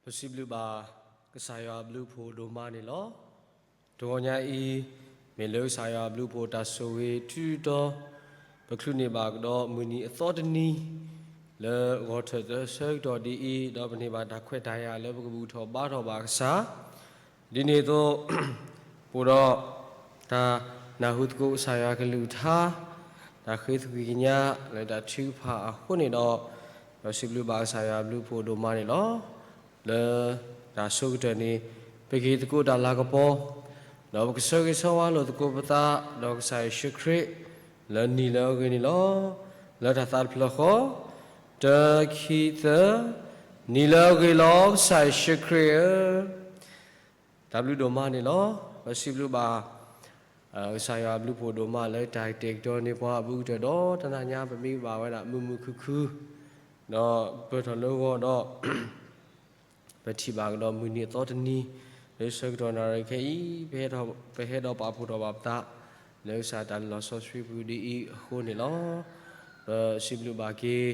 ပစံးဘျုးဘၣ်ကစၢ်ယွၤအဘျုးအဖှိၣ်ဒိၣ်မးန့ၣ်လီၤ. တဂီၤညါအံၤ, မ့ၢ်လၢကစၢ်ယွၤအဘျုးအဖှိၣ်တၢ်ဆိၣ်ဂ့ၤထူတီၤ, ပချုးန့ၢ်ဘၣ်ကဒီးမုၢ်နံၤအသီတနံၤ, လၢဂီၤထၢၣ်သၢဆၢကတီၢ်ဒ်အံၤ, ဒီးပန့ၢ်ဘၣ်တၢ်ခွဲးတၢ်ယာ်လၢပကဘူၣ်ထီၣ်ဘါထီၣ်ဘၣ်ကစၢ် ဒ်န့ၣ်အသိး, အိၣ်ဒီးတၢ်နၢ်ဟူသကိးကစၢ်ယွၤကလုၢ်ကထါ, တၢ်ဃ့သကွံာ်ကညးလၢတၢ်ထုကဖၣ်အဃိန့ၣ်ဒီး, ပစံးဘျုးဘၣ်ကစၢ်ယွၤအဘျုးအဖှိၣ်ဒိၣ်မးန့ၣ်လီၤ. လၢတၢ်ဆိကတၢၢ်န့ၣ်, ပကဟ့ၣ်သကိးတၢ်လၤကပီၤ, ဒီးပကဆၢဂ့ၤဆၢဝါလိာ်သကိးပသး, ဒီးကစၢ်ယ့ၣ်ၡူးခရံာ်, လၢနံၤလၢအဂ့ၤန့ၣ်လီၤ. လၢတၢ်သးတဖျၢၣ်ဃီ, တၢ ခံ သၢ, နံၤလၢအဂ့ၤလီၤ ကစၢ်ယ့ၣ်ၡူးခရံာ်ဧၢ. တၢ်ဘျုးဒိၣ်မးန့ၣ်လီၤ. ပစံးဘျုးဘၣ် ကစၢ်ယွၤအဘျုးအဖှိၣ်ဒိၣ်မးလၢတၢ်ကတဲာ်ကတီၤန့ၢ်ပှၤအဘူးကတၢၢ်ဒီး တနၤညါပမ့ၢ်ဘၣ်ဝဲဒၣ်မုာ်မုာ်ခုၣ်ခုၣ်, ဒီးပၢၢ်ထီၣ်လၢဂီၤဒီး ပထံၣ်ဘၣ်ကဒီးမုၢ်နံၤအသီတနံၤ, လၢဆၢကတီၢ်နၣ်ရံၣ်ခဲအံၤ, ပဟဲဒီးပာ်ဖှိၣ်ထီၣ်ဘၣ်ပသး, လၢကစၢ်တၢ်လုၢ်လီၢ်စီဆှံပူၤဒ်အံၤအဃိန့ၣ်လီၤ. ပစံးဘျုးဘၣ်က့ၤ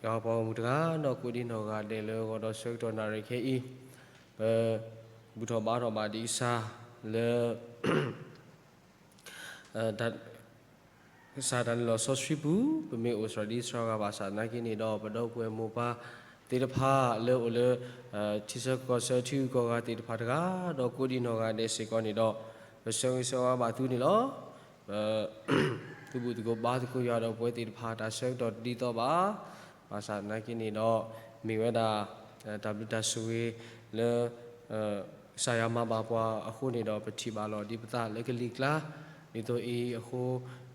ယွၤပှၤဂီၢ်မုၢ်တဂၤ ဒီးကိးဒံနီၢ်ဂၤဒဲးလၢဂီၤဒီးဆၢကတီၢ်နၣ်ရံၣ်ခဲအံၤ, ပဘူၣ်ထီၣ်ဘါထီၣ်ဘၣ်ဒံးကစၢ်လၢ ကစၢ်တၢ်လုၢ်လီၢ်စီဆှံပူၤ, ပမ့ၢ်အိၣ်စှၤဒံးစှၤဂၤဘၣ်ဆၣ်သနာ်က့န့ၣ်ဒီး ပဒီပုၢ်ဝဲၢ်မိၢ်ပၢ်သ့ၣ်တဖၣ်လၢအိၣ်လၢ ထံဆၢကီၢ်ဆၢထံဂုၤကီၢ်ဂၤသ့ၣ်တဖၣ်တဂၤ, ဒီးကိးဒံနီၢ်ဂၤဒဲးစ့ၢ်ကီးန့ၣ်ဒီး, ပဆၢဂ့ၤဆၢဝါဘၣ်သုန့ၣ်လီၤ. ပသုဘူးသကိးဘါသကိးယွၤဒီးပဝဲသ့ၣ်တဖၣ်တၢ်ဆၢကတီၢ်တဒ်သိးဘၣ်, ဘၣ်ဆၣ်သနာ်က့န့ၣ်ဒီး, မ့ၢ်ဝဲဒၣ် တၢ်ဘျုးတၢ်ဆိၣ်ဂ့ၤလၢ ကစၢ်ယွၤမၤဘၣ်ပှၤအဃိန့ၣ်ဒီး ပထံၣ်ဘၣ်လီၤဒံးပသးလၢကလံၤကျါ, ဒ်သိးအံၤအဃိ,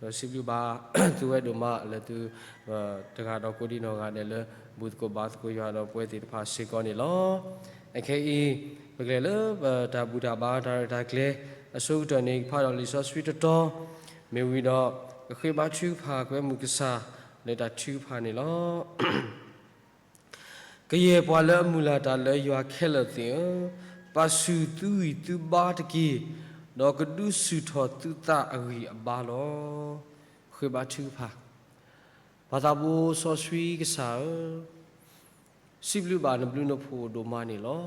ဒီးစံးဘျုးဘၣ်သုဝဲဒိၣ်မးလၢသု တဂၤဒီးကိးဒံနီၢ်ဂၤဒဲးလၢ ဘူၣ်သကိးဘါသကိးယွၤဒီးပဝဲသ့ၣ်တဖၣ်စ့ၢ်ကီးန့ၣ်လီၤ. အခဲအံၤ, ပကလဲၤလၢပတၢ်ဘူၣ်တၢ်ဘါတၢ်ရဲၣ်တၢ်ကျဲၤအဆိကတၢၢ်န့ၣ် ကဖးဒီးလံာ်စီဆှံတတီၤ, မ့ၢ်ဝံၤဒီး, ကဃ့ဘါထုကဖၣ်ကွဲမုာ်ကစၢ်လၢတၢ်ထုကဖၣ်န့ၣ်လီၤ. ကယဲၢ်ပှၤလၢအမုၢ်လၢ်တၢ်လၢယွၤခဲလၢာ်သ့ၣ်ဧၢ, ပာ်ဆူၣ်သုဂံၢ်သုဘါတက့ၢ်, ဒီးကဒုးဆူၣ်ထီၣ်သုသးအဂံၢ်အဘါလီၤ. ဃ့ဘါထုကဖၣ်, ပၢ်သးဘိစီဆှံကစၢ်ဧၢ, စံးဘျုးဘၣ်နဘျုးနဖှိၣ်ဒိၣ်မးန့ၣ်လီၤ.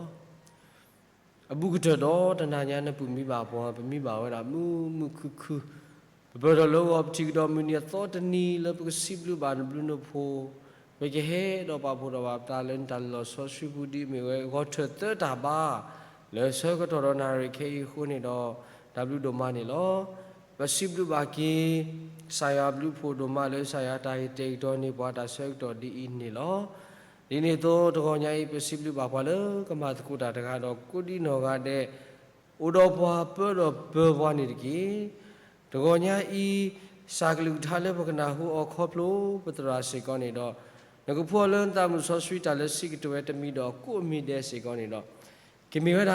အဘူးကတၢၢ်ဒီးတနၤညါနပၢၢ်မံဘၣ်ပှၤ ပမံဘၣ်ဝဲဒၣ်မုာ်မုာ်ခုၣ်ခုၣ်, ပပၢၢ်ထီၣ်လၢဂီၤပထံၣ်ကဒီးမုၢ်နံၤအသီတနံၤလၢပကစံးဘျုးဘၣ်နဘျုးနဖှိၣ်, ပကဟဲဒီးပာ်ဖှိၣ်ထီၣ်ဘၣ်ပသးလၢနတၢ်လုၢ်လီၢ်စီဆှံပူၤဒ်မ့ၢ်ဝဲဂီၤထၢၣ်သၢတၢ်ဘါ, လၢဆၢကတီၢ်ဒီးနၣ်ရံၣ်ခဲအံၤအဃိန့ၣ်ဒီး, တၢ်ဘျုးဒိၣ်မးန့ၣ်လီၤ. ပစံးဘျုးဘၣ်က့ၤ ကစၢ်ယွၤအဘျုးအဖှိၣ်ဒိၣ်မးလၢကစၢ်ယွၤတၢ်ကတဲာ်ကတီၤန့ၢ်ပှၤတၢ်ဆၢကတီၢ်ဒ်အံၤန့ၣ်လီၤ. ဒ်န့ၣ်အသိးတဂီၤညါအံၤ ပစံးဘျုးဘၣ်ပှၤလၢကမၤသကိးတၢ်တဂၤဒီးကိးဒံနီၢ်ဂၤဒဲး, အိၣ်ဒီးပှၤပၢဒီးပၢၤပှၤန့ၣ်တက့ၢ်. တဂီၤညါအံၤ, ကစၢ်ကလုၢ်ကထါလၢပကနၢ်ဟူအီၤခီဖျိပသရၣ်စ့ၢ်ကီးန့ၣ်ဒီး, နကဖှီၣ်လၢနသးမုာ်စီဆှံတၢ်လၢစံးကတၢၢ်ဝဲတမံၤဒီးကိးမံၤဒဲးစ့ၢ်ကီးန့ၣ်ဒီး, ကမ့ၢ်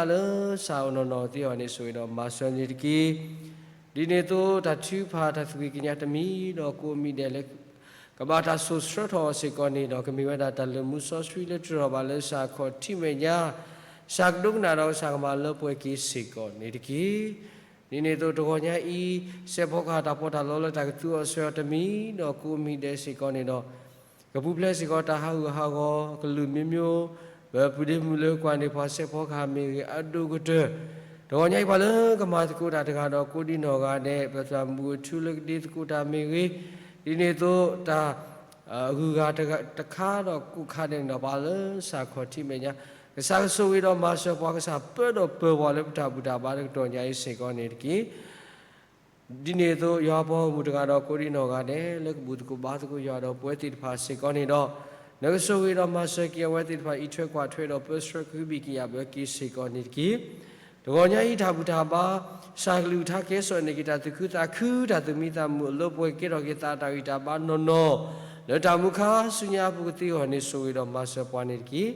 ဝဲဒၣ်တၢ်ဟဲခီဖျိသးလၢကစၢ်အိၣ်နီၢ်နီၢ်သ့အဂီၢ်န့ၣ် ဆိၣ်ဂ့ၤဒီးမၤစၢၤန့ၣ်တက့ၢ်. ဒ်န့ၣ်အသိးတၢ်ထုကဖၣ်တၢ်သကွံာ်ကညးတမံၤဒီးကိးမံၤဒဲးလၢ ကဘၣ်တၢ်စိာ်ဆှၢထီၣ်အီၤစ့ၢ်ကီးန့ၣ်ဒီး ကမ့ၢ်ဝဲဒၣ်တၢ်လၢမူစီဆှံလၢတြၢ်ထီၣ်ဘၣ်လၢကစၢ်ခီၣ်ထံးမဲာ်ညါ, ကစၢ်ကဒိကနၣ်ဒီးကစၢ်ကမၤလၢပှဲၤက့ၤစ့ၢ်ကီးန့ၣ်တက့ၢ်. ဒ်န့ၣ်အသိးတဂီၤညါအံၤ, စဲးဖီကဟၣ်တၢ်ပီးတၢ်လီလၢတၢ်ကသူအီၤဆှၢအီၤတမံၤဒီးကိးမံၤဒဲးစ့ၢ်ကီးန့ၣ်ဒီး ကပူၤဖျဲးစ့ၢ်ကီးတၢ်ဟးဂူာ်ဟးဂီၤကလုာ်မျိုးမျိုး, ပပုၢ်ဒ့မုၣ်လၢကွၢ်န့ၢ်ပှၤစဲးဖီကဟၣ်မ့ၢ်ဂ့ၤအဒိၣ်ကတၢၢ်, တဂီၤညါအံၤပှၤလၢကမၤသကိးတၢ်တဂၤဒီးကိးဒံနီၢ်ဂၤဒဲး, ပသရၣ်မုၣ်အထူလၢကဒ့သကိးတၢ်မ့ၢ်ဂ့ၤ, ဒ်န့ၣ်အသိးတၢ် ဂုၤဂၤတခါဒီးကိးခါဒဲးန့ၣ်ဒီး ပှၤလၢကစၢ်ခီၣ်ထံးမဲာ်ညါ, ကစၢ်ကဆိၣ်ဂ့ၤဒီးမၤစၢၤပှၤ, ကစၢ်ပၢဒီးပၢၤပှၤလၢပတၢ်ဘူၣ်တၢ်ဘါတကတီၢ်ညါအံၤစ့ၢ်ကီးန့ၣ်တက့ၢ်. ဒ်န့ၣ်အသိးယွၤပှၤဂီၢ်မုၢ်တဂၤဒီးကိးဒံနီၢ်ဂၤဒဲး လၢကဘူၣ်သကိးဘါသကိးယွၤဒီးပဝဲသ့ၣ်တဖၣ်စ့ၢ်ကီးန့ၣ်ဒီး, နကဆိၣ်ဂ့ၤဒီးမၤစၢၤက့ၤအဝဲသ့ၣ်တဖၣ် အံးထွဲကွၢ်ထွဲဒီးပၢဆှၢကဟုဘံၣ်ကယာ်ဘၢက့ၤစ့ၢ်ကီးန့ၣ်တက့ၢ်. တဂီၤညါအံၤတၢ်ဘူၣ်တၢ်ဘါ, ကစၢ်ကလုၢ်ကထါကဲစိာ်န့ၢ်က့ၤတၢ်သူၣ်ခုသးခု တၢ်သူၣ်မံသးမုာ်အလၢပှဲၤကဲထီၣ်က့ၤသးတၢ်ဂံၢ်တၢ်ဘါနီၢ်နီၢ်, လၢတၢ်မူခါဆူညါအပူၤကသ့အဂီၢ်န့ၣ် ဆိၣ်ဂ့ၤဒီးမၤစၢၤပှၤန့ၣ်တက့ၢ်.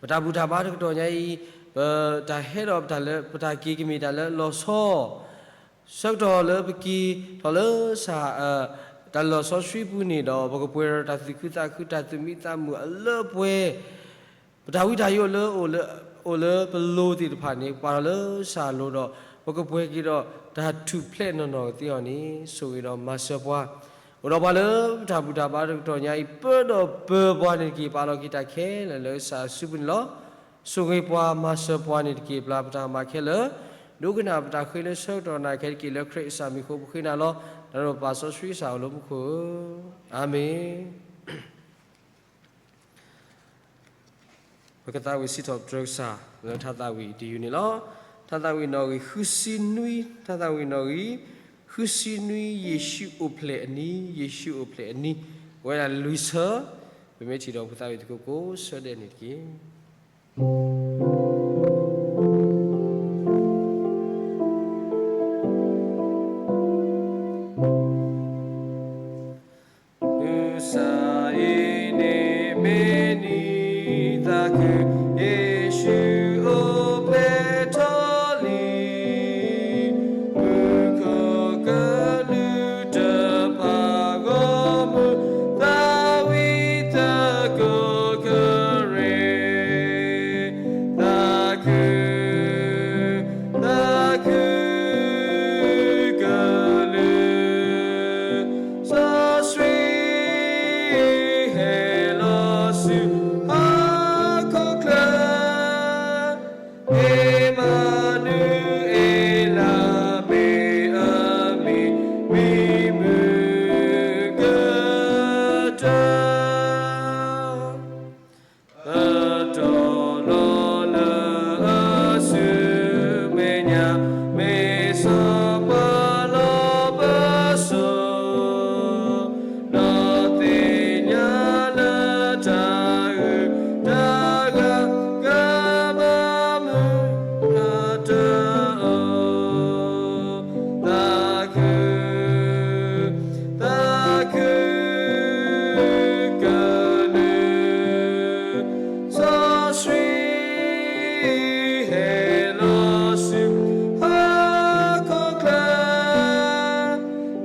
ပတၢ်ဘူၣ်တၢ်ဘါတကတီၢ်ညါအံၤ, ပတၢ်ဟဲဒီးပတၢ်လၢ ပတၢ်က့ၤကမ့ၢ်တၢ်လၢလီၤဆီ ဆၢကတီၢ်လၢပက့ၤထီၣ်လၢကစၢ် တၢ်လီၢ်စီဆှံပူၤန့ၣ်ဒီး ပကပှဲၤဒီးတၢ်သူၣ်ခုသးခု တၢ်သူၣ်မံသးမုာ်အလၢပှဲၤ, ပတၢ်ဝံတၢ်ယိးလၢ အိၣ်လၢပလိၤသ့ၣ်တဖၣ်န့ၣ် ပပာ်ထီၣ်လၢကစၢ်လိၤဒီး ပကပှဲၤက့ၤဒီးတၢ်ထူၣ်ဖျဲးနီၢ်နီၢ်ကသ့အီၤန့ၣ် ဆိၣ်ဂ့ၤဒီးမၤစၢၤပှၤ အိၣ်ဒီးပှၤလၢပတၢ်ဘူၣ်တၢ်ဘါတကတီၢ်ညါအံၤ ပၢဒီးပၢပှၤန့ၣ်တက့ၢ်. ပာ်လီၤက့ၤတၢ်ခဲလၢာ်လၢကစၢ်အစုပူၤန့ၣ်လီၤ. ဆိၣ်ဂ့ၤပှၤမၤစၢၤပှၤန့ၣ်တက့ၢ်. ပျၢ်ပတၢ်မၤခဲလၢာ်, ဒိကနၣ်ပတၢ်ဃ့လၢဆၢကတီၢ်နၢ်ခဲတက့ၢ်. လၢခရံာ်ကစၢ်မံၤအဃိ ပဃ့နၤလီၤ. တၢ်ဒီးပၢ်စီဆှံကစၢ်အိၣ်လၢမူခိၣ်ဧၢ, အၤမ့ၣ်. ပကသးဝံၣ်စံးထီၣ်ပတြၢၤကစၢ် လၢထါသးဝံၣ်တယုၢ်န့ၣ်လီၤ. ထါသးဝံၣ်နီၣ်ဂံၢ်ဃုဆံနွံ, ထါသးဝံၣ်နီၣ်ဂံၢ်ဃုဆံနွံ, ယ့ၣ်ၡူးအိၣ်ဖျဲၣ်အနံၤ, ယ့ၣ်ၡူးအိၣ်ဖျဲၣ်အနံၤ, ပဝဲဒၣ်လွံၢ်ဆၢ, ပမ့ၢ်ထံၣ်ဒီးပကသးဝံၣ်သကိးကိးဆၢဒဲးန့ၣ်တက့ၢ်. ကစၢ်အံၤန့ၣ်မ့ၢ်နံၤသးခု, ယ့ၣ်ၡူးအိၣ်ဖျဲၣ်ထီၣ်လံ, မူခိၣ်ကလူးတဖၣ်ဂီၢ်မုၢ်, သးဝံၣ်သကိးကရ့ၣ်, သးခု သးခုကလုာ်, စီဆှံဟဲလီၤဆူ ဟီၣ်ခိၣ်ချၢ, အ့မၤနူၤအ့လး မ့ၢ်အမံၤ, မံၤမုာ်ကတၢၢ် ပတီၢ်လီၤလၢအစုမဲာ်ညါ, မ့ၢ်စီၤပၤလီၢ်ပစိာ်, ဒီးသ့ၣ်ညါလၢတၢ်ဂ့ၤတၢ်ဂၤ ကမၤမုာ်အတၢ်အၢ သးခု သးခုကလုာ်, စီဆှံဟဲလီၤဆူ ဟီၣ်ခိၣ်ချၢ, အ့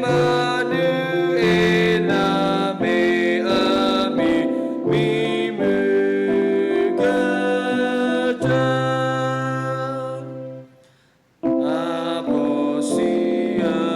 မၤနူၤအ့လး မ့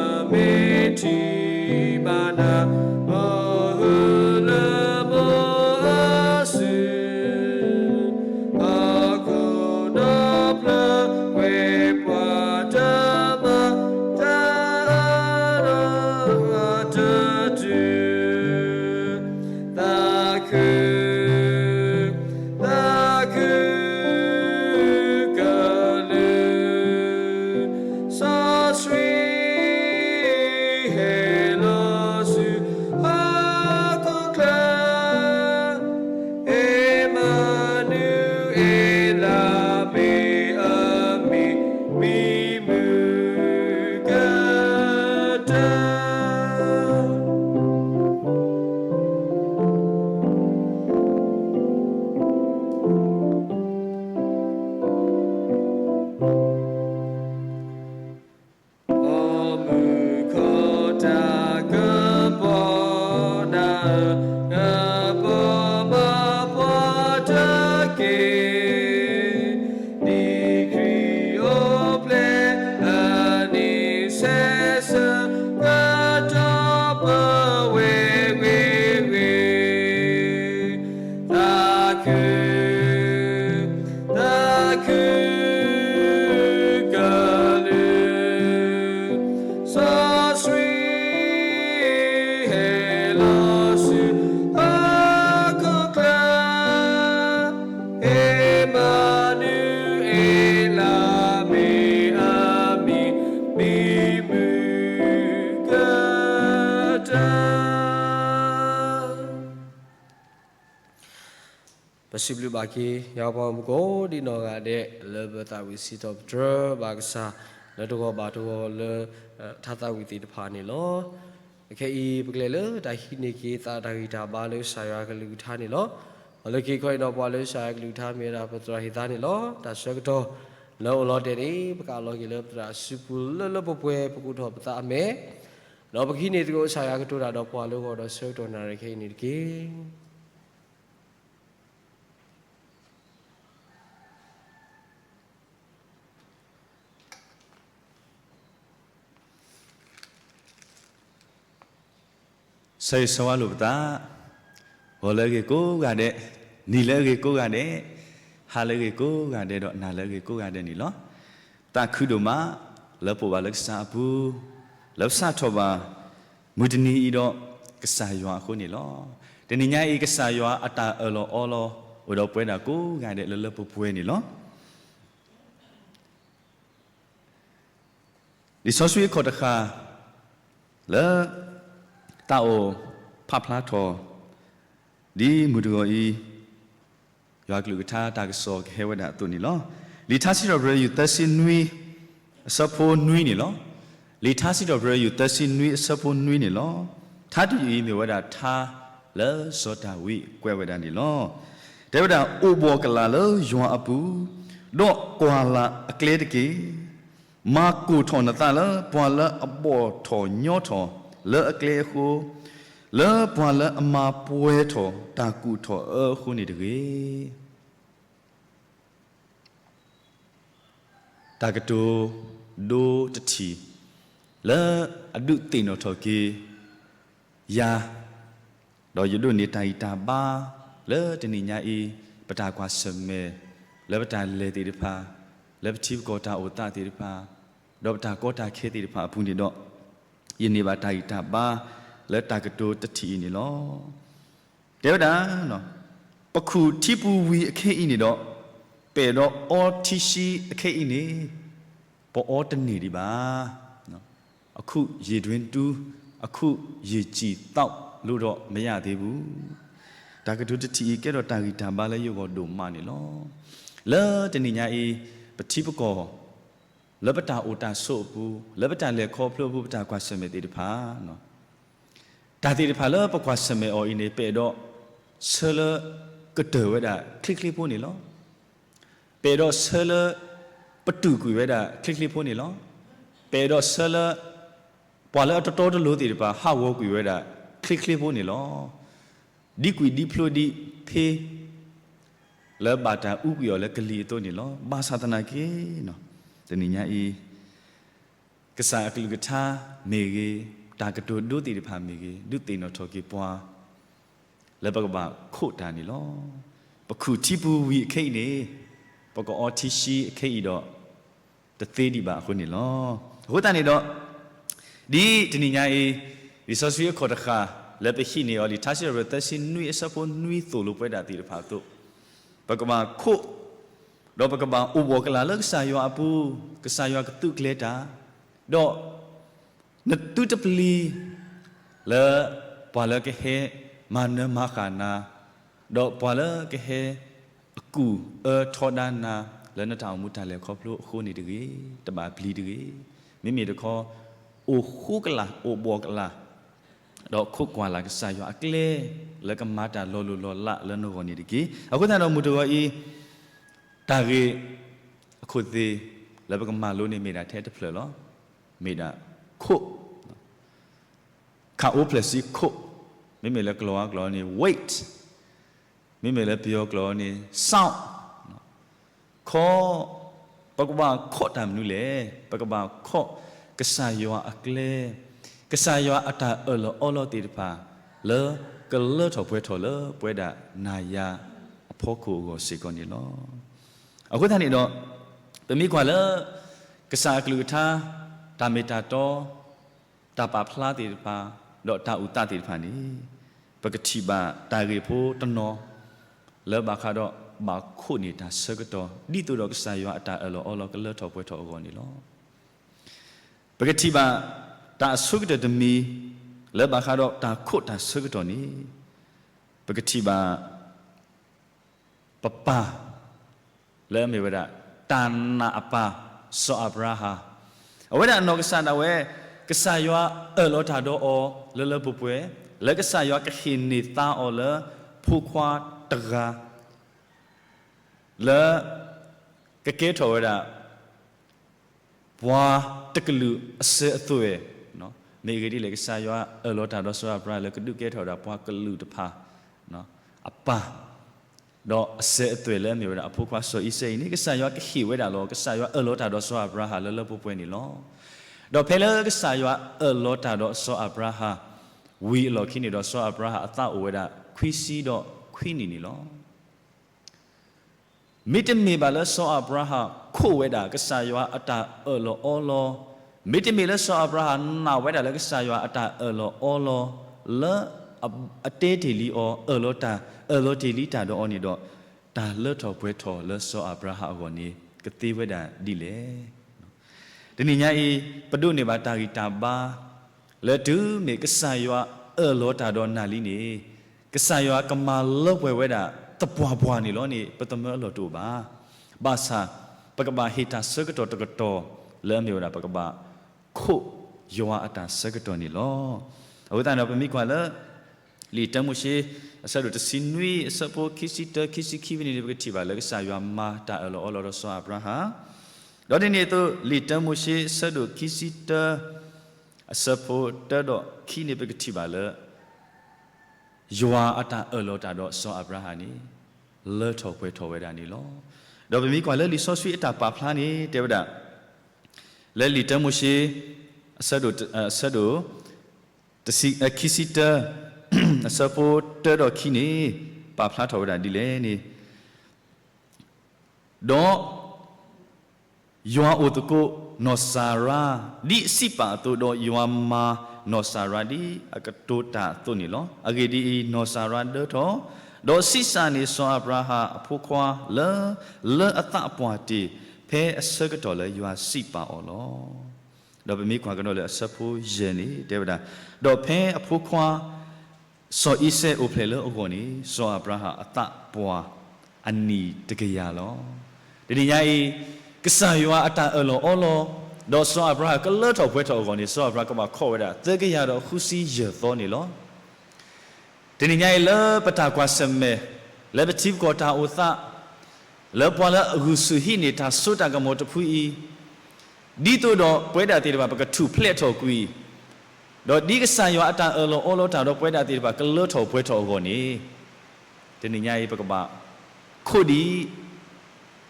ၢ်အမံၤ, မံၤမုာ်ကတၢၢ် အဖိဆံးအမဲာ် ထံၣ်ဘၣ်နၤ ဘီၣ်ဟုၣ်လၢဘီၣ်အစု, ဟီၣ်ခိၣ်ဒီဖျၢၣ် ကွဲးပှၤတၢ်မၤတၢ်ဒီးအတၢ်တုၤ သးခု သးခုကလုာ်, စီဆှံ ဟဲလီၤဆူ ဟီၣ်ခိၣ်ချၢ, အ့မၤနူၤအ့လး မ့ၢ်အမံၤ, မံၤမုာ်ကတၢၢ် အိၣ်မူခိၣ်တၢ်ကပီၤနၤဧၢ, ကပီၤဘၣ်ပှၤတက့ၢ်. ဒ်ခရံာ်အိၣ်ဖျဲၣ်အနံၤဆဲးဆၢ, ကတီၤပဝဲဂ့ၤဂ့ၤ သးခု, သးခုကလုာ်, စီဆှံ ဟဲလီၤဆူ ဟီၣ်ခိၣ်ချၢ, အ့မၤနူၤအ့လး မ့ၢ်အမံၤ, မံၤမုာ်ကတၢၢ် ပစံးဘျုးဘၣ်က့ၤ ယွၤပှၤမူကိးဒံးနီၢ်ဂၤဒဲး လၢပသးဝံၣ်စံးထီၣ်ပတြၢၤဘၣ်ကစၢ် လၢတဂီၤဘၣ်တဂီၤလၢ ထါသးဝံၣ်သ့ၣ်တဖၣ်န့ၣ်လီၤ. အခဲအံၤ ပကလဲၤလၢတၢ်ဟံးန့ၢ်က့ၤသးတၢ်ဂံၢ်တၢ်ဘါလၢကစၢ်ယွၤကလုၢ်ကထါန့ၣ်လီၤ. အလၢခံခီအံၤဒီး ပှၤလၢကစၢ်ယွၤကလုၢ်ကထါမ့ၢ်ဝဲဒၣ်ပသရၣ်ဟ့ၣ်သါန့ၣ်လီၤ. တၢ်ဆၢကတီၢ်လၢအိၣ်လီၤတဲာ်န့ၣ် ပကအးလီၤက့ၤလၢပသရၣ်အစုပူၤလၢလၢပှဲၤပှဲၤ ပကအိၣ်ထီၣ်ပသးအမဲာ် ဒီးပကဟံးန့ၢ်သကိးကစၢ်ယွၤကတိၤတၢ်ဒီးပှၤလၢဂီၢ်ဒီးဆၢကတီၢ်နၣ်ရံၣ်ခဲအံၤန့ၣ်တက့ၢ်. ဆၢဂ့ၤဆၢဝါလိာ်ပသး, ဂီၤလၢအဂ့ၤကိးဂၤဒဲး, နံၤလၢအဂ့ၤကိးဂၤဒဲး, ဟါလၢအဂ့ၤကိးဂၤဒဲး ဒီးနၤလၢအဂ့ၤကိးဂၤဒဲးန့ၣ်လီၤ. သးခုဒိၣ်မး လၢပအိၣ်ဘၣ်လၢကစၢ်အပူၤ, လၢပစးထီၣ်ဘၣ် မုၢ်တနံၤအံၤဒီး ကစၢ်ယွၤအဃိန့ၣ်လီၤ. တနံၤညါအံၤ ကစၢ်ယွၤအတၢ်အၢၣ်လီၤအီလီၤ အိၣ်ဒီးပဝဲဒၣ်ကိးဂၤဒဲးလၢလၢပှဲၤပှဲၤန့ၣ်လီၤ. လံာ်စီဆှံအခီၣ်တဃၣ် လၢ တၢ်အိၣ်ဖးဖျါထီၣ် ဒ်မုၢ်တဂီၤအံၤ ယွၤကလုၢ်ကထါတၢ်ကစီၣ်ကဟဲဝဲဒၣ်အသိးန့ၣ်လီၤ. လံာ်ထါစံးထီၣ်ပတြၢၤ ယူၢ်သၢဆံနွံ အဆၢဖိနွံန့ၣ်လီၤ. လံာ်ထါစံးထီၣ်ပတြၢၤ ယူၢ်သၢဆံနွံ အဆၢဖိနွံန့ၣ်လီၤ. ထါတယုၢ်အံၤမ့ၢ်ဝဲဒၣ်ထါလၢစီၤဒၤဝံးကွဲးဝဲဒၣ်န့ၣ်လီၤ. တဲဝဲဒၣ် အိၣ်ဘှီၣ်ကလာ်လၢယွၤအပူၤ, ဒီးကွၢ်လၢ်အကျဲတက့ၢ်. မၤကိၢ်ထီၣ်နသးလၢပှၤလၢအဘီၣ်ထီၣ်ညီထီၣ်လၢအကျဲအဃိ, လၢပှၤလၢအမၤပှဲၤထီၣ်တၢ်ကူၣ်ထီၣ်အၢအဃိန့ၣ်တဂ့ၤ. တၢ်ကတိၤဒိတထံၣ် လၢအဒုးသ့ၣ်နီၣ်ထီၣ်က့ၤ ယၤ, ဒီးယဒိးန့ၢ်တၢ်ဂံၢ်တၢ်ဘါ လၢတနံၤညါအံၤ ပတၢ်ကွၢ်ဆၢၣ်မဲာ် လၢပတၢ်လဲၤသ့ၣ်တဖၣ်, လၢပထံပကီၢ်တၢ်အိၣ်သးသ့ၣ်တဖၣ်, ဒီးပတၢ်ကီတၢ်ခဲသ့ၣ်တဖၣ်အပူၤန့ၣ်ဒီး ယန့ၢ်ဘၣ်တၢ်ဂံၢ်တၢ်ဘါ လၢတၢ်ကတိၤတထံၣ်အံၤန့ၣ်လီၤ. တဲဝဲဒၣ်, ပခူၣ်ထံပူၤဝံၤအခဲအံၤန့ၣ်ဒီး, ပအဲၣ်ဒိးအီထံဆှံအခဲအံၤန့ၣ်, ပအီတန့ၢ်ဒံးဘၣ်. အခုရေတွင်းတူး, အခုရေကြည်သောက်လို့တော့ မရသေးဘူး. တၢ်ကတိၤတထံၣ်အံၤ ကဲထီၣ်တၢ်ဂံၢ်တၢ်ဘါလၢယဂီၢ်ဒိၣ်မးန့ၣ်လီၤ. လၢတနံၤညါအံၤ ပထံပကီၢ် လၢပတၢ်အိၣ်တၢ်ဆိးအပူၤ, လၢပတၢ်လဲၤခီဖျိအပူၤ, ပတၢ်ကွၢ်ဆၢၣ်မဲာ်သ့ၣ်တဖၣ်, တၢ်သ့ၣ်တဖၣ်လၢပကွၢ်ဆၢၣ်မဲာ်အီၤအံၤန့ၣ် ပအဲၣ်ဒိးဆၢလၢကတၢၢ်ဝဲဒၣ်ချ့ချ့ဖိန့ၣ်လီၤ. ပအဲၣ်ဒိးဆၢလၢ ပတုာ်ကွံာ်ဝဲဒၣ်ချ့ချ့ဖိန့ၣ်လီၤ. ပအဲၣ်ဒိးဆၢလၢ ပှၤလၢအတတီတလိၤသ့ၣ်တဖၣ် ဟးဂီၤကွံာ်ဝဲဒၣ်ချ့ချ့ဖိန့ၣ်လီၤ. ဒ်ကွံာ်ဒ်ဖျိးဒ်ဖ့ လၢဘၣ်တၢ်အူကွံာ်အီၤလၢကလံၤအသိးန့ၣ်လီၤ. ဘၣ်ဆၣ်သနာ်က့ တနံၤညါအံၤ ကစၢ်အကလုၢ်ကထါမ့ၢ်ဂ့ၤ, တၢ်ကတိၤဒိသ့ၣ်တဖၣ်မ့ၢ်ဂ့ၤ, ဒုးသ့ၣ်နီၣ်ထီၣ်က့ၤပှၤ လၢပကဘၣ်ခိးတၢ်န့ၣ်လီၤ. ပခူၣ်ထံပူၤဝံၤအခဲအံၤန့ၣ်, ပကအီထံဆှံအခဲအံၤဒီး တသ့ဒံးဘၣ်အဃိန့ၣ်လီၤ. အဃိသတးန့ၣ်ဒီး ဒ်တနံၤညါအံၤ လံာ်စီဆှံအခီၣ်တဃၣ် လၢပဟံးန့ၢ်အီၤ လံာ်ထါစံးထီၣ်ပတြၢၤ သၢဆံနွံ အဆၢဖိနွံသိၣ်လိပဝဲဒၣ်သ့ၣ်တဖၣ်အသိး, ပကဘၣ်ခိး ဒီးပကဘၣ်အိၣ်ဘှီၣ်ကလာ်လၢကစၢ်ယွၤအပူၤ, ကစၢ်ယွၤကသုးကျဲၤတၢ်, ဒီး နသုတပျံၤ လၢပှၤလၢကဟဲမၤနၢၤမၤဃၣ်နၤ, ဒီးပှၤလၢကဟဲအကူၣ်အၢထီဒါနၤ လၢနတၢ်အိၣ်မူတၢ်လဲၤခီဖျိအဃိန့ၣ်တဂ့ၤ, တဘၣ်ပျံၤတဂ့ၤ. မ့မ့ၢ်တခီ အိၣ်ဃိကလာ် အိၣ်ဘှီၣ်ကလာ် ဒီးခိးကွၢ်လၢ်ကစၢ်ယွၤအကျဲ လၢကမၤတၢ်လီၤလိၢ်လီၤလးလၢနဂီၢ်န့ၣ်တက့ၢ်. အဃိသတးဒီးမုၢ်တဂီၤအံၤ တၢ်ဂ့ၢ်အခိၣ်သ့ၣ် လၢပကမၤလိန့ၣ်မ့ၢ်ဒၣ်ထဲတဖျၢၣ်လီၤ. မ့ၢ်ဒၣ်ခိး, ခးအိဖျၢၣ်ဆံခိး, မ့မ့ၢ်လၢကလီၤဝါကျိာ်န့ၣ် wait, မ့မ့ၢ်လၢပယီၤကျိာ်န့ၣ် sound, ခီ, ပကဘၣ်ခိးတၢ်မနုၤလဲၣ်. ပကဘၣ်ခိးကစၢ်ယွၤအကျဲ, ကစၢ်ယွၤအတၢ်အၢၣ်လီၤအီလီၤသ့ၣ်တဖၣ် လၢကလၢထီၣ်ပှဲၤထီၣ်လၢပဝဲဒၣ်နၤယၤအဖီခိၣ်အဂီၢ်စ့ၢ်ကီးန့ၣ်လီၤ. အဃိသတးန့ၣ်ဒီး ပမ့ၢ်ကွၢ်လၢ ကစၢ်အကလုၢ်ကထါ တၢ်မ့ၢ်တၢ်တီ တၢ်ပာ်ဖျါသ့ၣ်တဖၣ် ဒီးတၢ်အိၣ်သးသ့ၣ်တဖၣ်န့ၣ် ပကထံၣ်ဘၣ်တၢ်ဂ့ၢ်ဖိတနီၤ လၢဘၣ်ဃးဒီးဘၣ်ခိးန့ၢ်တၢ်ဆၢကတီၢ် ဒ်သိးဒီးကစၢ်ယွၤအတၢ်အၢၣ်လီၤအီလီၤကလၢထီၣ်ပှဲၤထီၣ်အဂီၢ်န့ၣ်လီၤ. ပကထံၣ်ဘၣ်တၢ်အဆိကတၢၢ်တမံၤ လၢဘၣ်ဃးဒီးတၢ်ခိးတၢ်ဆၢကတီၢ်န့ၣ် ပကထံၣ်ဘၣ် ပပၢ် လၢအမ့ၢ်ဝဲဒၣ် တၢ်နာ်အပၢ် စီၤအၤဘြၤဟၣ်, အဝဲဒၣ်အနီၢ်ကစၢ်ဒၣ်ဝဲ ကစၢ်ယွၤအၢၣ်လီၤတၢ်ဒီးအီၤလၢလၢပှဲၤပှဲၤ, လၢကစၢ်ယွၤကဟ့ၣ်န့ၢ်သါအီၤလၢ ဖိခွါတဂၤ လၢ ကကဲထီၣ်ဝဲဒၣ် ပှၤတကလုာ်အစၢၤအသွဲၣ်, မ့ၢ်အဂ့ၢ်ဒ်လဲၣ် ကစၢ်ယွၤအၢၣ်လီၤတၢ်ဒီးစီၤအၤဘြၤဟၣ်လၢကဒုးကဲထီၣ်ဝဲဒၣ်ပှၤကလုာ်တဖၣ် အပၢ်, ဒီးအစၢၤအသွဲၣ်လၢအမ့ၢ်ဝဲဒၣ်အဖိခွါစီၤအံၤစဲးအံၤန့ၣ် ကစၢ်ယွၤကဟ့ၣ်ဝဲဒၣ်လီၤ. ကစၢ်ယွၤအၢၣ်လီၤတၢ်ဒီးစီၤအၤဘြၤဟၣ်လၢလၢပှဲၤပှဲၤန့ၣ်လီၤ. ဒီးဖဲလၢကစၢ်ယွၤအၢၣ်လီၤတၢ်ဒီးစီၤအၤဘြၤဟၣ် ဝံၤအလီၢ်ခံန့ၣ်ဒီး စီၤအၤဘြၤဟၣ်အသးအိၣ်ဝဲဒၣ် ခွံဆံဒီးခွံနံၣ်န့ၣ်လီၤ. မ့တမ့ၢ်ဘၣ်လၢစီၤအၤဘြၤဟၣ်ခိးဝဲဒၣ် ကစၢ်ယွၤအတၢ်အၢၣ်လီၤအီလီၤ, မ့တမ့ၢ်လၢစီၤအၤဘြၤဟၣ်နာ်ဝဲဒၣ်လၢကစၢ်ယွၤအတၢ်အၢၣ်လီၤအီလီၤ လၢအတဲတ့ၢ်လံအီၤ, အၢၣ်လီၤတၢ်, အၢၣ်လီၤတ့ၢ်လံတၢ်ဒီးအီၤန့ၣ်ဒီး, တၢ်လၢထီၣ်ပှဲၤထီၣ်လၢစီၤအၤဘြၤဟၣ်အဂီၢ်န့ၣ် ကသ့ဝဲဒၣ်ဒ်လဲၣ်. တနံၤညါအံၤ ပဒိးန့ၢ်ဘၣ်တၢ်ဂံၢ်တၢ်ဘါ လၢတုၤမ့ၢ်ကစၢ်ယွၤအၢၣ်လီၤတၢ်ဒီးနၤလံန့ၣ်, ကစၢ်ယွၤကမၤလၢပှဲၤဝဲဒၣ်သပှၢ်ပှၢ်န့ၣ်လီၤန့ၣ် ပသမၢအလီၢ်တအိၣ်ဘၣ်. ဘၣ်ဆၣ် ပကဘၣ်ဟ့ၣ်တၢ်ဆၢကတီၢ်တကတီၢ် လၢအမ့ၢ်ဝဲဒၣ် ပကဘၣ်ခိးယွၤအတၢ်ဆၢကတီၢ်န့ၣ်လီၤ. အဃိသတးဒီး ပမ့ၢ်ကွၢ်လၢ လံာ်တၢမိၤၡ့ အဆၢဒိၣ်တဆံနွံ အဆၢဖိခံဆံတၢ ခံဆံခံဖဲန့ၣ်န့ၣ် ပကထံၣ်ဘၣ်လၢကစၢ်ယွၤမၤတၢ်အၢၣ်လီၤအီလီၤဒီးစီၤအၤဘြၤဟၣ်, ဒီးဒ်န့ၣ်အသိး လံာ်တၢမိၤၡ့ အဆၢဒိၣ်ခံဆံတၢ အဆၢဖိတၢဒီးခံန့ၣ် ပကထံၣ်ဘၣ်လၢ ယွၤအတၢ်အၢၣ်လီၤတၢ်ဒီးစီၤအၤဘြၤဟၣ်န့ၣ် လၢထီၣ်ပှဲၤထီၣ်ဝဲဒၣ်န့ၣ်လီၤ. ဒီးပမ့ၢ်ကွၢ်လၢလံာ်စီဆှံအတၢ်ပာ်ဖျါန့ၣ် တဲဝဲဒၣ် လၢလံာ်တၢမိၤၡ့ အဆၢဒိၣ် အဆၢဒိၣ် တဆံ အ ခံဆံတၢ အဆၢဖိတၢဒီးခံန့ၣ် ပာ်ဖျါထီၣ်ဝဲဒၣ်ဒ်လဲၣ်န့ၣ်, ဒီး ယွၤအိၣ်သကိးနီၢ်စၤရါ ဒ်အစံးပာ်အသိး, ဒီးယွၤမၤနီၢ်စၤရါ ဒ်အကတိၤတၢ်အသိးန့ၣ်လီၤ. အဂ့ၢ်ဒ်အံၤ, နီၢ်စၤရါဒၢထီၣ်, ဒီးဆံးစၢ်န့ၢ်စီၤအၤဘြၤဟၣ်အဖိခွါလၢ လၢအသးအပှၢ်တ့ၢ် ဖဲအဆၢကတီၢ်လၢယွၤစံးပာ်အီၤလီၤ. ဒီးပမ့ၢ်ကွၢ်ကဒီးလၢအဆၢဖိယဲၢ်န့ၣ် တဲဝဲဒၣ်, ဒီးဖဲအဖိခွါ စီၤအံၤစဲးအိၣ်ဖျဲၣ်လၢအဂီၢ်န့ၣ် စီၤအၤဘြၤဟၣ်အသးပှၢ်အနံၣ်တကယၤလီၤ. တနံၤညါအံၤ ကစၢ်ယွၤအတၢ်အၢၣ်လီၤအီလီၤ ဒီးစီၤအၤဘြၤဟၣ်ကလၢထီၣ်ပှဲၤထီၣ်အဂီၢ်န့ၣ် စီၤအၤဘြၤဟၣ်ကဘၣ်ခိးဝဲဒၣ်သၢကယၤဒီးဃုဆံယဲၢ်သီန့ၣ်လီၤ. တနံၤညါအံၤလၢပတၢ်ကွၢ်ဆၢၣ်မဲာ်, လၢပထံပကီၢ်တၢ်အိၣ်သး, လၢပှၤလၢအဂုာ်ဆူၣ်ဟံးန့ၢ်တၢ်စိတၢ်ကမီၤတဖုအံၤ, ဒ်သိးဒီးပဝဲဒၣ်သ့ၣ်တဖၣ် ပကထူၣ်ဖျဲးထီၣ်ကွံာ်, ဒီးဒ်ကစၢ်ယွၤအတၢ်အၢၣ်လီၤအီလီၤတၢ်ဒီးပဝဲဒၣ်သ့ၣ်တဖၣ် ကလၢထီၣ်ပှဲၤထီၣ်အဂီၢ်န့ၣ်, တနံၤညါအံၤ ပကဘၣ်ခိးဒံး,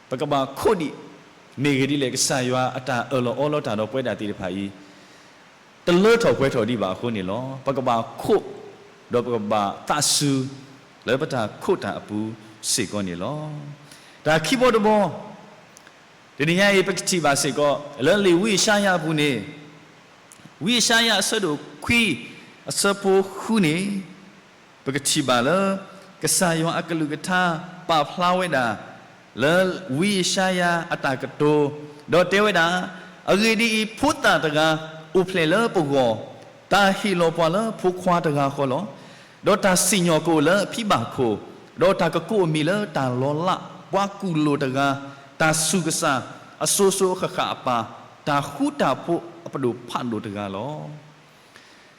ပကဘၣ်ခိးဒံး, မ့ၢ်ဂ့ၢ်ဒ်လဲၣ် ကစၢ်ယွၤအတၢ်အၢၣ်လီၤအီလီၤတၢ်ဒီးပဝဲဒၣ်သ့ၣ်တဖၣ်အံၤ တလၢထီၣ်ပှဲၤထီၣ်ဒံးဘၣ်အဃိန့ၣ်လီၤ. ပကဘၣ်ခိး, ဒီးပကဘၣ်သးစူၤ လၢပတၢ်ခိးတၢ်အပူၤစ့ၢ်ကီးန့ၣ်လီၤ. တၢ်ခံဘီတဘီ တနံၤညါအံၤ ပကထံၣ်ဘၣ်စ့ၢ်ကီး လၢလံာ်ဝံယၡါယၤအပူၤန့ၣ်, ဝံယၡါယၤအဆၢဒိၣ်ခွံ အဆၢဖိဃုန့ၣ်, ပကထံၣ်ဘၣ်လၢ ကစၢ်ယွၤအကလုၢ်ကထါ ပာ်ဖျါဝဲဒၣ် လၢဝံယၡါယၤအတၢ်ကတိၤ, ဒီးတဲဝဲဒၣ်, အဂ့ၢ်ဒ်အံၤ, ဖိသၣ်တဂၤ အိၣ်ဖျဲၣ်လၢပဂီၢ်, တၢ်ဟ့ၣ်လီၤပှၤလၢဖိခွါတဂၤဃီလီၤ. ဒီးတၢ်စံၣ်ညီၣ်ကအိၣ်လၢအဖံဘၣ်ခိၣ်, ဒီးတၢ်ကကိးအမံၤလၢတၢ်လီၤလး, ပှၤကူၣ်လိာ်တဂၤ, တၢ်ဆူၣ်ကစၢ်, အစိၤစိၤအဃၣ်ဃၣ်အပၢ်, တၢ်ဃူတၢ်ဖိးအပဒိၣ်ဖးဒိၣ်တဂၤလီၤ.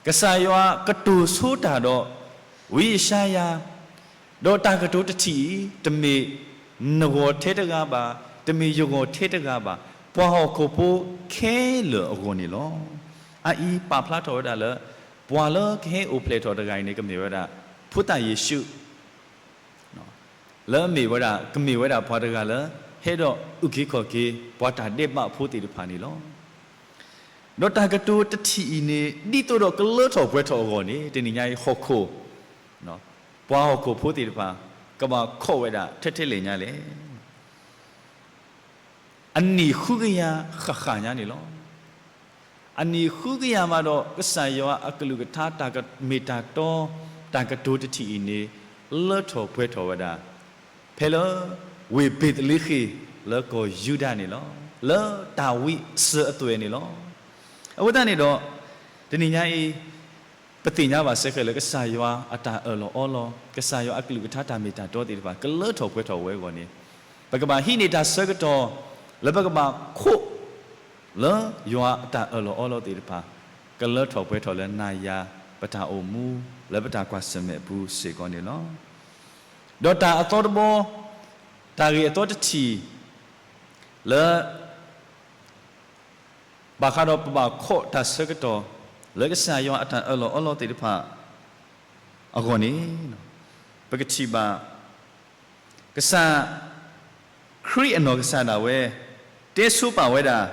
ကစၢ်ယွၤကတိၤဆိတၢ်ဒီး ဝံယၡါယၤ, ဒီးတၢ်ကတိၤတထံၣ်အံၤ တမ့ၢ်နဂီၢ်ထဲတဂၤဘၣ်, တမ့ၢ်ယဂီၢ်ထဲတဂၤဘၣ်, ပှၤဟီၣ်ခိၣ်ဖိခဲလၢာ်အဂီၢ်န့ၣ်လီၤ. အအံၤပာ်ဖျါထီၣ်ဝဲဒၣ်လၢ ပှၤလၢကဟဲအိၣ်ဖျဲၣ်ထီၣ်တဂၤအံၤန့ၣ် ကမ့ၢ်ဝဲဒၣ် ဖိသၣ်ယ့ၣ်ၡူး လၢအမ့ၢ်ဝဲဒၣ် ကမ့ၢ်ဝဲဒၣ်ပှၤတဂၤလၢ ဟဲဒီးအုၣ်က့ၤခီၣ်က့ၤ ပှၤတၢ်ဒဲးဘးဖိသ့ၣ်တဖၣ်န့ၣ်လီၤ. ဒီးတၢ်ကတိၤတထံၣ်အံၤန့ၣ် ဒ်သိးဒီးကလၢထီၣ်ပှဲၤထီၣ်အဂီၢ်န့ၣ် တနံၤညါအံၤဟီၣ်ခိၣ်, ပှၤဟီၣ်ခိၣ်ဖိသ့ၣ်တဖၣ် ကဘၣ်ခိးဝဲဒၣ်ထဲထဲလဲၣ်ညါလဲၣ်. အနံၣ်ဃုကယၤဃၣ်ဃၣ်ညါန့ၣ်လီၤ. အနံၣ်ဃုကယၤမးဒီး ကစၢ်ယွၤအကလုၢ်ကထါတၢ်မ့ၢ်တၢ်တီ တၢ်ကတိၤတထံၣ်အံၤန့ၣ် လၢထီၣ်ပှဲၤထီၣ်ဝဲဒၣ် ဖဲလၢ ဝ့ၢ်ဘ့းသလ့ဃ့ၣ် လၢကီၢ်ယူဒၤန့ၣ်လီၤ. လၢတၢ်ဝံအစၢၤအသွဲၣ်န့ၣ်လီၤ. အဃိသတးန့ၣ်ဒီး တနံၤညါအံၤ ပသ့ၣ်ညါဘၣ်စ့ၢ်ကီးလၢကစၢ်ယွၤအတၢ်အၢၣ်လီၤအီလီၤ, ကစၢ်ယွၤအကလုၢ်ကထါတၢ်မ့ၢ်တၢ်တီသ့ၣ်တဖၣ် ကလၢထီၣ်ပှဲၤထီၣ်ဝဲအဂီၢ်န့ၣ်, ပကဘၣ်ဟံးန့ၢ်တၢ်ဆၢကတီၢ် လၢပကဘၣ်ခိး လၢယွၤအတၢ်အၢၣ်လီၤအီလီၤသ့ၣ်တဖၣ် ကလၢထီၣ်ပှဲၤထီၣ်လၢနၤယၤ ပတၢ်အိၣ်မူ လၢပတၢ်ကွၢ်ဆၢၣ်မဲာ်အပူၤစ့ၢ်ကီးန့ၣ်လီၤ. ဒီးတၢ်အသီတဘီ, တၢ်ဂ့ၢ်အသီတထံၣ် လၢ ဘၣ်ဃးဒီးပဘၣ်ခိးတၢ်ဆၢကတီၢ် လၢကစၢ်ယွၤအတၢ်အၢၣ်လီၤအီလီၤသ့ၣ်တဖၣ်အဂီၢ်န့ၣ်, ပကထံၣ်ဘၣ် ကစၢ်ခရံာ်အနီၢ်ကစၢ်ဒၣ်ဝဲ တဲဆိပာ်ဝဲဒၣ်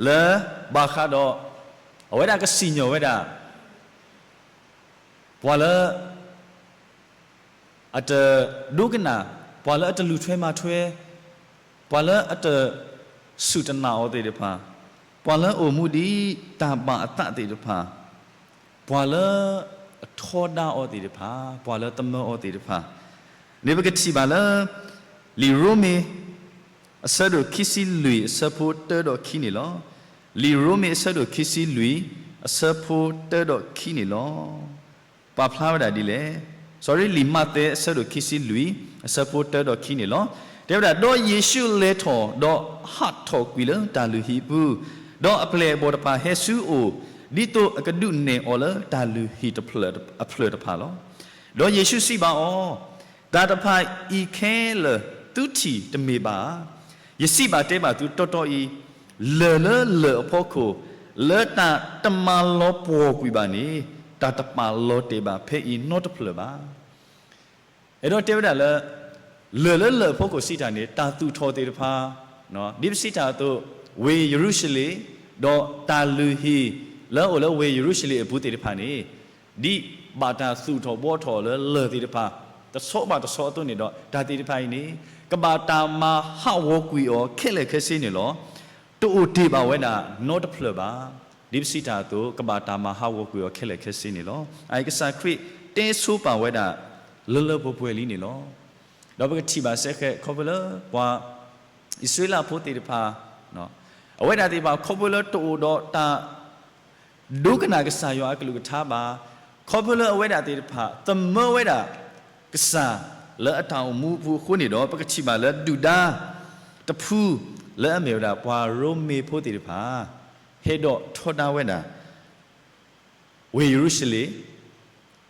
လၢ ဘၣ်ဃးဒီး အဝဲဒၣ်ကစံၣ်ညီၣ်ဝဲဒၣ် ပှၤလၢ အတဒိကနၣ်, ပှၤလၢအတလူၤထွဲမၤထွဲ, ပှၤလၢအတစူၢ်တနာ်အီၤသ့ၣ်တဖၣ်, ပှၤလၢအအိၣ်မူဒ်တၢ်ဘၣ်အသးသ့ၣ်တဖၣ်, ပှၤလၢအထီဒါအီၤသ့ၣ်တဖၣ်, ပှၤလၢသမၢအီၤသ့ၣ်တဖၣ်န့ၣ် ပကထံၣ်ဘၣ်လၢ လံာ်ရိမ့ၤ အဆၢဒိၣ်ခံဆံလွံၢ် အဆၢဖိတၢဒီးခံန့ၣ်လီၤ. လံာ်ရိမ့ၤအဆၢဒိၣ်ခံဆံလွံၢ် အဆၢဖိတၢဒီးခံန့ၣ်လီၤ. ပာ်ဖျါဝဲဒၣ်ဒ်လဲၣ်. sorry, လံာ်မးသဲအဆၢဒိၣ်ခံဆံလွံၢ် အဆၢဖိတၢဒီးခံန့ၣ်လီၤ. တဲဝဲဒၣ်, ဒီးယ့ၣ်ၡူးလဲၤထီၣ်, ဒီးဟးထီၣ်ကွံာ်လၢတၢ်လုၢ်ဟံၣ်အပူၤ, ဒီးအပျဲၢ်အဘီၣ်တဖၣ်ဟဲဆူအအိၣ်, ဒ်သိးအကဒုးနဲၣ်အီၤလၢတၢ်လုၢ်ဟံၣ်အဖျၢၣ်တဖၣ်လီၤ. ဒီးယ့ၣ်ၡူးစံးဘၣ်အီၤ, တၢ်တဖၣ်အံၤခဲလၢာ်သုထံၣ်တမ့ၢ်ဘၣ်ဧါ. ယစံးဘၣ်တဲဘၣ်သုတီတီအံၤ, လၢၢ်လၢလၢၢ်အဖီခိၣ်, လၢတၢ်တမၤလီၤပှီၢ်ကွံာ်ဘၣ်န့ၣ်, တၢ်တပာ်လီၤတဲာ်ဘၣ်ဖဲအံၤနီတဖျၢၣ်ဘၣ်. အဲၣ်ဒိးတဲဝဲဒၣ်လၢ လၢၢ်လၢလၢၢ်အဖီခိၣ်စံးတၢ်န့ၣ် တၢ်သူၣ်ထီၣ်သ့ၣ်တဖၣ်, ဒ်ပစံးတၢ်အသိး, ဝ့ၢ်ယရူၤၡလ့ၣ်, ဒီးတၢ်လုၢ်ဟံၣ်လၢအအိၣ်လၢဝ့ၢ်ယရူၤၡလ့ၣ်အပူၤသ့ၣ်တဖၣ်န့ၣ်, ဒ်ဘၣ်တၢ်သူၣ်ထီၣ်ဘှီထီၣ်လၢလၢၢ်သ့ၣ်တဖၣ် တဆီဘၣ်တဆီအသိးန့ၣ်ဒီး တၢ်သ့ၣ်တဖၣ်အံၤန့ၣ် ကဘၣ်တၢ်မၤဟးဂီၤကွံာ်အီၤခဲလၢာ်ခဲဆ့န့ၣ်လီၤ. တအိၣ်တ့ၢ်ဘၣ်ဝဲဒၣ်နီတဖျၢၣ်ဘၣ်. ဒ်ပစံးတၢ်အသိး ကဘၣ်တၢ်မၤဟးဂီၤကွံာ်အီၤခဲလၢာ်ခဲဆ့န့ၣ်လီၤ. အအံၤကစၢ်ခရံာ်တဲဆိပာ်ဝဲဒၣ် လၢလၢပှဲၤပှဲၤလံန့ၣ်လီၤ. ဒီးပကထံၣ်ဘၣ်စ့ၢ်ကီး ခီဖျိလၢပှၤအံၣ်စရ့လးဖိသ့ၣ်တဖၣ်, အဝဲဒၣ်သ့ၣ်တဖၣ်ခီဖျိလၢတအိၣ်ဒီးတၢ် ဒိကနၣ်ကစၢ်ယွၤအကလုၢ်ကထါဘၣ်, ခီဖျိလၢအဝဲဒၣ်သ့ၣ်တဖၣ် သမၢဝဲဒၣ်ကစၢ်လၢအတၢ်အိၣ်မူအပူၤအဃိန့ၣ်ဒီး ပကထံၣ်ဘၣ်လၢဒုၣ်ဒါတဖု လၢအမ့ၢ်ဝဲဒၣ်ပှၤရိမ့ၤဖိသ့ၣ်တဖၣ် ဟဲဒီးထီဒါဝဲဒၣ် ဝ့ၢ်ယရူၤၡလ့ၣ်,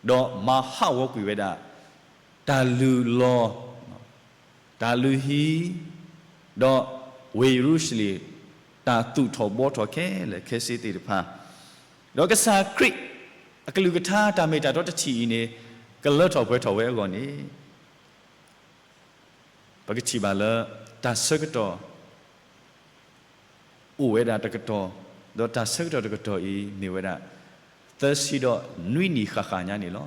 ဒီးမၤဟးဂီၤကွံာ်ဝဲဒၣ် တၢ်လုၢ်လီၤ, တၢ်လုၢ်ဟံၣ်, ဒီးဝ့ၢ်ယရူၤၡလ့ၣ် တၢ်သူၣ်ထီၣ်ဘှီထီၣ်ခဲလၢာ်ခဲဆ့သ့ၣ်တဖၣ်, ဒီးကစၢ်ခရံာ်အကလုၢ်ကထါတၢ်မ့ၢ်တၢ်တီတထံၣ်အံၤန့ၣ် ကလၢထီၣ်ပှဲၤထီၣ်ဝဲအဂီၢ်န့ၣ် ပကထံၣ်ဘၣ်လၢ တၢ်ဆၢကတီၢ် အိၣ်ဝဲဒၣ်တကတီၢ်, ဒီးတၢ်ဆၢကတီၢ်တကတီၢ်အံၤ မ့ၢ်ဝဲဒၣ် သၢဆံဒီးနွံနံၣ်ဃၣ်ဃၣ်ညါန့ၣ်လီၤ.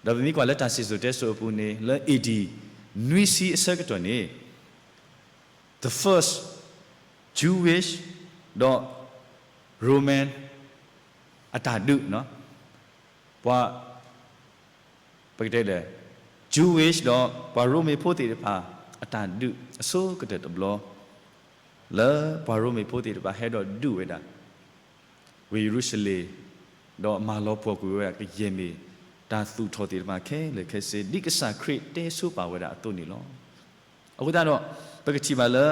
ဒီးပမ့ၢ်ကွၢ်လၢတၢ်စံၣ်စိၤတဲစိၤအပူၤန့ၣ် လၢ A D နွံဆံအဆၢကတီၢ်န့ၣ် the first Jewish ဒီး Roman အတၢ်ဒုး ပှၤ ပကတဲလဲၣ် Jewish ဒီးပှၤရိမ့ၤဖိသ့ၣ်တဖၣ် အတၢ်ဒုးအဆိကတၢၢ်တဘျီ လၢပှၤရိမ့ၤဖိသ့ၣ်တဖၣ်ဟဲဒီးဒုးဝဲဒၣ် ဝ့ၢ်ယရူၤၡလ့ၣ်, ဒီးမၤလီၤပှီၢ်ကွံာ်ဝဲဒၣ်ကယဲၢ်မ့ၢ် တၢ်သူၣ်ထီၣ်သ့ၣ်တဖၣ်ခဲလၢာ်ခဲဆ့ ဒ်ကစၢ်ခရံာ်တဲဆိပာ်ဝဲဒၣ်အသိးန့ၣ်လီၤ. အဃိသတးဒီး ပကထံၣ်ဘၣ်လၢ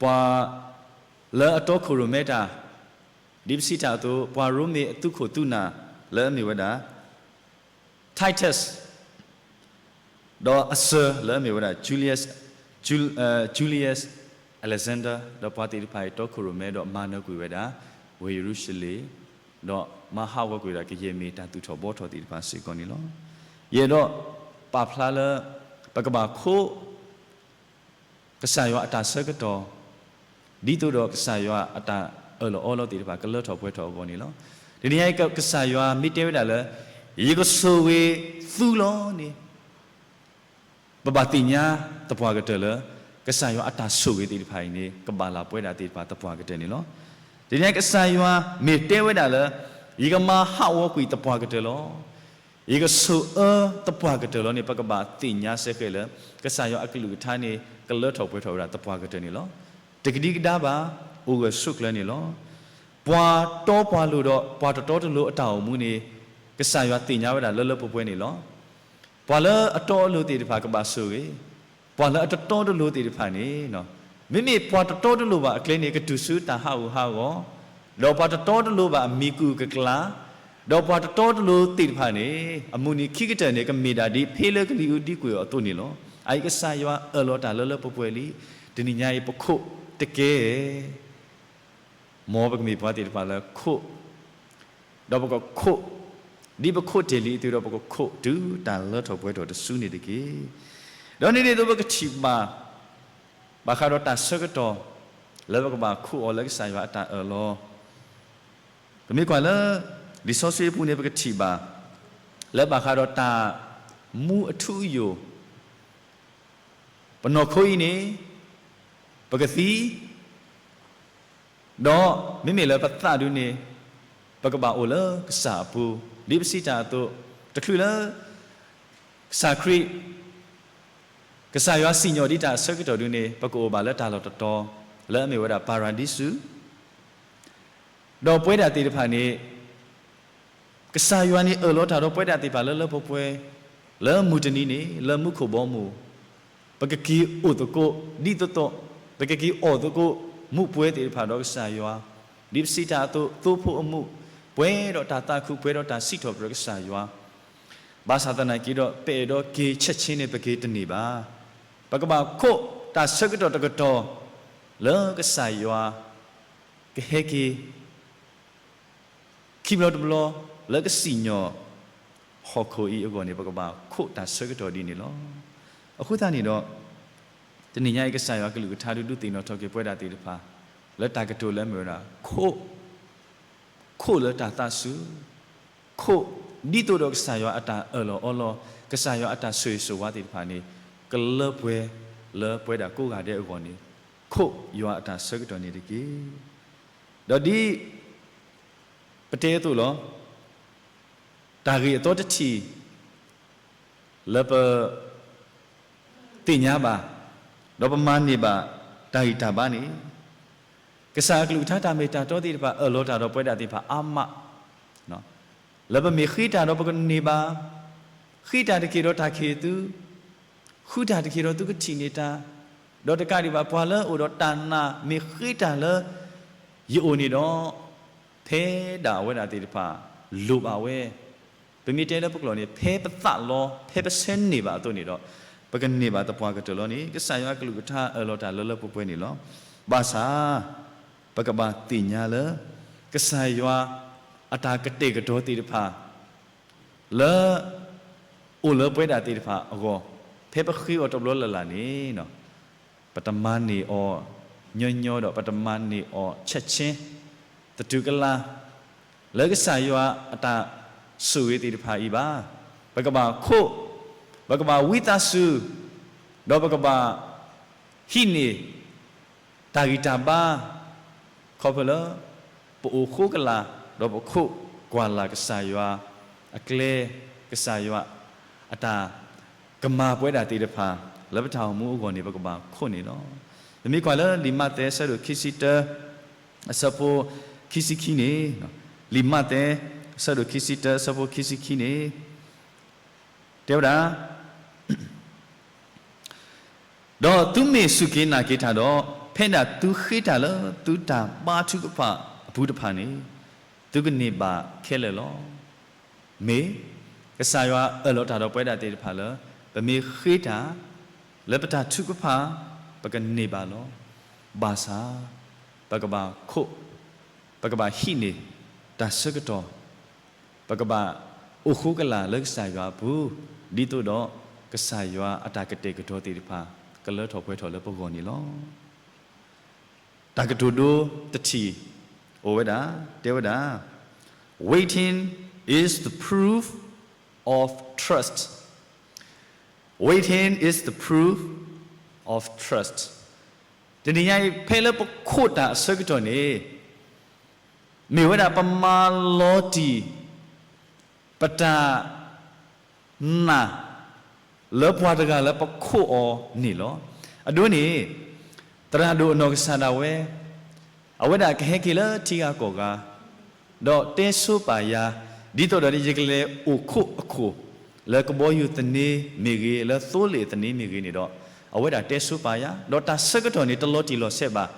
ပှၤလၢအတီခိၣ်ရိၣ်မဲတၢ် ဒ်ပစံးတၢ်အသိး ပှၤရိမ့ၤအသုးခိၣ်သုးနၢ်လၢအမ့ၢ်ဝဲဒၣ် Titus ဒီးအစၢၤလၢအမ့ၢ်ဝဲဒၣ် Julius, Jul- အဲ Julius Alexander ဒီးပှၤသ့ၣ်တဖၣ်အံၤတီခိၣ်ရိၣ်မဲဒီးမၤနၢၤကွံာ်ဝဲဒၣ် ဝ့ၢ်ယရူၤၡလ့ၣ်, ဒီးမၤဟးဂီၤကွံာ်ဝဲဒၣ်ကယဲၢ်မ့ၢ်တၢ်သူၣ်ထီၣ်ဘှီထီၣ်သ့ၣ်တဖၣ်စ့ၢ်ကီးန့ၣ်လီၤ. ယအဲၣ်ဒိးပာ်ဖျါလၢ ပကဘၣ်ခိး ကစၢ်ယွၤအတၢ်ဆၢကတီၢ်, ဒ်သိးဒီးကစၢ်ယွၤအတၢ်အၢၣ်လီၤအီလီၤသ့ၣ်တဖၣ် ကလၢထီၣ်ပှဲၤထီၣ်အဂီၢ်န့ၣ်လီၤ. တနံၤညါအံၤ ကစၢ်ယွၤမ့ၢ်တဲဝဲဒၣ်လၢ ယကဆိၣ်ဂ့ၤသုလီၤန့ၣ် ပဘၣ်သ့ၣ်ညါသပှၢ်ကတၢၢ်လၢ ကစၢ်ယွၤအတၢ်ဆိၣ်ဂ့ၤသ့ၣ်တဖၣ်အံၤန့ၣ် ကဘၣ်လၢပှဲၤဒၣ်သ့ၣ်တဖၣ်သပှၢ်ကတၢၢ်န့ၣ်လီၤ. တနံၤညါအံၤ ကစၢ်ယွၤမ့ၢ်တဲဝဲဒၣ်လၢ ယကမၤဟးဂီၤကွံာ်သပှၢ်ကတၢၢ်လီၤ, ယကဆိၣ်အၢသပှၢ်ကတၢၢ်လီၤန့ၣ် ပကဘၣ်သ့ၣ်ညါစ့ၢ်ကီးလၢ ကစၢ်ယွၤအကလုၢ်ကထါန့ၣ် ကလၢထီၣ်ပှဲၤထီၣ်ဝဲဒၣ်သပှၢ်ကတၢၢ်န့ၣ်လီၤ. တကဒံကဒါဘၣ်, အိၣ်ဂၢၢ်ဆိးကျၢၤန့ၣ်လီၤ. ပှၤတီပှၤလိၤဒီးပှၤတတီတလိၤအတၢ်အိၣ်မူန့ၣ် ကစၢ်ယွၤသ့ၣ်ညါဝဲဒၣ်လၢလၢပှဲၤပှဲၤန့ၣ်လီၤ. ပှၤလၢအတီအလိၤသ့ၣ်တဖၣ်ကဘၣ်ဆိၣ်ဂ့ၤ, ပှၤလၢအတတီတလိၤသ့ၣ်တဖၣ်န့ၣ်, မ့မ့ၢ်ပှၤတတီတလိၤဘၣ်အကျဲန့ၣ် ကတုၤဆူတၢ်ဟးဂူာ်ဟးဂီၤ, ဒီးပှၤတတီတလိၤဘၣ်အမံၤကူၣ်ကကျၢ်, ဒီးပှၤတတီတလိၤသ့ၣ်တဖၣ်န့ၣ် အမုၢ်နံၤခံကတၢၢ်န့ၣ် ကမ့ၢ်ဒၣ်ဒ်ဖ့လၢကလံၤအူဒံကွံာ်အီၤအသိးန့ၣ်လီၤ. အအံၤကစၢ်ယွၤအၢၣ်လီၤတၢ်လၢလၢပှဲၤပှဲၤလံ. တနံၤညါအံၤပခိၣ်တကဲ မ်ပကမ့ၢ်ပှၤသ့ၣ်တဖၣ်လၢခိၣ်, ဒီးပကခိၣ်, ဒ်ပခိၣ်တ့ၢ်လံအသိးဒီး ပကခိၣ်တုၤတၢ်လၢထီၣ်ပှဲၤထီၣ်တစုန့ၣ်တက့ၢ်. ဒီးန့ၣ်ဒ်သိးပကထံၣ်ဘၣ် ဘၣ်ဃးဒီးတၢ်ဆၢကတီၢ် လၢပကဘၣ်ခိၣ်အီၤလၢကစၢ်ယွၤအတၢ်အၢၣ်လီၤ, ပမ့ၢ်ကွၢ်လၢ လံာ်စီဆှံအပူၤန့ၣ် ပကထံၣ်ဘၣ် လၢဘၣ်ဃးဒီးတၢ်မူအထူအယိာ်, ပနီၢ်ခိအံၤန့ၣ် ပကသံ, ဒီးမ့မ့ၢ်လၢပသးဒုန့ၣ် ပကဘၣ်အိၣ်လၢကစၢ်အပူၤ, ဒ်ပစံးတၢ်အသိး, တချုးလၢ ကစၢ်ခရံာ်, ကစၢ်ယွၤစံၣ်ညီၣ်ဒံးတၢ်အဆၢကတီၢ်ဒုန့ၣ် ပကအိၣ်ဘၣ်လၢတၢ်လီၢ်တတီၤ လၢအမ့ၢ်ဝဲဒၣ်ပၤရဒံစူၤ, ဒီးပဝဲဒၣ်သ့ၣ်တဖၣ်န့ၣ် ကစၢ်ယွၤန့ၣ်အၢၣ်လီၤတၢ်ဒီးပဝဲဒၣ်သ့ၣ်တဖၣ်လၢလၢပှဲၤပှဲၤ, လၢမုၢ်တနံၤန့ၣ် လၢမူခိၣ်ဘီမုၢ်, ပကက့ၤအိၣ်သကိး ဒ်သိးသိး, ပကက့ၤအီၣ်သကိး မူးပွဲသ့ၣ်တဖၣ်ဒီးကစၢ်ယွၤ, ဒ်ပစံးတၢ်အသိး သိဖိအမူး, ပှဲၤဒီးတၢ်သးခု ပှဲၤဒီးတၢ်စံးထီၣ်ပတြၢၤကစၢ်ယွၤ, ဘၣ်ဆၣ်သနာ်က့ဒီး ပအဲၣ်ဒိးက့ၤဆဲးဆ့န့ၣ် ပက့ၤတန့ၢ်ဘၣ်. ပကဘၣ်ခိးတၢ်ဆၢကတီၢ်တကတီၢ် လၢကစၢ်ယွၤ ကဟဲက့ၤ ခံဘျီတဘျီ လၢကစံၣ်ညီၣ်ဟီၣ်ခိၣ်အံၤအဂီၢ်န့ၣ် ပကဘၣ်ခိးတၢ်ဆၢကတီၢ်ဒ်န့ၣ်လီၤ. အဃိသတးန့ၣ်ဒီး တနံၤညါအံၤ ကစၢ်ယွၤကလုၢ်ကထါဒုးဒုးသ့ၣ်နီၣ်ထီၣ်က့ၤပဝဲဒၣ်သ့ၣ်တဖၣ် လၢတၢ်ကတိၤလၢအမ့ၢ်ဝဲဒၣ် ခိး, ခိးလၢတၢ်သးစူၤ, ခိးဒ်သိးဒီးကစၢ်ယွၤအတၢ်အၢၣ်လီၤအီလီၤ, ကစၢ်ယွၤအတၢ်ဆိၣ်ဂ့ၤဆိၣ်ဝါသ့ၣ်တဖၣ်န့ၣ် ကလၢပှဲၤလၢပဝဲဒၣ်ကိးဂၤဒဲးအဂီၢ်န့ၣ် ခိးယွၤအတၢ်ဆၢကတီၢ်န့ၣ်တက့ၢ်. ဒီးဒ် ပတဲအသိးလီၤ. တၢ်ဂ့ၢ်အသီတထံၣ် လၢပ သ့ၣ်ညါဘၣ်, ဒီးပမၤန့ၢ်ဘၣ်တၢ်ဂံၢ်တၢ်ဘါန့ၣ်, ကစၢ်အကလုၢ်ကထါတၢ်မ့ၢ်တၢ်တီသ့ၣ်တဖၣ် အၢၣ်လီၤတၢ်ဒီးပဝဲဒၣ်သ့ၣ်တဖၣ်အါမး, လၢပမ့ၢ်ဃ့တၢ်ဒီးပကန့ၢ်ဘၣ်, ဃ့တၢ်တက့ၢ်ဒီးတၢ်ခံးသု, ဃုတၢ်တက့ၢ်ဒီးသုကထံၣ်န့ၢ်တၢ်, ဒီးတကးဒံးဘၣ် ပှၤလၢအအိၣ်ဒီးတၢ်နာ်မ့ၢ်ဃ့တၢ်လၢ ယအိၣ်န့ၣ်ဒီး ဖဲဒၣ်အဝဲဒၣ်သ့ၣ်တဖၣ် လိၣ်ဘၣ်ဝဲ, ပမ့ၢ်တဲလၢပကျိာ်န့ၣ် ဖဲပသးလီ ဖဲပဆၢန့ၢ်ဘၣ်အသိးန့ၣ်ဒီး ပကန့ၢ်ဘၣ်သပှၢ်ကတၢၢ်လီၤန့ၣ် ကစၢ်ယွၤအကလုၢ်ကထါအၢၣ်လီၤတၢ်လၢလၢပှဲၤပှဲၤန့ၣ်လီၤ. ဘၣ်ဆၣ် ပကဘၣ်သ့ၣ်ညါလၢ ကစၢ်ယွၤအတၢ်ကတဲာ်ကတီၤသ့ၣ်တဖၣ် လၢ အိၣ်လၢပဝဲဒၣ်သ့ၣ်တဖၣ်အဂီၢ် ဖဲပဃ့အီၤတဘျီလၢ်လၢ်န့ၣ် ပတမၤန့ၢ်အီၤညီညီဒီး ပတမၤန့ၢ်အီၤဆဲးဆ့ သတူၢ်ကလာ် လၢကစၢ်ယွၤအတၢ်ဆိၣ်ဂ့ၤသ့ၣ်တဖၣ်အံၤဘၣ်. ပကဘၣ်ခိး, ပကဘၣ်ဝံသးစူၤ, ဒီးပကဘၣ် ဟံးန့ၢ် တၢ်ဂံၢ်တၢ်ဘါ ခီဖျိလၢ ပအိၣ်ဃိကလာ် ဒီးပခိးကွၢ်လၢ်ကစၢ်ယွၤအကျဲ, ကစၢ်ယွၤအတၢ်ကမၤပဝဲဒၣ်သ့ၣ်တဖၣ် လၢပတၢ်အိၣ်မူအဂီၢ်န့ၣ် ပကဘၣ်ခိးန့ၣ်လီၤ. ပမ့ၢ်ကွၢ်လၢလံာ်မးသဲအဆၢဒိၣ်ခံဆံတၢ အဆၢဖိခံဆံခံန့ၣ်, လံာ်မးသဲ အဆၢဒိၣ်ခံဆံတၢ အဆၢဖိခံဆံခံန့ၣ် တဲဝဲဒၣ် ဒီးသုမ့ၢ်စူၢ်က့ၤနာ်က့ၤတၢ်ဒီး, ဖဲဒၣ်သုဃ့တၢ်လၢသုတၢ်ဘါထုကဖၣ်အပူၤတဖၣ်န့ၣ်, သုကန့ၢ်ဘၣ်ခဲလၢာ်လီၤ. မ့ၢ်ကစၢ်ယွၤအၢၣ်လီၤတၢ်ဒီးပဝဲဒၣ်သ့ၣ်တဖၣ်လၢ ပမ့ၢ်ဃ့တၢ် လၢပတၢ်ထုကဖၣ် ပကန့ၢ်ဘၣ်လီၤ. ဘၣ်ဆၣ် ပကဘၣ်ခိး, ပကဘၣ်ဟံးန့ၢ် တၢ်ဆၢကတီၢ် ပကဘၣ်အိၣ်ဃိကလာ်လၢကစၢ်ယွၤအပူၤ, ဒ်သိးဒီးကစၢ်ယွၤအတၢ်ကတဲာ်ကတီၤသ့ၣ်တဖၣ် ကလၢထီၣ်ပှဲၤထီၣ်လၢပဂီၢ်န့ၣ်လီၤ. တၢ်ကတိၤဒိတထံၣ် အိၣ်ဝဲဒၣ်, တဲဝဲဒၣ်, Waiting is the proof of trust. Waiting is the proof of trust. တနံၤညါအံၤ ဖဲလၢပခိးတၢ်အဆၢကတီၢ်န့ၣ် မ့ၢ်ဝဲဒၣ်ပမၤလီၤတံၢ် ပတၢ်နာ် လၢပှၤတဂၤလၢပခိးအီၤန့ၣ်လီၤ. အဒိန့ၣ် သရၣ်ဒိၣ်အနီၢ်ကစၢ်ဒၣ်ဝဲ အဝဲဒၣ်ကဟဲက့ၤလၢထံဂၤကီၢ်ဂၤ ဒီးတဲဆိပာ်ယၤ ဒ်သိးဒီးန့ၣ် ယကလဲၤအိၣ်ခိးအခိၣ် လၢကဘီယူၤသန့မ့ၢ်ဂ့ၤ လၢသိလ့ၣ်သန့မ့ၢ်ဂ့ၤန့ၣ်ဒီး အဝဲဒၣ်တဲဆိပာ်ယၤ ဒီးတၢ်ဆၢကတီၢ်န့ၣ် တလီၤတံၢ်လီၤဆဲးဘၣ်.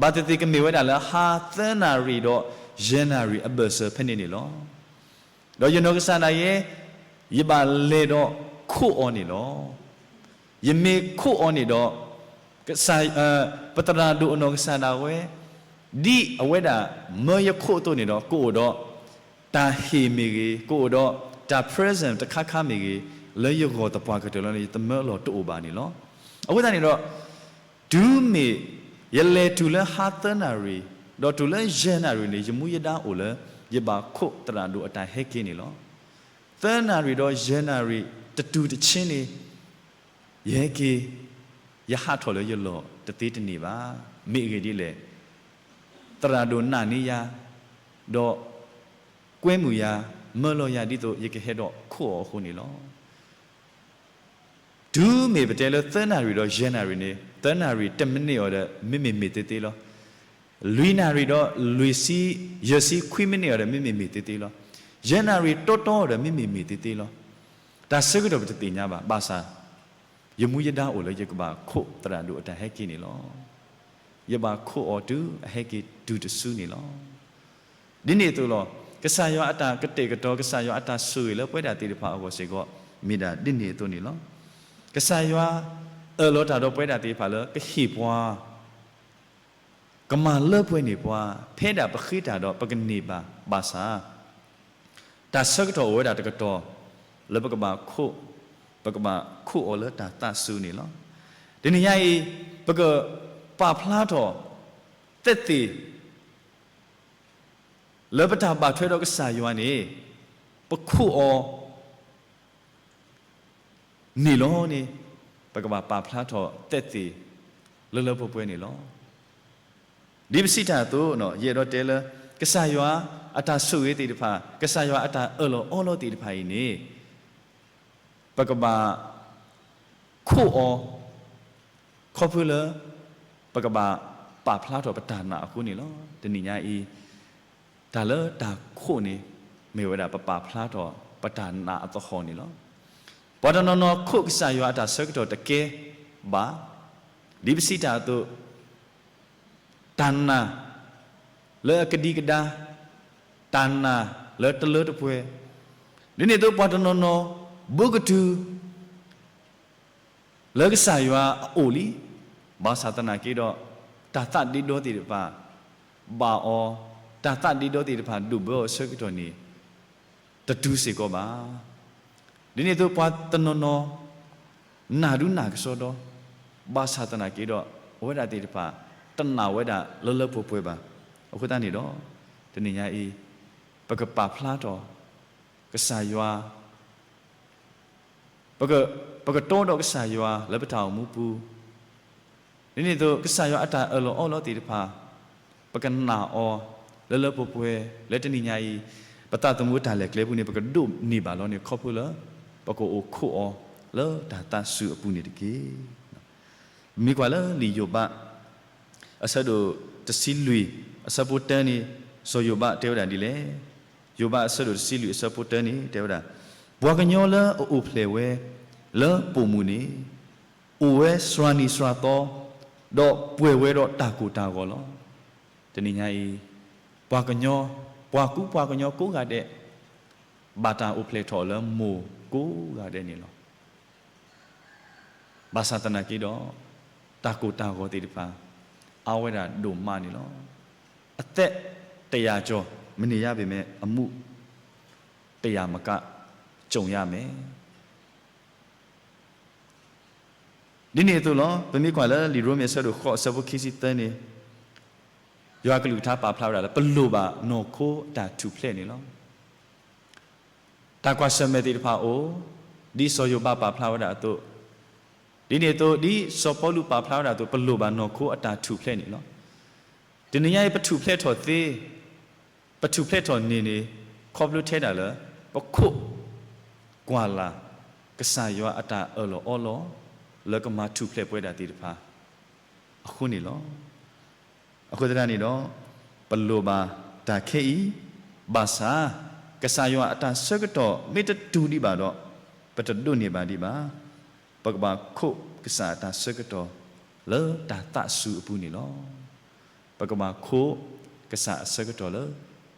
ဘၣ်သ့ၣ်သ့ၣ်ကမ့ၢ်ဝဲဒၣ်လၢ ဟါသၢနၣ်ရံၣ်ဒီး ယဲၢ်နၣ်ရံၣ်အဘၢၣ်စၢၤဖဲန့ၣ်န့ၣ်လီၤ. ဒီးယနီၢ်ကစၢ်ဒၣ်ယဲ ယဘၣ်လဲၤဒီးခိးအီၤန့ၣ်လီၤ. ယမ့ၢ်ခိးအီၤန့ၣ်ဒီး ကစၢ်, ပသရၣ်ဒိၣ်အနီၢ်ကစၢ်ဒၣ်ဝဲ ဒ်အဝဲဒၣ်မၢယခိးအသိးန့ၣ်ဒီး ကအိၣ်ဒီးတၢ်ဟ့ၣ်မ့ၢ်ဂ့ၤ, ကအိၣ်ဒီးတၢ် present တခါခါမ့ၢ်ဂ့ၤ, လၢယဂီၢ်သပှၢ်ကတၢၢ်လီၤန့ၣ် ယတမၢလီၤတအိၣ်ဘၣ်န့ၣ်လီၤ. အဃိသတးန့ၣ်ဒီး တုၤမ့ၢ်ယလဲၤတုၤလၢဟါသၢနၣ်ရံၣ် ဒီးတုၤလၢယဲၢ်နၣ်ရံၣ်န့ၣ် ယမူယဒါအိၣ်လၢ ယဘၣ်ခိးသရၣ်ဒိၣ်အတၢ်ဟဲက့ၤန့ၣ်လီၤ. သၢနၣ်ရံၣ်ဒီးယဲၢ်နၣ်ရံၣ်တတူၢ်တဆ့န့ၣ် ယဟဲက့ၤ ယဟးထီၣ်လၢယလီၢ်တသ့တန့ၢ်ဘၣ်. မ့ၢ်အဂ့ၢ်ဒ်လဲၣ်, သရၣ်ဒိၣ်နာ်န့ၢ်ယၤ, ဒီးကွဲမုာ်ယၤ, မၢလီၤယၤဒ်သိးယကဟဲဒီးခိးအီၤအဃိန့ၣ်လီၤ. တုၤမ့ၢ်ပတဲလၢသၢနၣ်ရံၣ်ဒီးယဲၢ်နၣ်ရံၣ်န့ၣ် သၢနၣ်ရံၣ်တမံးနံးအံၤဒီး မ့မ့ၢ်မ့ၢ်သ့သ့လီၤ. လွံၢ်နၣ်ရံၣ်ဒီးလွံၢ်ဆံ, ယဲၢ်ဆံခွံမံးနံးအံၤဒီး မ့မ့ၢ်မ့ၢ်သ့သ့လီၤ. ယဲၢ်နၣ်ရံၣ်တီတီဒီး မ့မ့ၢ်မ့ၢ်သ့သ့လီၤ. တၢ်ဆၢကတီၢ်ပတသ့ၣ်ညါဘၣ်. ဘၣ်ဆၣ် ယမူယဒါအိၣ်လၢယကဘၣ်ခိးသရၣ်ဒိၣ်အတၢ်ဟဲက့ၤန့ၣ်လီၤ. ယဘၣ်ခိးအီၤတုၤအဟဲက့ၤတုၤတစုန့ၣ်လီၤ. ဒ်န့ၣ်အသိးလီၤ. ကစၢ်ယွၤအတၢ်ကတဲာ်ကတီၤ ကစၢ်ယွၤအတၢ်ဆိၣ်ဂ့ၤလၢပဝဲဒၣ်သ့ၣ်တဖၣ်အဂီၢ်စ့ၢ်ကီး မ့ၢ်ဒၣ်ဒ်န့ၣ်အသိးန့ၣ်လီၤ. ကစၢ်ယွၤအၢၣ်လီၤတၢ်ဒီးပဝဲဒၣ်သ့ၣ်တဖၣ်လၢကဟ့ၣ်ပှၤ ကမၤလၢပှဲၤန့ၢ်ပှၤ ဖဲဒၣ်ပဃ့တၢ်ဒီးပကန့ၢ်ဘၣ်ဘၣ်ဆၣ် တၢ်ဆၢကတီၢ်အိၣ်ဝဲဒၣ်တကတီၢ် လၢပကဘၣ်ခိး, ပကဘၣ်ခိးအီၤလၢတၢ်သးစူၤန့ၣ်လီၤ. တနံၤညါအံၤ ပကပာ်ဖျါထီၣ် သက်သေ လၢပတၢ်ဘၣ်ထွဲဒီးကစၢ်ယွၤန့ၣ် ပခိးအီၤ န့ၣ်လီၤန့ၣ် ပကဘၣ်ပာ်ဖျါထီၣ် သက်သေ လၢလၢပှဲၤပှဲၤန့ၣ်လီၤ. ဒ်ပစံးတၢ်အသိး ယအဲၣ်ဒိးတဲလၢ ကစၢ်ယွၤအတၢ်ဆိၣ်ဂ့ၤသ့ၣ်တဖၣ်, ကစၢ်ယွၤအတၢ်အၢၣ်လီၤအီလီၤသ့ၣ်တဖၣ်အံၤန့ၣ် ပကဘၣ်ခိးအီၤ ခီဖျိလၢ ပကဘၣ်ပာ်ဖျါထီၣ်ပတၢ်နာ်အဃိန့ၣ်လီၤ. တနံၤညါအံၤ တၢ်လၢတၢ်ခိးန့ၣ် မ့ၢ်ဝဲဒၣ်ပပာ်ဖျါထီၣ်ပတၢ်နာ်အသဟီၣ်န့ၣ်လီၤ. ပှၤတနီၤနီၤခိးကစၢ်ယွၤအတၢ်ဆၢကတီၢ်တကဲဘၣ်. ဒ်ပစံးတၢ်အသိး တၢ်နာ်လၢအကဒံကဒါ, တၢ်နာ်လၢတလၢတပှဲၤ, ဒ်န့ၣ်အသိးပှၤတနီၤနီၤ ဘူးကတုၤ လၢကစၢ်ယွၤအအိၣ်လံ, ဘၣ်ဆၣ်သနာ်က့ဒီး တၢ်သးဒ့ဒီသ့ၣ်တဖၣ် ဘၣ်အီၤ, တၢ်သးဒ့ဒီသ့ၣ်တဖၣ်ဒိၣ်ဘၢအီၤအဆၢကတီၢ်န့ၣ် တတုၤစ့ၢ်ကီးဘၣ်. ဒ်န့ၣ်အသိးပှၤတနီၤနီၤ နာ်ဒုးနာ်ကစီဒီ, ဘၣ်ဆၣ်သနာ်က့ဒီး အဝဲဒၣ်သ့ၣ်တဖၣ် တနာ်ဝဲဒၣ်လၢလၢပှဲၤပှဲၤဘၣ်. အဃိသတးန့ၣ်ဒီး တနံၤညါအံၤ ပကပာ်ဖျါထီၣ် ကစၢ်ယွၤ ပက, ပကတီဒီးကစၢ်ယွၤလၢပတၢ်အိၣ်မူပူၤ, ဒ်န့ၣ်အသိး ကစၢ်ယွၤအတၢ်အၢၣ်လီၤအီလီၤသ့ၣ်တဖၣ် ပကနာ်အီၤလၢလၢပှဲၤပှဲၤ လၢတနံၤညါအံၤ ပသးသမူတၢ်လဲၤကျဲပူၤန့ၣ် ပကဒိးန့ၢ်ဘၣ်လီၤန့ၣ် ခီဖျိလၢ ပကအိၣ်ခိးအီၤလၢတၢ်သးစူၤအပူၤန့ၣ်တက့ၢ်. မ့ၢ်ကွၢ်လၢလံာ်ယိၤဘး အဆၢဒိၣ်တဆံလွံၢ် အဆၢဖိတၢန့ၣ် စီၤယိၤဘးတဲဝဲဒၣ်ဒ်လဲၣ်. ယိၤဘးအဆၢဒိၣ်တဆံလွံၢ်အဆၢဖိတၢန့ၣ် တဲဝဲဒၣ်, ပှၤကညီလၢအအိၣ်ဖျဲၣ်ဝဲလၢပိာ်မုၣ်န့ၣ် အိၣ်ဝဲစှၤနံၤစှၤသီ, ဒီးပှဲၤဝဲဒီးတၢ်ကိၢ်တၢ်ဂီၤလီၤ. တနံၤညါအံၤ ပှၤကညီ, ပှၤကူပှၤကညီကိးဂၤဒဲး ဘၣ်တၢ်အိၣ်ဖျဲၣ်ထီၣ်လၢမိၢ်ကိးဂၤဒဲးန့ၣ်လီၤ. ဘၣ်ဆၣ်သနာ်က့ဒီး တၢ်ကိၢ်တၢ်ဂီၤသ့ၣ်တဖၣ် အါဝဲဒၣ်ဒိၣ်မးန့ၣ်လီၤ. အသက်တရာကျော် မနေရပေမဲ့ အမှုတစ်ရာမက ကြုံရမယ်. ဒ်န့ၣ်အသိးလီၤ. ပမ့ၢ်ကွၢ်လၢလံာ်ရိမ့ၤအဆၢဒိၣ်ဃိး အဆၢဖိခံဆံသၢန့ၣ် ယွၤကလုၢ်ကထါပာ်ဖျါဝဲဒၣ်လၢ ပလိၣ်ဘၣ်နီၢ်ခိအတၢ်ထူၣ်ဖျဲးန့ၣ်လီၤ. တၢ်ကွၢ်ဆၢၣ်မဲာ်သ့ၣ်တဖၣ်အိၣ်, ဒ်စီၤယိၤဘးပာ်ဖျါဝဲဒၣ်အသိး, ဒ်န့ၣ်အသိး ဒ်စီၤပီလူးပာ်ဖျါဝဲဒၣ်အသိး ပလိၣ်ဘၣ်နီၢ်ခိအတၢ်ထူၣ်ဖျဲးန့ၣ်လီၤ. တနံၤညါအံၤ ပထူၣ်ဖျဲးထီၣ်သ့, ပထူၣ်ဖျဲးထီၣ်န့ၢ်န့ၣ် ခီဖျိထဲဒၣ်လၢ ပခိးကွၢ်လၢ် ကစၢ်ယွၤအတၢ်အၢၣ်လီၤအီလီၤ လၢကမၤထူၣ်ဖျဲးပဝဲဒၣ်သ့ၣ်တဖၣ် အဃိန့ၣ်လီၤ. အဃိသတးန့ၣ်ဒီး ပလိၣ်ဘၣ်တၢ်ခဲအံၤ, ဘၣ်ဆၣ် ကစၢ်ယွၤအတၢ်ဆၢကတီၢ်မ့ၢ်တတုၤဒံးဘၣ်ဒီး ပတဒိးန့ၢ်ဘၣ်ဒံးဘၣ်. ပကဘၣ်ခိးကစၢ်အတၢ်ဆၢကတီၢ်လၢတၢ်သးစူၤအပူၤန့ၣ်လီၤ. ပကဘၣ်ခိးကစၢ်အဆၢကတီၢ်လၢ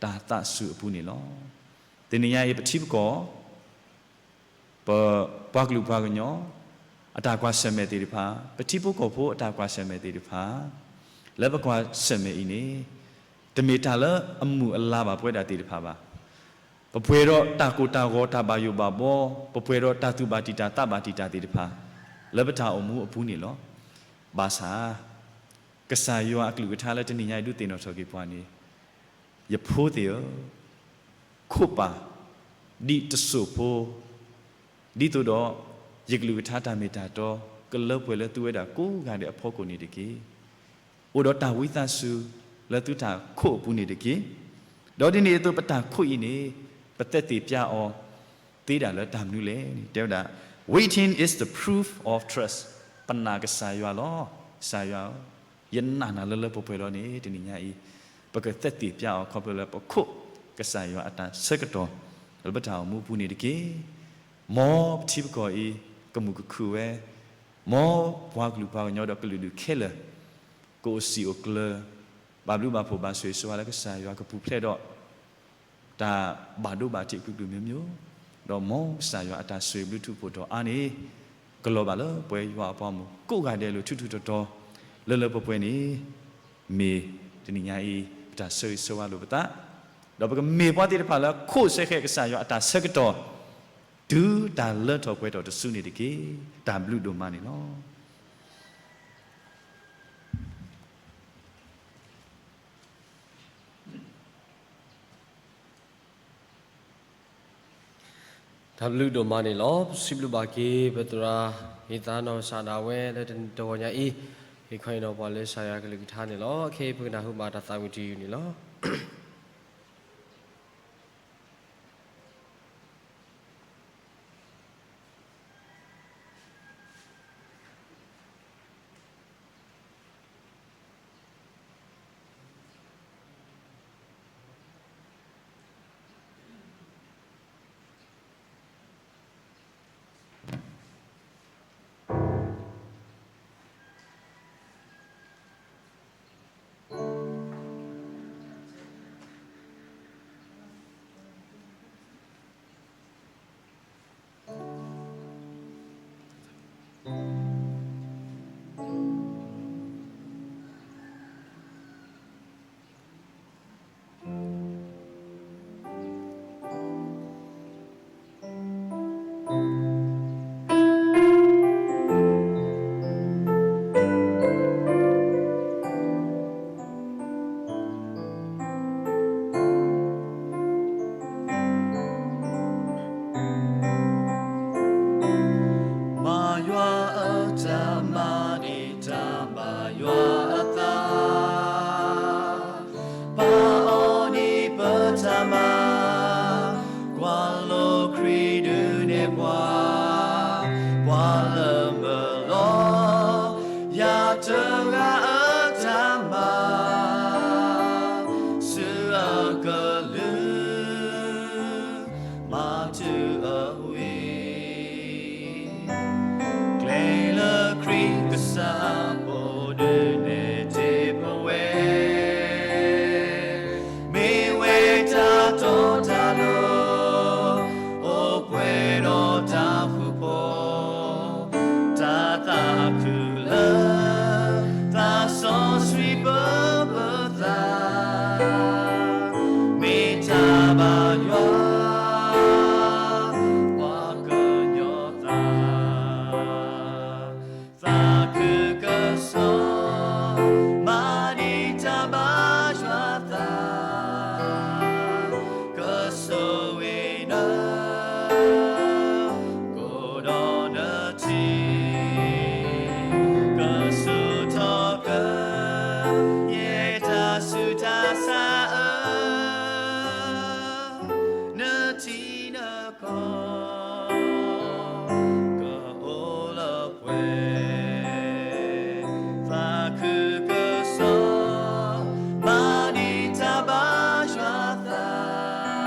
တၢ်သးစူၤအပူၤန့ၣ်လီၤ. တနံၤညါအံၤ ပထံပကီၢ် ပပှၤကလုာ်ပှၤကညီ အတၢ်ကွၢ်ဆၢၣ်မဲာ်သ့ၣ်တဖၣ်, ပထံဖိကီၢ်ဖိအတၢ်ကွၢ်ဆၢၣ်မဲာ်သ့ၣ်တဖၣ် လၢပကွၢ်ဆၢၣ်မဲာ်အံၤန့ၣ် တမ့ၢ်တၢ်လၢအမုၢ်အလါဘၣ်ပဝဲဒၣ်သ့ၣ်တဖၣ်ဘၣ်. ပပှဲၤဒီးတၢ်ကိၢ်တၢ်ဂီၤတၢ်ဘၣ်ယိၣ်ဘၣ်ဘှီ, ပပှဲၤဒီးတၢ်သူၣ်ဘၣ်တံာ်တာ်သးဘၣ်တံာ်တာ်သ့ၣ်တဖၣ် လၢပတၢ်အိၣ်မူအပူၤန့ၣ်လီၤ. ဘၣ်ဆၣ် ကစၢ်ယွၤအကလုၢ်ကထါလၢတနံၤညါအံၤဒုးသ့ၣ်နီၣ်ထီၣ်က့ၤပှၤန့ၣ်, ယဖိသ့ၣ်ဧၢ, ခိၣ်ပာ်ဒ်တစိၢ်ဖိ, ဒ်သိးဒီး ယကလုၢ်ကထါတၢ်မ့ၢ်တၢ်တီ ကလၢပှဲၤလၢသုဝဲဒၣ်ကိးဂၤဒဲးအဖီခိၣ်န့ၣ်တက့ၢ်. အိၣ်ဒီးတၢ်ဝံသးစူၤလၢသုတၢ်ခိၣ်အပူၤန့ၣ်တက့ၢ်. ဒီးဒ်န့ၣ်အသိးပတၢ်ခိၣ်အံၤန့ၣ် ပသက်သေပြအီၤသ့ဒၣ်လၢတၢ်မနုၤလဲၣ်န့ၣ် တဲဝဲဒၣ် Waiting is the proof of trust. ပနာ်ကစၢ်ယွၤလီၤ. ကစၢ်ယွၤဧၢ, ယနာ်နၤလၢလၢပှဲၤပှဲၤလီၤန့ၣ် တနံၤညါအံၤ ပကသက်သေပြအီၤ ခီဖျိလၢပခိၣ်ကစၢ်ယွၤအတၢ်ဆၢကတီၢ် လၢပတၢ်အိၣ်မူအပူၤန့ၣ်တက့ၢ်. မ်ပထံပကီၢ်အံၤ ကမုာ်ကခုၣ်ဝဲ, မ်ပှၤကလုာ်ပှၤကညီဒီးကလုာ်ဒူၣ်ခဲလၢာ် ကအိၣ်စံာ်အိၣ်ကျၢၤ ဘၣ်ဘျုးဘၣ်ဖှိၣ်ဘၣ်ဆိၣ်ဂ့ၤဆိၣ်ဝါလၢကစၢ်ယွၤကပူၤဖျဲးဒီး တၢ်ဘၣ်ဒိဘၣ်ထံးအကလုာ်ကလုာ်မိမိ, ဒီးမ်ကစၢ်ယွၤအတၢ်ဆိၣ်ဂ့ၤဘျုးထူးဖှိၣ်ထီၣ်အါန့ၣ် ကလီၤဘၣ်လၢပဝဲယွၤအပှၤဂီၢ်မုၢ်ကိးဂၤဒဲးအလိၤ ထူးထူးတီၤတီၤ လၢလၢပှဲၤပှဲၤန့ၣ် မ့ၢ်တနံၤညါအံၤ ပတၢ်ဆၢဂ့ၤဆၢဝါလိာ်ပသး, ဒီးပကမ့ၢ်ပှၤသ့ၣ်တဖၣ်လၢခိၣ်စဲဃဲးကစၢ်ယွၤအတၢ်ဆၢကတီၢ် တုၤတၢ်လၢထီၣ်ပှဲၤထီၣ်တစုန့ၣ်တက့ၢ်. တၢ်ဘျုးဒိၣ်မးန့ၣ်လီၤ. တၢ်ဘျုးဒိၣ်မးန့ၣ်လီၤ. ပစံးဘျုးဘၣ်က့ၤ ပသရၣ် ဟ့ၣ်သါနီၢ်ကစၢ်ဒၣ်ဝဲလၢတဂီၤညါအံၤ, ဟ့ၣ်ခီဟ့ၣ်နီၤပှၤလၢကစၢ်ယွၤကလုၢ်ကထါန့ၣ်လီၤ. ခဲအံၤပကနၢ်ဟူဘၣ်တၢ်သးဝံၣ်တယုၢ်န့ၣ်လီၤ. မၤယွၤအတၢ်မၤန့ၢ်တၢ်ဘၣ်ယွၤအသး, ပာ်အီၤဒ်ပတၢ်မၤ, ကွၢ်လိခရံာ်ဒုးနဲၣ်ပှၤ, ပှၤလၢမၢလီၤ ယၤတဂၤအတၢ်မၤ, ဆူအကလုၢ် မၤတုၤအဝံၤ, ကျဲလၢခရံာ်ကစၢ်ဖိဒုးနဲၣ်တ့ၢ်ပဝဲ, မ့ၢ်ဝဲတၢ်တီတၢ်လိၤ, အိၣ်ပှဲၤဒီးတၢ်ဃူဖိ, တၢ်သးခုလၢ သးစီဆှံပၢပသး, မ့ၢ်တၢ်ဘၣ်ယွၤ ပှၤကညီသး, သးခုကစီၣ် မၤန့ၢ်တၢ်ဘၣ်ယွၤသး, ကဆိၣ်ဂ့ၤနၤ ကိးဒီးနထံ, ကဆူၣ်ထီၣ်က ယဲၢ်တၢ်ဆူးတၢ်ဆါအၢ, နထံနကီၢ် ကအိၣ်လၢပှဲၤ, သးခုကစီၣ် မၤန့ၢ်တၢ်ဘၣ်ယွၤသး,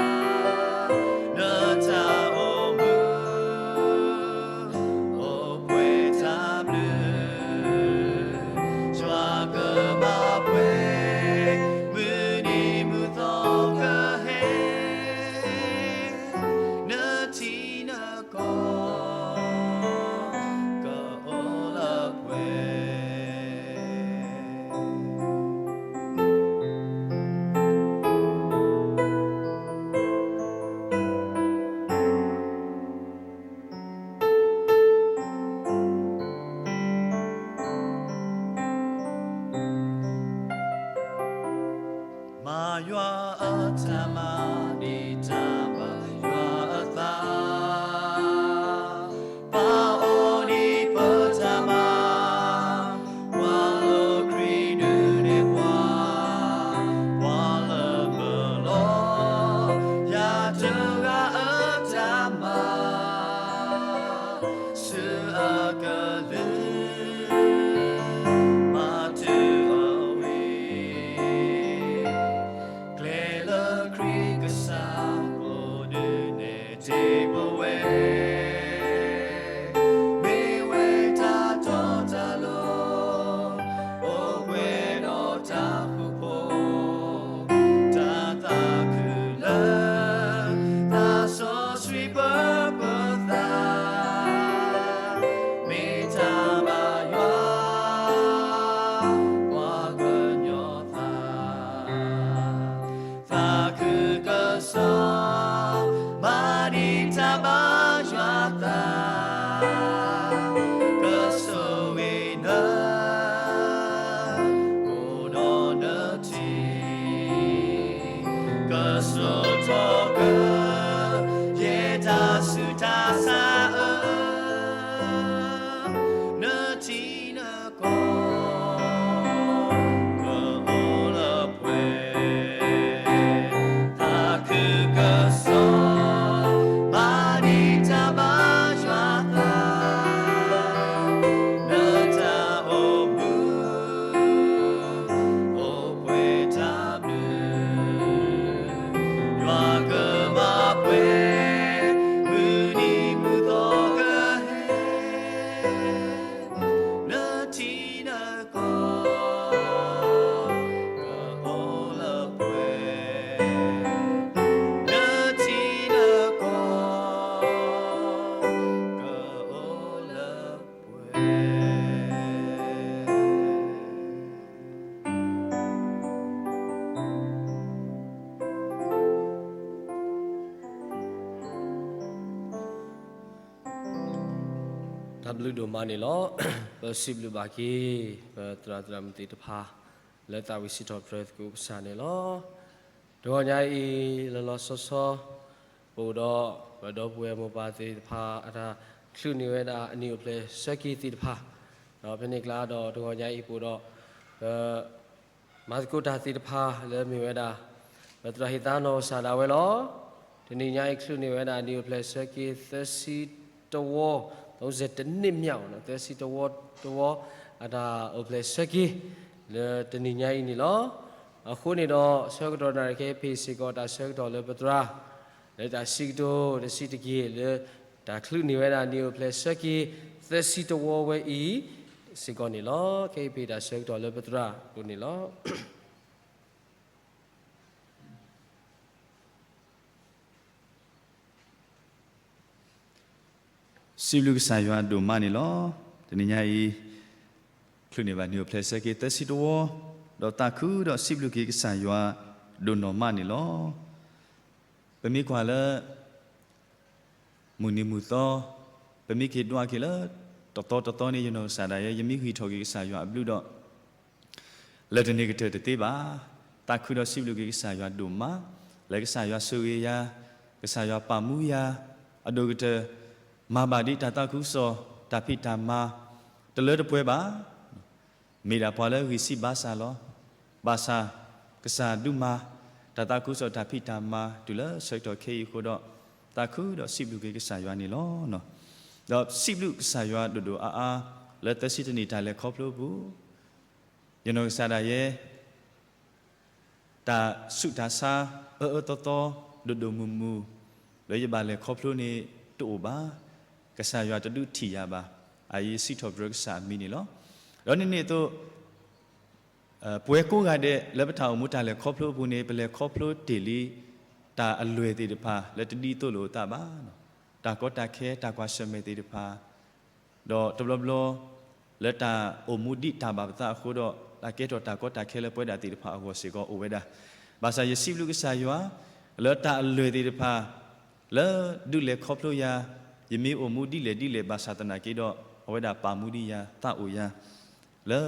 နတၢ်အိၣ်မူ အိၣ်ပှဲၤတၢ်ဘျုး, ယွၤကဘၣ်ပှဲၤ, မုၢ်နံၤမုၢ်သီကဟဲ, နထံနကီၢ် ကအိၣ်လၢပှဲၤ. မၤယွၤအတၢ်မၤန့ၢ်တၢ် ဘျုးဒိၣ်မးန့ၣ်လီၤ. ပစံးဘျုးဘၣ်က့ၤ ပသရၣ်သရၣ်မုၣ်သ့ၣ်တဖၣ် လၢသးဝံၣ်စံးထီၣ်ပတြၢၤသကိးကစၢ်န့ၣ်လီၤ. တဂီၤညါအံၤ လီၤလီၤဆီဆီ ပအိၣ်ဒီး ပဒီပုၢ်ဝဲၢ်မိၢ်ပၢ်သ့ၣ်တဖၣ် အတၢ်ချုးန့ၢ်ဝဲဒၣ်အနံၣ်အိၣ်ဖျဲၣ်ဆၢက့ၤသ့ၣ်တဖၣ်, ဒီးဖဲန့ၣ်ကျါဒီး တဂီၤညါအံၤပအိၣ်ဒီး ပ မၤသကိးတၢ်သ့ၣ်တဖၣ်လၢမ့ၢ်ဝဲဒၣ် ပသရၣ်ဟ့ၣ်သါနီၢ်ကစၢ်ဒၣ်ဝဲလီၤ. တနံၤညါအံၤ ချုးန့ၢ်ဝဲဒၣ်နံၣ်အိၣ်ဖျဲၣ်ဆၢက့ၤသၢဆံတဝီ, သုံးဆယ်တစ်နှစ်မြောက် သၢဆံတဝီတဝီ အတၢ်အိၣ်ဖျဲၣ်ဆၢက့ၤ လၢတနံၤညါအံၤန့ၣ်လီၤ. အဃိန့ၣ်ဒီး ဆၢကတီၢ်နၣ်ရံၣ်ခဲအံၤ ဖဲစ့ၢ်ကီးတၢ်ဆၢကတီၢ်လၢပသရၣ် လၢတၢ်စံးကတိၤတဆံးတက့ၢ် လၢတၢ်ချုးန့ၢ်ဝဲဒၣ်နံၣ်အိၣ်ဖျဲၣ်ဆၢက့ၤ သၢဆံတဝီဝဲအံၤ စ့ၢ်ကီးန့ၣ်လီၤ. ခဲအံၤဖဲတၢ်ဆၢကတီၢ်လၢပသရၣ် အဃိန့ၣ်လီၤ. စံးဘျုးကစၢ်ယွၤဒိၣ်မးန့ၣ်လီၤ. တနံၤညါအံၤ ချုးန့ၢ်ဘၣ်နံၣ်အိၣ်ဖျဲၣ်ဆၢက့ၤသၢဆံတဝီ, ဒီးသးခုဒီးစံးဘျုးက့ၤကစၢ်ယွၤဒိၣ်နီၢ်မးန့ၣ်လီၤ. ပမ့ၢ်ကွၢ်လၢ မုၢ်နံၤမုၢ်သီ, ပမ့ၢ်က့ၤဒွးက့ၤလၢ တသီတသီန့ၣ် ယနီၢ်ကစၢ်ဒၣ်ယဲ ယမ့ၢ်ဂံၢ်ထီၣ်က့ၤကစၢ်ယွၤအဘျုးဒီး လၢတန့ၢ်ကတၢၢ်တသ့ဘၣ်. သးခုဒီးစံးဘျုးက့ၤကစၢ်ယွၤဒိၣ်မး, လၢကစၢ်ယွၤဆိၣ်ဂ့ၤယၤ, ကစၢ်ယွၤပာ်မူယၤ, အဒိၣ်ကတၢၢ် မၤဘၣ်ဒ်တၢ်သးခုကစီၣ် တၢ်ဖံးတၢ်မၤ တလၢတပှဲၤဘၣ်. မ့ၢ်ဒၣ်ပှၤလၢဂံၢ်စၢ်ဘါစၢ်လီၤ. ဘၣ်ဆၣ် ကစၢ်ဒုးမၤ တၢ်သးခုကစီၣ်တၢ်ဖံးတၢ်မၤ တုၤလၢဆၢကတီၢ်ခဲအံၤအဃိဒီး သးခုဒီးစံးဘျုးက့ၤကစၢ်ယွၤန့ၣ်လီၤ. ဒီးစံးဘျုးကစၢ်ယွၤဒိၣ်ဒိၣ်အါအါ လၢသၢဆံတနံၣ်တၢ်လဲၤခီဖျိအပူၤ ယနီၢ်ကစၢ်ဒၣ်ယဲ တၢ်ဆူးတၢ်ဆါ အၢအၢသီသီ ဒိၣ်ဒိၣ်မုၢ်မုၢ် လၢယဘၣ်လဲၤခီဖျိန့ၣ်တအိၣ်ဘၣ်. ကစၢ်ယွၤတဒုးထံၣ်ယၤဘၣ်. အအံၤယစံးထီၣ်ပတြၢၤကစၢ်အမံၤန့ၣ်လီၤ. ဒီးန့ၣ်န့ၣ်အသိး ပဝဲကိးဂၤဒဲးလၢပတၢ်အိၣ်မူတၢ်လဲၤခီဖျိအပူၤန့ၣ် ပလဲၤခီဖျိတ့ၢ်လံ တၢ်အလွဲၢ်သ့ၣ်တဖၣ် လၢတဒ်သိးလိာ်အသးဘၣ်. တၢ်ကီတၢ်ခဲ တၢ်ကွၢ်ဆၢၣ်မဲာ်သ့ၣ်တဖၣ် ဒီးတဘျီဘျီ လၢတၢ်အိၣ်မူဒ်တၢ်ဘၣ်ပသးအဃိဒီး တၢ်ကဲထီၣ်တၢ်ကီတၢ်ခဲလၢပဝဲဒၣ်သ့ၣ်တဖၣ်အဂီၢ်စ့ၢ်ကီးအိၣ်ဝဲဒၣ်. ဘၣ်ဆၣ်ယစံးဘျုးကစၢ်ယွၤ လၢတၢ်အလွဲၢ်သ့ၣ်တဖၣ် လၢဒုးလဲၤခီဖျိယၤ ယမ့ၢ်အိၣ်မူဒ်လဲၣ်ဒ်လဲၣ်ဘၣ်ဆၣ်သနာ်က့ဒီး အဝဲဒၣ်ပာ်မူဒံးယၤ သးအိၣ်ယၤ လၢ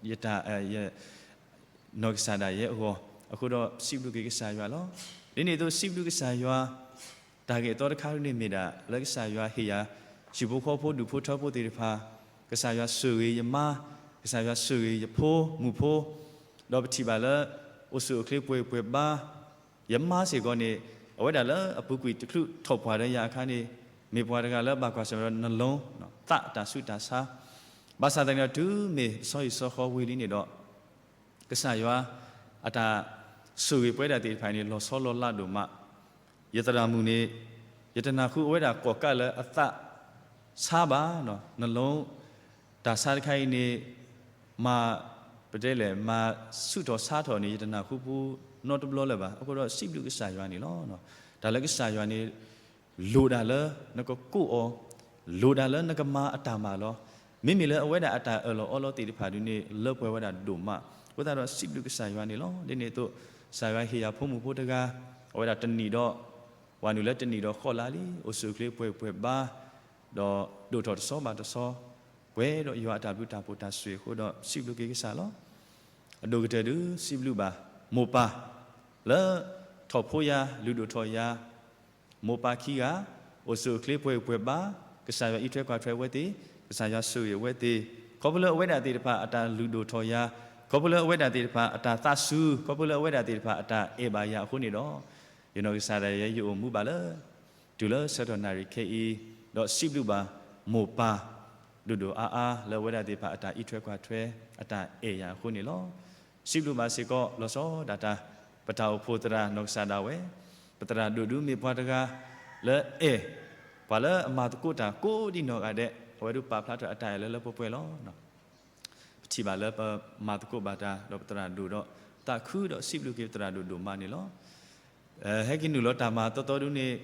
ယတၢ် နီၢ်ကစၢ်ဒၣ်ယဲအဂီၢ်, အဃိဒီးစံးဘျုးက့ၤကစၢ်ယွၤလီၤ. ဒ်န့ၣ်အသိးစံးဘျုးကစၢ်ယွၤ တၢ်ဂ့ၢ်အသီတခါန့ၣ်မ့ၢ်ဒၣ် လၢကစၢ်ယွၤဟ့ၣ်ယၤ ဟံၣ်ဖိဃီဖိဒူၣ်ဖိထၢဖိသ့ၣ်တဖၣ်, ကစၢ်ယွၤဆိၣ်ဂ့ၤယမါ, ကစၢ်ယွၤဆိၣ်ဂ့ၤယဖိမုၣ်ဖိ, ဒီးပထံၣ်ဘၣ်လၢ အိၣ်ဆူၣ်အိၣ်ချ့ပှဲၤပှဲၤဘါ ယမါစ့ၢ်ကီးန့ၣ် အဝဲဒၣ်လၢအပူၤကွံာ်တချုးထီၣ်ပှၢ်ဒီးယၤအခါန့ၣ် မ့ၢ်ပှၤတဂၤလၢဘၣ်ကွၢ်ဆၢၣ်မဲာ်ဒီး နလီ သးတၢ်ဆူးတၢ်ဆါ, ဘၣ်ဆၣ်သနာ်က့ဒီး တုၤမ့ၢ်စီၤဟံၣ်စီၤဃီဝံၤလံန့ၣ်ဒီး ကစၢ်ယွၤအတၢ်ဆိၣ်ဂ့ၤပဝဲဒၣ်သ့ၣ်တဖၣ်န့ၣ် လီၤဆီလီၤလးဒိၣ်မး, ယသရၣ်မုၣ်န့ၣ် ယတနၢ်ဟူအဝဲဒၣ်ကိးကးလၢအသးဆါဘၣ်, နလီ တၢ်ဆါတခါအံၤန့ၣ် မၤ ပတဲလဲၣ် မၤဆူၣ်ထီၣ်ဆါထီၣ်န့ၣ် ယတနၢ်ဟူပူၤနီတဘျီလၢၤဘၣ်. အဃိဒီးစံးဘျုးကစၢ်ယွၤန့ၣ်လီၤ. တၢ်လၢကစၢ်ယွၤန့ၣ် လိၣ်ဒၣ်လၢနကကိးအီၤ, လိၣ်ဒၣ်လၢနကမၤအတၢ်မၤလီၤ. မ့မ့ၢ်လၢအဝဲဒၣ်အတၢ်အၢၣ်လီၤအီလီၤသ့ၣ်တဖၣ်ဒုန့ၣ် လၢပှဲၤဝဲဒၣ်ဒိၣ်မး. အဃိသတးဒီးစံးဘျုးကစၢ်ယွၤန့ၣ်လီၤ. ဒ်န့ၣ်အသိး ကစၢ်ယွၤဟ့ၣ်ယၤဖိမုၣ်ဖိတဂၤ အဝဲဒၣ်တနံၣ်ဒီး ဝၤနုာ်လၢတနံၣ်ဒီးဃိးလါလံ, အိၣ်ဆူၣ်အိၣ်ချ့ပှဲၤပှဲၤဘါ, ဒီးဒိၣ်ထီၣ်တဆီဘၣ်တဆီ, ပှဲၤဒီးယွၤအတၢ်ဘျုးတၢ်ဖှိၣ်တၢ်ဆိၣ်ဂ့ၤအဃိဒီး စံးဘျုးက့ၤကစၢ်လီၤ. အဒိၣ်ကတၢၢ်ဒု စံးဘျုးဘၣ် မိၢ်ပၢ် လၢထီၣ်ဖိယၤ လုၢ်ဒိၣ်ထီၣ်ယၤ, မိၢ်ပၢ်ခံဂၤ အိၣ်ဆူၣ်အိၣ်ချ့ပှဲၤပှဲၤဘါ, ကစၢ်ယွၤအံးထွဲကွၢ်ထွဲအဝဲသ့ၣ်, ကစၢ်ယွၤဆိၣ်ဂ့ၤအဝဲသ့ၣ်, ခီဖျိလၢအဝဲဒၣ်သ့ၣ်တဖၣ်အတၢ်လုၢ်ဒိၣ်ထီၣ်ယၤ, ခီဖျိလၢအဝဲဒၣ်သ့ၣ်တဖၣ်အတၢ်သးစူၤ, ခီဖျိလၢအဝဲဒၣ်သ့ၣ်တဖၣ်အတၢ်အဲၣ်ဘၣ်ယၤအဃိန့ၣ်ဒီး ယနီၢ်ကစၢ်ဒၣ်ယဲယအိၣ်မူဘၣ်လၢ တုၤလၢဆၢကတီၢ်နၣ်ရံၣ်ခဲအံၤ, ဒီးစံးဘျုးဘၣ်မိၢ်ပၢ် ဒိၣ်ဒိၣ်အါအါ လၢအဝဲဒၣ်သ့ၣ်တဖၣ်အတၢ်အံးထွဲကွၢ်ထွဲ အတၢ်အဲၣ်ယၤအဃိန့ၣ်လီၤ. စံးဘျုးဘၣ်စ့ၢ်ကီး လီၤဆီဒၣ်တၢ် ပတၢ်အိၣ်ဖှိၣ်သရၣ်နီၢ်ကစၢ်ဒၣ်ဝဲ, ပသရၣ်ဒိၣ်ဒုမ့ၢ်ပှၤတဂၤ လၢအဲၣ် ပှၤလၢအမၤသကိးတၢ်ကိးဒံနီၢ်ဂၤဒဲး, အဝဲဒုးပာ်ဖျါထီၣ်အတၢ်အဲၣ်လၢလၢပှဲၤပှဲၤလီၤ. ပထံၣ်ဘၣ်လၢပမၤသကိးဘၣ်တၢ် ဒီးပသရၣ်ဒိၣ်ဒီး သးခုဒီးစံးဘျုးက့ၤပသရၣ်ဒိၣ်ဒိၣ်မးန့ၣ်လီၤ. ဟဲက့ၤနုာ်လီၤတၢ်မၤအသီသီဒုန့ၣ်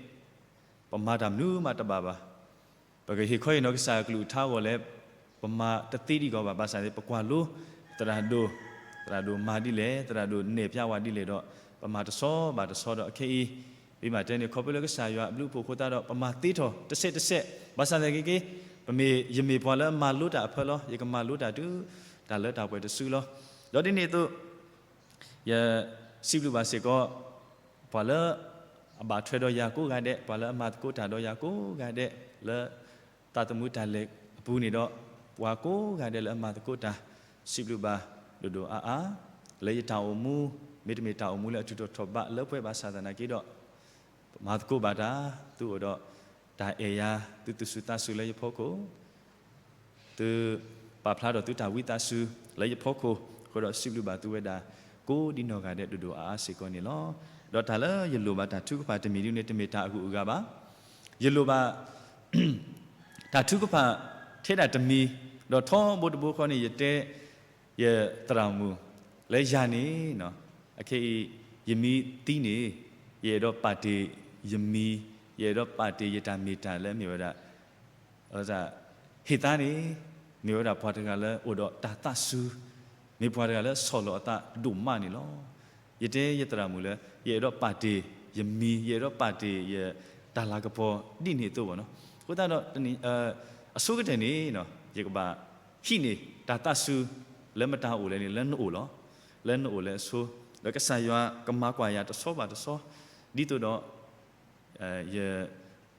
ပမၤတၢ်မနုၤမးတဘၣ်ဘၣ်. ပကဟ့ၣ်ခီဟ့ၣ်နီၤကစၢ်အကလုၢ်ကထါအဂီၢ်လဲၣ်, ပမၤတသ့ဒံးကီးဘၣ်. ဘၣ်ဆၣ်န့ၣ် ပကွၢ်လိ သရၣ်ဒိၣ်, သရၣ်ဒိၣ်မၤဒ်လဲၣ်, သရၣ်ဒိၣ်နဲၣ်ဖျါဝဲဒ်လဲၣ်ဒီး ပမၤတဆီဘၣ်တဆီဒီးအခဲအံၤ, ဒ်မးတဲန့ၣ် ခီဖျိလၢကစၢ်ယွၤအဘျုးအဖှိၣ်အဃိသတးဒီး ပမၤသ့ထီၣ်တစဲးတစဲး, ဘၣ်ဆၣ်သနာ်က့ ပမ့ၢ်, ယမ့ၢ်ပှၤလၢအမၤလိတၢ်အဖၢလီၤ. ယကမၤလိတၢ်တုၤတၢ်လၢတၢ်ပှဲၤတစုလီၤ. ဒီးဒ်န့ၣ်အသိး ယစံးဘျုးဘၣ်စ့ၢ်ကီး ပှၤလၢအဘၣ်ထွဲဒီးယၤကိးဂၤဒဲး, ပှၤလၢအမၤသကိးတၢ်ဒီးယၤကိးဂၤဒဲး, လၢသးသမူတၢ်လဲၤအပူၤန့ၣ်ဒီး ပှၤကိးဂၤဒဲးလၢအမၤသကိးတၢ်, စံးဘျုးဘၣ်ဒိၣ်ဒိၣ်အါအါ, လၢယတၢ်အိၣ်မူ မ့တမ့ၢ်တၢ်အိၣ်မူလၢအထုးထီၣ်ထီၣ်ဘးလၢပှဲၤဘၣ်ဆၣ်သနာ်က့ဒီး ပမၤသကိးဘၣ်တၢ်, သုအိၣ်ဒီးတၢ်အဲၣ်ယၤ, သုသူၣ်စူၤသးစူၤလၢယဖီခိၣ်, သုပာ်ဖျါထီၣ်သုတၢ်ဝံသးစူၤလၢယဖီခိၣ်, အဃိဒီးစံးဘျုးဘၣ်သုဝဲဒၣ် ကိးဒံနီၢ်ဂၤဒဲးဒိၣ်ဒိၣ်အါအါစ့ၢ်ကီးန့ၣ်လီၤ. ဒီးတၢ်လၢယလိၣ်ဘၣ်တၢ်ထုကဖၣ်တမံၤဒ်န့ၣ် တမ့ၢ်တၢ်အဂုၤအဂၤဘၣ်. ယလိၣ်ဘၣ် တၢ်ထုကဖၣ်ထဲဒၣ်တမံၤ, ဒီးထီဘိတဘိဃီန့ၣ် ယတဲ ယသရၣ်မုၣ် လၢယၤန့ၣ်, အခဲအံၤ ယမံသံန့ၣ် ယအဲၣ်ဒိးပာ်တ့ၢ်ယမံၤ, ယအဲၣ်ဒိးပာ်တ့ၢ်ယတၢ်မ့ၢ်တၢ်လၢအမ့ၢ်ဝဲဒၣ် ဟ့ၣ်သါန့ၣ် မ့ၢ်ဝဲဒၣ်ပှၤတဂၤလၢအိၣ်ဒီးတၢ်သးစူၤ, မ့ၢ်ပှၤတဂၤလၢဆီၣ်လီၤအသးဒိၣ်မးန့ၣ်လီၤ. ယတဲယသရၣ်မုၣ်လၢ ယအဲၣ်ဒိးပာ်တ့ၢ်ယမံၤ, ယအဲၣ်ဒိးပာ်တ့ၢ်ယတၢ်လၤကပီၤဒ်န့ၣ်အသိးဘၣ်နီၤ. အဃိသတးဒီး အဆိကတၢၢ်န့ၣ် ယကဘၣ်ဟံးန့ၢ်တၢ်သးစူၤလၢမတၤအိၣ်လဲၣ်န့ၣ် လၢနအိၣ်လီၤ. လၢနအိၣ်လၢအဆိ, ဒီးကစၢ်ယွၤကမၤကွၢ်ယၤတဆီဘၣ်တဆီ, ဒ်သိးဒီး ယ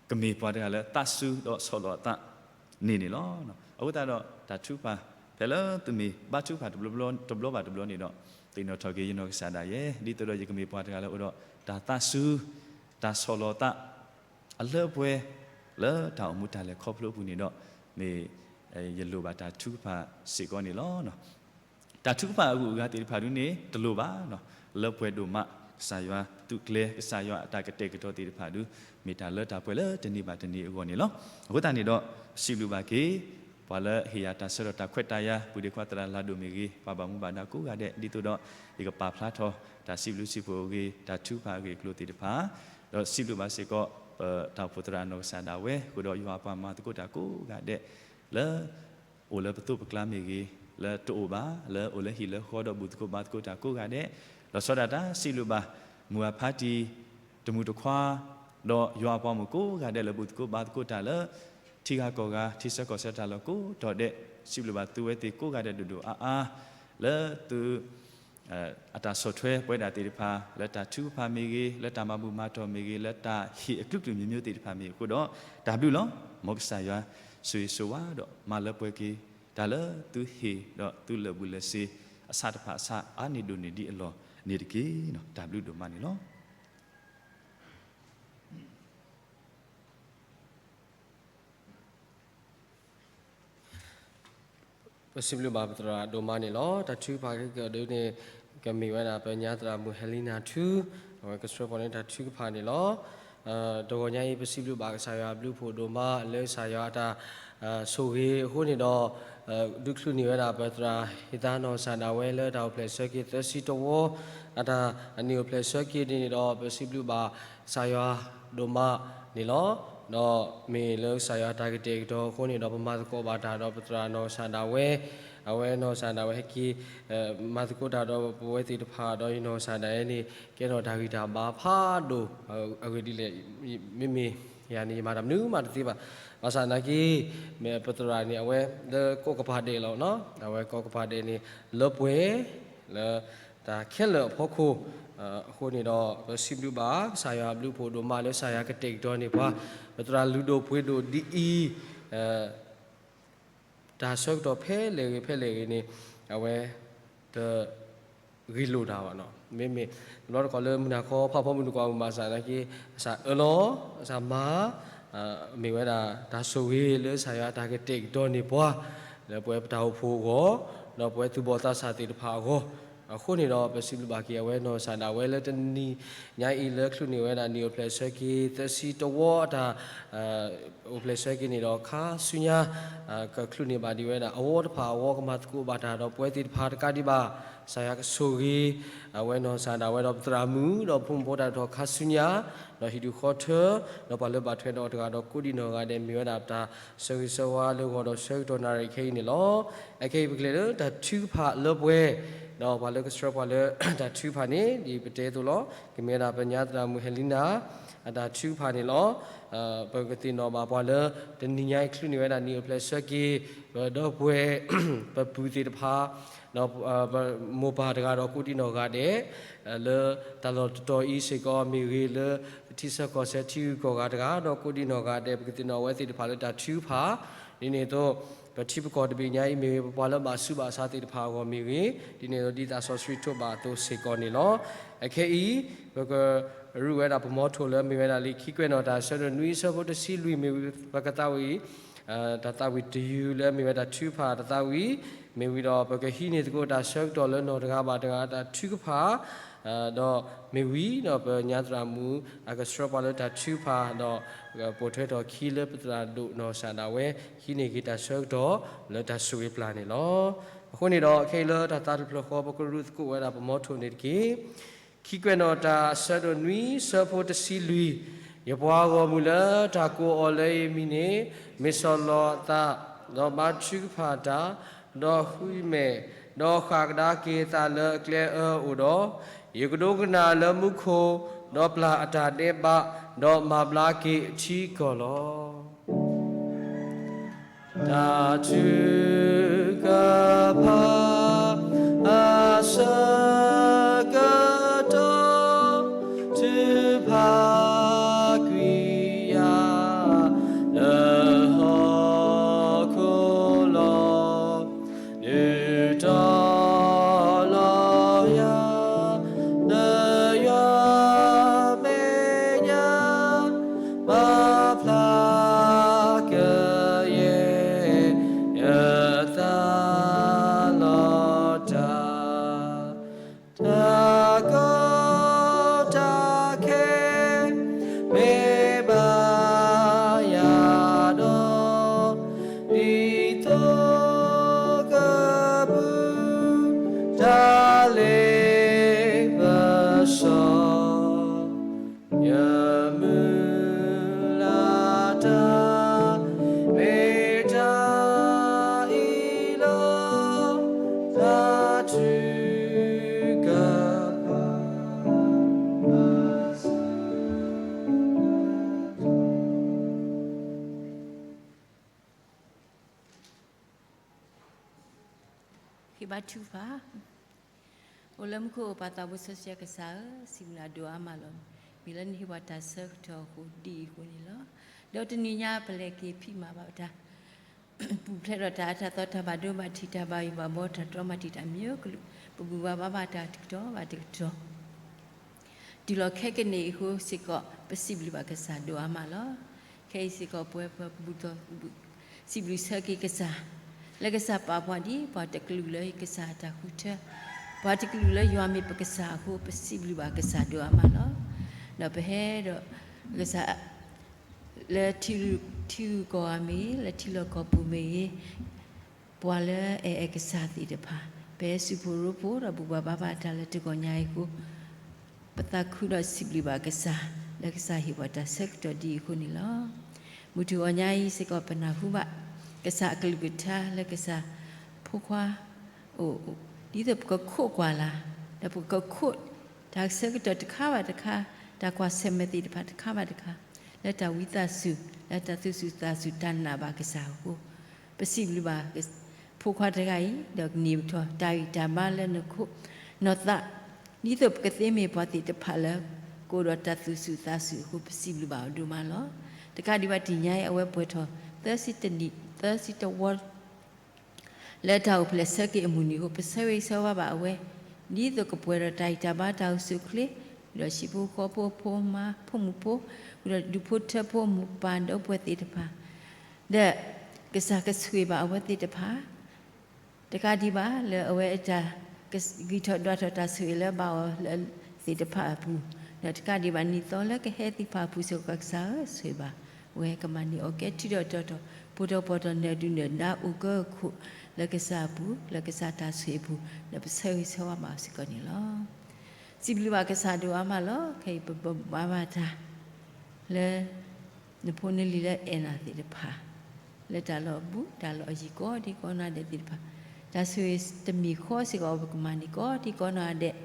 ကမ့ၢ်ပှၤတဂၤလၢသးစူၤဒီးဆီၣ်လီၤအသးန့ၣ်န့ၣ်လီၤ. အဃိသတးဒီး တၢ်ထုကဖၣ် ဖဲလၢသုမ့ၢ်ဘါထုကဖၣ်တဘျီဘျီတဘျီဘၣ်တဘျီန့ၣ်ဒီး သ့ၣ်နီၣ်ထီၣ်က့ၤယနီၢ်ကစၢ်ဒၣ်ယဲ ဒ်သိးဒီးယကမ့ၢ်ပှၤတဂၤလၢအိၣ်ဒီးတၢ်သးစူၤ, တၢ်ဆီၣ်လီၤသး အလၢအပှဲၤ လၢတၢ်အိၣ်မူတၢ်လဲၤခီဖျိအပူၤန့ၣ်ဒီး မ့ၢ်ယလိၣ်ဘၣ်တၢ်ထုကဖၣ်စ့ၢ်ကီးန့ၣ်လီၤ. တၢ်ထုကဖၣ်အဂုၤအဂၤသ့ၣ်တဖၣ်ဒုန့ၣ် တလိၣ်ဘၣ်နီၤ, လၢပှဲၤဒိၣ်မး, ကစၢ်ယွၤသုးကျဲၤ, ကစၢ်ယွၤအတၢ်ကတဲာ်ကတီၤသ့ၣ်တဖၣ်ဒု မ့ၢ်တၢ်လၢတၢ်ပှဲၤလၢတနံၤဘၣ်တနံၤအဂီၢ်န့ၣ်လီၤ. အဃိသတးန့ၣ်ဒီး စံးဘျုးဘၣ်က့ၤ ပှၤလၢဟ့ၣ်ယၤတၢ်ဆၢဒီးတၢ်ခွဲးတၢ်ယာ် ပုၢ်ဒ့ခွါသရၣ်လၤဒိၣ်မ့ၢ်ဂ့ၤ, ပှၤဘၣ်မူဘၣ်ဒါကိးဂၤဒဲး ဒ်သိးဒီး ယကပာ်ဖျါထီၣ် တၢ်စံးဘျုးစံးဖှိၣ်အဂ့ၢ်, တၢ်ထုကဖၣ်အဂ့ၢ်အကျိၤသ့ၣ်တဖၣ် ဒီးစံးဘျုးဘၣ်စ့ၢ်ကီး ပတၢ်အိၣ်ဖှိၣ်သရၣ်အနီၢ်ကစၢ်ဒၣ်ဝဲ, ဃုာ်ဒီးယွၤအပှၤမၤသကိးတၢ်ကိးဂၤဒဲး လၢ အိၣ်လၢပသိးပကျါမ့ၢ်ဂ့ၤ, လၢတအိၣ်ဘၣ်, လၢအိၣ်လၢဟံၣ်လၢဃီဒီးဘူၣ်သကိးဘါသကိးတၢ်ကိးဂၤဒဲး, လီၤဆီဒၣ်တၢ်စံးဘျုးဘၣ် မုၢ်အဖါတံၢ် တမုၢ်တခွါ ဒီးယွၤအပှၤမုၣ်ကိးဂၤဒဲးလၢဘူၣ်သကိးဘါသကိးတၢ်လၢ ထံဂၤကီၢ်ဂၤ ထံဆၢကီၢ်ဆၢတၢ်လီၢ်ကိးတီၤဒဲး, စံးဘျုးဘၣ်သုဝဲသ့ၣ်ကိးဂၤဒဲးဒိၣ်ဒိၣ်အါအါ လၢသု အတၢ်ဆီၣ်ထွဲပဝဲဒၣ်သ့ၣ်တဖၣ် လၢတၢ်ထုကဖၣ်မ့ၢ်ဂ့ၤ, လၢတၢ်မၤဘူၣ်မၤတီၢ်မ့ၢ်ဂ့ၤ, လၢတၢ်ဟ့ၣ်အကလုာ်ကလုာ်မျိုးမျိုးသ့ၣ်တဖၣ်မ့ၢ်ဂ့ၤအဃိဒီး တၢ်ဘျုးလီၤ. မ်ကစၢ်ယွၤဆိၣ်ဂ့ၤဆိၣ်ဝါဒီးမၤလၢပှဲၤက့ၤ တၢ်လၢသုဟ့ၣ်ဒီးသုလၢာ်ဘူၣ်လၢာ်စ့ၤ အဆးတဖၣ်အဆးအါန့ၢ်ဒိၣ်န့ၢ်ဒံးအလီၢ်န့ၣ်တက့ၢ်. တၢ်ဘျုးဒိၣ်မးန့ၣ်လီၤ. ပစံးဘျုးဘၣ်ပသရၣ်ဒိၣ်မးန့ၣ်လီၤ. တၢ်ထုကဖၣ်ခဲကဒုန့ၣ် ကမ့ၢ်ဝဲဒၣ်ပညါသရၣ်မုၣ် Helena ထူ, အဝဲကဆှၢဖီန့ၢ်တၢ်ထုကဖၣ်န့ၣ်လီၤ. တဂီၤညါအံၤ ပစံးဘျုးဘၣ်ကစၢ်ယွၤအဘျုးဖှိၣ်ဒိၣ်မးလၢကစၢ်ယွၤအတၢ်ဆိၣ်ဂ့ၤအဃိန့ၣ်ဒီး ဒုးချုးန့ၢ်ဝဲဒၣ်ပသရၣ်ဟ့ၣ်သါနီၢ်ကစၢ်ဒၣ်ဝဲလၢတၢ်အိၣ်ဖျဲၣ်ဆၢက့ၤသၢဆံတဝီ အတၢ်အနံၣ်အိၣ်ဖျဲၣ်ဆၢက့ၤန့ၣ်ဒီး ပစံးဘျုးဘၣ်ကစၢ်ယွၤဒိၣ်မးန့ၣ်လီၤ. ဒီးမ့ၢ်လၢကစၢ်ယွၤတၢ်ကတဲာ်ကတီၤအဃိန့ၣ်ဒီး ပမၤသကိးဘၣ်တၢ်ဒီးပသရၣ်နီၢ်ကစၢ်ဒၣ်ဝဲ, အဝဲနီၢ်ကစၢ်ဒၣ်ဝဲဟဲက့ၤ မၤသကိးတၢ်ဒီးပဝဲသ့ၣ်တဖၣ်ဒီးယနီၢ်ကစၢ်ဒၣ်ဝဲန့ၣ် ကဲထီၣ်တၢ်ဂံၢ်တၢ်ဘါဖးဒိၣ် အဂ့ၢ်ဒ်လဲၣ်, မ့မ့ၢ်ယၤန့ၣ် ယမၤတၢ်မနုၤမးတသ့ဘၣ်. ဘၣ်ဆၣ်သနာ်က့ မ့ၢ်ပသရၣ်န့ၣ် အဝဲလၢကီၢ်ကပၤဒဲးလီၤ, အဝဲကီၢ်ကပၤဒဲးန့ၣ် လၢပှဲၤ လၢတၢ်ခဲလၢာ်အဖီခိၣ်အဃိန့ၣ်ဒီး ပစံးဘျုးဘၣ်ကစၢ်ယွၤအဘျုးဖှိၣ်ဒိၣ်မးလၢကစၢ်ယွၤကတဲာ်ကတီၤန့ၢ်ပှၤ ပသရၣ်လုၢ်ဒိၣ်ပှ့ၤဒိၣ်ဒ်အံၤ တၢ်ဆၢကတီၢ်ဖဲလဲၣ်ဂ့ၤဖဲလဲၣ်ဂ့ၤန့ၣ် အဝဲ တ ဂ့ၤလိာ်တၢ်ဘၣ်နီၤ. မ့မ့ၢ် တဘျီတခီၣ်လၢမုၢ်နၤခီဖးဖီမုၢ်နုာ်ကွၢ်မုၢ်မဆါသနာ်က့ ကစၢ်အၢၣ်လီၤ ကစၢ်မၤ မ့ၢ်ဝဲဒၣ်တၢ်ဆိၣ်ဂ့ၤလၢကစၢ်ယွၤအတၢ်ကတဲာ်ကတီၤန့ၢ်ပှၤ လၢပဝဲပတၢ်အိၣ်ဖှိၣ်အဂီၢ် ဒီးပဝဲသူၣ်ဘီၣ်သးစၢ်သ့ၣ်တဖၣ်အဂီၢ် အဃိန့ၣ်ဒီး ပစံးဘျုးဘၣ်က့ၤအဝဲနီၢ်ကစၢ်ဒၣ်ဝဲလၢတနံၤညါအံၤလၢချုးန့ၢ်ဝဲဒၣ်နံၣ်အိၣ်ဖျဲၣ်ဆၢက့ၤသၢဆံတဝီအတၢ် အိၣ်ဖျဲၣ်ဆၢက့ၤန့ၣ်ဒီး ခါဆူညါ ကချုးန့ၢ်ဘၣ်ဒံးဝဲဒၣ် အဝီတဖၣ်အဝီ ကမၤသကိးဘၣ်တၢ်ဒီးပဝဲသ့ၣ်တဖၣ်တကးဒံးဘၣ် ကစၢ်ယွၤကဆိၣ်ဂ့ၤ အဝဲနီၢ်ကစၢ်ဒၣ်ဝဲဒီးပသရၣ်မုၣ် ဒီးဖိမုၣ်ဖိတၢ်ထီၣ်ခါဆူညါ ဒီးဟံၣ်ဒူၣ်ဃီထၢ ဒီးပှၤလၢဘၣ်ထွဲဒီးအီၤတဂၤဒီးကိးဒံးနီၢ်ဂၤဒဲး မ့ၢ်ဝဲဒၣ်တၢ်ဆၢဂ့ၤဆၢဝါလၢဂီၤဒီးဆၢကတီၢ်နၣ်ရံၣ်ခဲအံၤန့ၣ်လီၤ. အခဲအံၤပကလဲၤလၢတၢ်ထုကဖၣ်လၢပှဲၤ ဒီးပှၤလၢကဆှၢပှၤလၢတၢ်ထုကဖၣ်န့ၣ် ဒ်ပတဲအသိးလီၤ. ကမ့ၢ်ဝဲဒၣ်ပညါသရၣ်မုၣ်ဟဲလံနၤ အတၢ်ထုကဖၣ်န့ၣ်လီၤ. ပကသ့ၣ်နီၣ်ဘၣ်ပှၤလၢ တနံၤညါအံၤ ချုးန့ၢ်ဝဲဒၣ်နံၣ်အိၣ်ဖျဲၣ်ဆၢက့ၤ ပဒီပုၢ်ဝဲၢ် ပပုၢ်သ့ၣ်တဖၣ် ဒီးမိၢ်ပၢ်တဂၤဒီးကိးဒံနီၢ်ဂၤဒဲး လၢတၢ်လီၢ်တတီၤအံၤစ့ၢ်ကီးမ့ၢ်ဂ့ၤ, လၢပထံဆၢကီၢ်ဆၢထံဂုၤကီၢ်ဂၤတဂၤဒီးကိးဒံနီၢ်ဂၤဒဲး ပကသ့ၣ်နီၣ်အဝဲသ့ၣ်တဖၣ်လၢတၢ်ထုကဖၣ် ဒ်န့ၣ်အသိး ပထံပကီၢ်တဘ့ၣ်ညါအံၤမ့ၢ်ဂ့ၤ, ပပှၤလၢဘၣ်ဆူးဘၣ်ဆါသ့ၣ်တဖၣ်အဂီၢ်မ့ၢ်ဂ့ၤ, ဒ်န့ၣ်အသိးဒ်သးစီဆှံထိးဘၣ်အသိးစ့ၢ်ကီးန့ၣ်လီၤ. အခဲအံၤ ပကရူးဝဲဒၣ်ပမီထိၣ်လၢမ့ၢ်ဝဲဒၣ်လံာ်ခံကွဲးနီၣ်တၢ်အဆၢဒိၣ်နွံအဆၢဖိတဆံလွံၢ်မ့ၢ်ဝံၤ ပကသးဝံၣ် တၢ်သးဝံၣ်တယုၢ်လၢမ့ၢ်ဝဲတၢ်ထုကဖၣ်တၢ်သးဝံၣ် မ့ၢ်ဝံၤဒီးပကဟံးန့ၢ်သကိးတၢ်ဆၢကတီၢ်လၢနီၢ်တဂၤဘၣ်တဂၤတၢ်ထုကဖၣ် ဒီးမ့ၢ်ဝံၤဒီးပညါသရၣ်မုၣ်အကဆှၢပှၤလၢတၢ်ထုကဖၣ် ဒီးပိာ်ထွဲထီၣ်ခံလၢပသရၣ်ဒိၣ်နီၢ်စၢ်ဒၣ်ဝဲ ဟံးန့ၢ်က့ၤတၢ်ဆၢကတီၢ်လၢတၢ်ဆိၣ်ဂ့ၤပျၢ်န့ၣ်လီၤ. အဃိန့ၣ်ဒီးခဲအံၤလၢတၢ်သးတဖျၢၣ်ဃီ ပကရူးသကိးဝဲဒၣ်ပမီထိၣ်န့ၣ်တက့ၢ်. ခံကွဲးနီၣ်တၢ်အဆၢဒိၣ်နွံဆၢဖိတဆံလွံၢ်, ယပှၤဂီၢ်မုၢ်လၢတၢ်ကိးအီၤလၢယမံၤန့ၣ် မ့ၢ်ဆီၣ်လီၤအသး, ဒီးဘါထုကဖၣ်တၢ်, ဒီးဃုမဲာ်, ဒီးဃၣ်ကဒါက့ၤအသးလၢအကျဲအၢအိၣ်ဒီး, ယကဒိကနၣ်လၢမူခိၣ်, ဒီးပျၢ်အတၢ်ဒဲးဘး, ဒီးမၤဘျါက့ၤအထံအကီၢ်လီၤ. တၢ်ထုကဖၣ်အဆၢကတီၢ် ထုကဖၣ်ကွံာ်ယၤ လၢဟီၣ်ခိၣ်လီၤ. ဒုးတီၤလီၤယၤ လၢယွၤမဲာ်ညါ မၤဖျါကယဲၢ် ယသးလီၤတၢ် တၢ်ကီတၢ်ခဲ မ့ၢ်ဘၣ်ယၤဒီး ဒ်သိးကပူၤ တၢ်လ့ပစီ ယမုၢ်လၢ်တၢ် မ့ၢ်တၢ်အံၤလီၤ. တၢ်ထုကဖၣ် ဃ့ဘါထုကဖၣ်. အိၣ်လၢမူခိၣ်အိၣ်ပၢ်သးဘိစီဆှံကစၢ်ဧၢ, စံးဘျုးနၤဒိၣ်အါမးလီၤ. မ့ၢ်လၢနဟ့ၣ်ပှၤတၢ်ဆၢကတီၢ်အဃိ ဒ်အံၤအဃိန့ၣ်လီၤ. ဒီးတနံၤညါပလဲၤက့ၤဖံးမၤဘၣ်တၢ် ပူၤဖျဲးဒီးတၢ်အၢတၢ်သီ တၢ်ဘၣ်ဒိဘၣ်ထံး တၢ်ဘၣ်ယိၣ်ဘၣ်ဘီ တၢ်တြီမၤတံာ်တာ်မ့ၢ်ဂ့ၤ, ပဘူၣ်ဘၣ်ဘါဘၣ်တၢ်တကတီၢ်ဘၣ်တကတီၢ် တုၤလီၤခဲကနံၣ်အံၤအဃိစ့ၢ်ကီး ပစံးဘျုးဘၣ်ကစၢ်ဒိၣ်အါမးလီၤ. ခဲအံၤစ့ၢ်ကီးပဝဲပှၤပဘူၣ်ထီၣ် စံးဘျုးဆၢက့ၤကစၢ်, လၢကစၢ်ပာ်ပှၤဒ်ပှၤတကလုာ်လၢကစၢ်အတၢ်ဃုထၢ, ပှၤတကလုာ်လၢယွၤမ့ၢ်ပကစၢ်အဃိ ပစံးဘျုးဘၣ်ကစၢ်ဒိၣ်အါမးလီၤ. ဒီးပဟဲဒီးကစၢ် လၢထံဂုၤကီၢ်ဂၤမ့ၢ်ဂ့ၤ, လၢထံလီၢ်ကီၢ်ပူၤမ့ၢ်ဂ့ၤ, ပှၤလၢအအဲၣ်ကစၢ်သ့ၣ်တဖၣ် ပဟဲစူးဖှိၣ်ရိဖှိၣ်ဒီးဘူၣ်ဘၣ်ဘါဘၣ်တၢ်လၢတဂီၤညါအံၤအဃိ ပသးခုဒီးစံးဘျုးဘၣ်ကစၢ် လၢကစၢ်ဟ့ၣ်ပှၤတၢ်ဆၢကတီၢ်ဒ်အံၤအဃိန့ၣ်လီၤ. မုၢ်တဂီၤညါအံၤစ့ၢ်ကီးပနၢ်ဟူဘၣ် ကစၢ်အကလုၢ်ကထါလၢကစၢ်ဖိခွါအိၣ် ဒ်သိးပကခိးကွၢ်လၢ် ဒီးပကခိးတၢ်ဆၢကတီၢ်တခါဘၣ်တခါ, တၢ်ကွၢ်ဆၢၣ်မဲာ်သ့ၣ်တဖၣ်တခါဘၣ်တခါ, လၢတၢ်ဝံသးစူၤ, လၢတၢ်သူၣ်ဆူၣ်သးဆူၣ်တၢ်နာ်ဘၣ်ကစၢ်အဃိ, ပစံးဘျုးဘၣ် ဖိခွါတဂၤအံၤ ဒီးကန့ၢ်ပထီၣ်တၢ်ဂံၢ်တၢ်ဘါလၢနခိၣ်နသး, ဒ်သိးပကသ့မ့ၢ်ပှၤသ့ၣ်တဖၣ်လၢ ကအိၣ်ဒီးတၢ်သူၣ်ဆူၣ်သးဆူၣ်အဃိ ပစံးဘျုးဘၣ်အီၤဒိၣ်မးလီၤ. တကးဒံးဘၣ်တနံၤညါအံၤ အဝဲပှဲၤထီၣ် သၢဆံတနံၣ် သၢဆံတဝီ လၢတၢ်အိၣ်ဖျဲၣ်ဆၢက့ၤအမုၢ်နံၤအဃိ ပဆၢဂ့ၤဆၢဝါဘၣ်အဝဲ, ဒ်သိးကပှဲၤဒီးတၢ်ဂံၢ်တၢ်ဘါတၢ်အိၣ်ဆူၣ်အိၣ်ချ့, ဒီးဟံၣ်ဖိဃီဖိအဖိအမါဖိမုၣ်ဖိ, ဒီးဒူၣ်ဖိထၢဖိအမိၢ်ပၢ်ဒီပုၢ်ဝဲၢ်သ့ၣ်တဖၣ်, ဒီးကစၢ်ကဆိၣ်ဂ့ၤဘၣ်အဝဲသ့ၣ်တဖၣ် တကးဒံးဘၣ်လၢအဝဲအတၢ် ဂံၢ်ထီၣ်ဒွးထီၣ်တၢ်ဆိၣ်ဂ့ၤလၢအဘၣ်အီၤလၢသ့ၣ်တဖၣ်အပူၤ, ဒီးတကးဒံးဘၣ်နံၣ်သီလၢကဟဲသ့ၣ်တဖၣ်အပူၤစ့ၢ်ကီး ကစၢ်ဧၢ ဆိၣ်ဂ့ၤဘၣ်ဝဲ ကမၤန့ၢ်အီၤကဲထံဒီးတီတီ, ပှဲၤထီၣ်ပှဲၤထီၣ်နၢၤဒုးနၢၤဒါအိၣ်ကၢခိၣ် လၢကစၢ်အပူၤ လၢကစၢ်တၢ်ဆိၣ်ဂ့ၤအပူၤ ဒီးပဆၢဂ့ၤဆၢဝါဘၣ်အီၤစ့ၢ်ကီးန့ၣ်လီၤ. စံးဘျုးဘၣ်ကစၢ်ဒိၣ်အါမးလီၤ. ခဲအံၤပဘါဘါတၢ် လၢ နဖိနလံၤလၢအဲၣ်နၤသ့ၣ်တဖၣ် လၢတၢ်လီၢ်အဘူးတၢ်လီၢ်အယံၤကိးဒံကိးနီၢ်ဒဲးသ့ၣ်တဖၣ်, တၢ်ဆိၣ်ဂ့ၤတမံၤဃီစ့ၢ်ကီး ပကမၤန့ၢ်ကိးဒံကိးနီၢ်ဒဲး,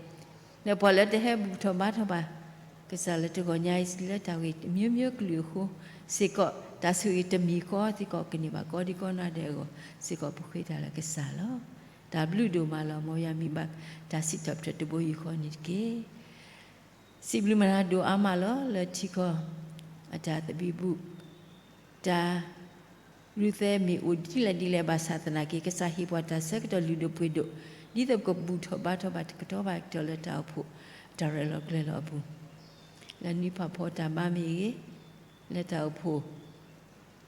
လၢပှၤလၢတဟဲဘူၣ်ထီၣ်ဘါထီၣ်ဘၣ် ကစၢ်လၢတဂီၤညါအံၤ လၢတၢ်ဂ့ၢ်မျိုးမျိုးကလုာ်အဃိစ့ၢ်ကီး တၢ်ဆိၣ်ဂ့ၤတမံၤဃီစ့ၢ်ကီး ကန့ၢ်ဘၣ်ကိးဒံကိးနီၢ်ဒဲးအဂီၢ်စ့ၢ်ကီး ပဃ့တၢ်လၢကစၢ်လီၤ. တၢ်ဘျုးဒိၣ်မးလီၤ. မ်ယွၤမံၤဘၣ်တၢ်စံးထီၣ်ပတြၢၤတဘိယူၢ်ဃီန့ၣ်တက့ၢ်. စံးဘျုးမၤတၢ်ဒိၣ်အါမးလီၤ လၢထံကီၢ်အတၢ်သဘံၣ်ဘုၣ် တၢ် ရူၢ်သဲမ့ၢ်အိၣ်ဒ်လဲၣ်ဒ်လဲၣ်ဘၣ်ဆၣ်သနာ်က့ ကစၢ်ဟ့ၣ်ပှၤတၢ်ဆၢကတီၢ်လုၢ်ဒိၣ်ပှ့ၤဒိၣ် ဒ်သိးပကဘူၣ်ထီၣ်ဘါထီၣ်ဘၣ်တကတီၢ်ဘၣ်ကတီၢ်လၢတၢ်အိၣ်ဖှိၣ် တၢ်ရဲၣ်လီၤကျဲၤလီၤအပူၤ လၢနွံဖးဖီတၢ်ဘါမ့ၢ်ဂ့ၤ, လၢတၢ်အိၣ်ဖှိၣ်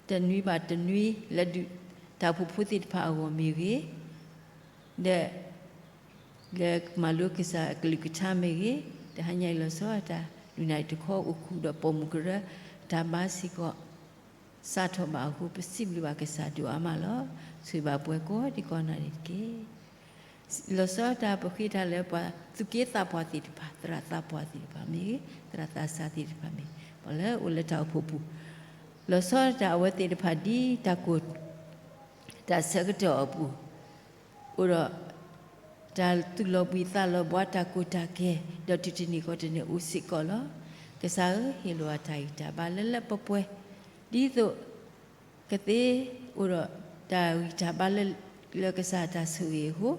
တနွံဘၣ်တနွံ လၢဒုးတၢ်အိၣ်ဖှိၣ်ဖိသ့ၣ်တဖၣ်အဂီၢ်မ့ၢ်ဂ့ၤ, ဒီး လၢမၤလိကစၢ်အကလုၢ်ကထါမ့ၢ်ဂ့ၤ, တဟါညါအံၤလီၤဆီတၢ် ဒုးနၣ်ရံၣ်တခီအိၣ်ဃုာ်ဒီးပိာ်မုၣ်ကရၢ တၢ်ဘါစ့ၢ်ကီး စးထီၣ်ဘၣ်အဃိ ပစံးဘျုးဘၣ်ကစၢ်ဒိၣ်အါမးလီၤ. ဆိၣ်ဂ့ၤဘၣ်ပှၤကိးဒံကိးနီၢ်ဒဲးတက့ၢ်. လီၤဆီတၢ်ပဃ့တၢ်လၢပှၤသူၣ်က့သးပှၢ်သ့ၣ်တဖၣ်, သရၣ်သးပှၢ်သ့ၣ်တဖၣ်မ့ၢ်ဂ့ၤ, သရၣ်သးစၢ်သ့ၣ်တဖၣ်မ့ၢ်ဂ့ၤ, ပှၤလၢအိၣ်လၢတၢ်အိၣ်ဖှိၣ်ပူၤ, လီၤဆီတၢ်အဝဲသ့ၣ်တဖၣ်ဒ်တၢ်ကိၢ် တၢ်ဆၢကတီၢ်အပူၤ အိၣ်ဒီး တၢ်သူၣ်လီၤဘှံးသးလီၤဘှါ တၢ်ကီတၢ်ခဲ ဒီးတုၤတနံၤဃီတနံၤအိၣ်စ့ၢ်ကီးလီၤ. ကစၢ်ဧၢ, ဟ့ၣ်လီၤတၢ်ဂံၢ်တၢ်ဘါလၢလၢပှဲၤပှဲၤ, ဒ်သိး ကသ့အိၣ်ဒီးတၢ်ဂံၢ်တၢ်ဘါလၢ လၢကစၢ်တၢ်ဆိၣ်ဂ့ၤအဃိ,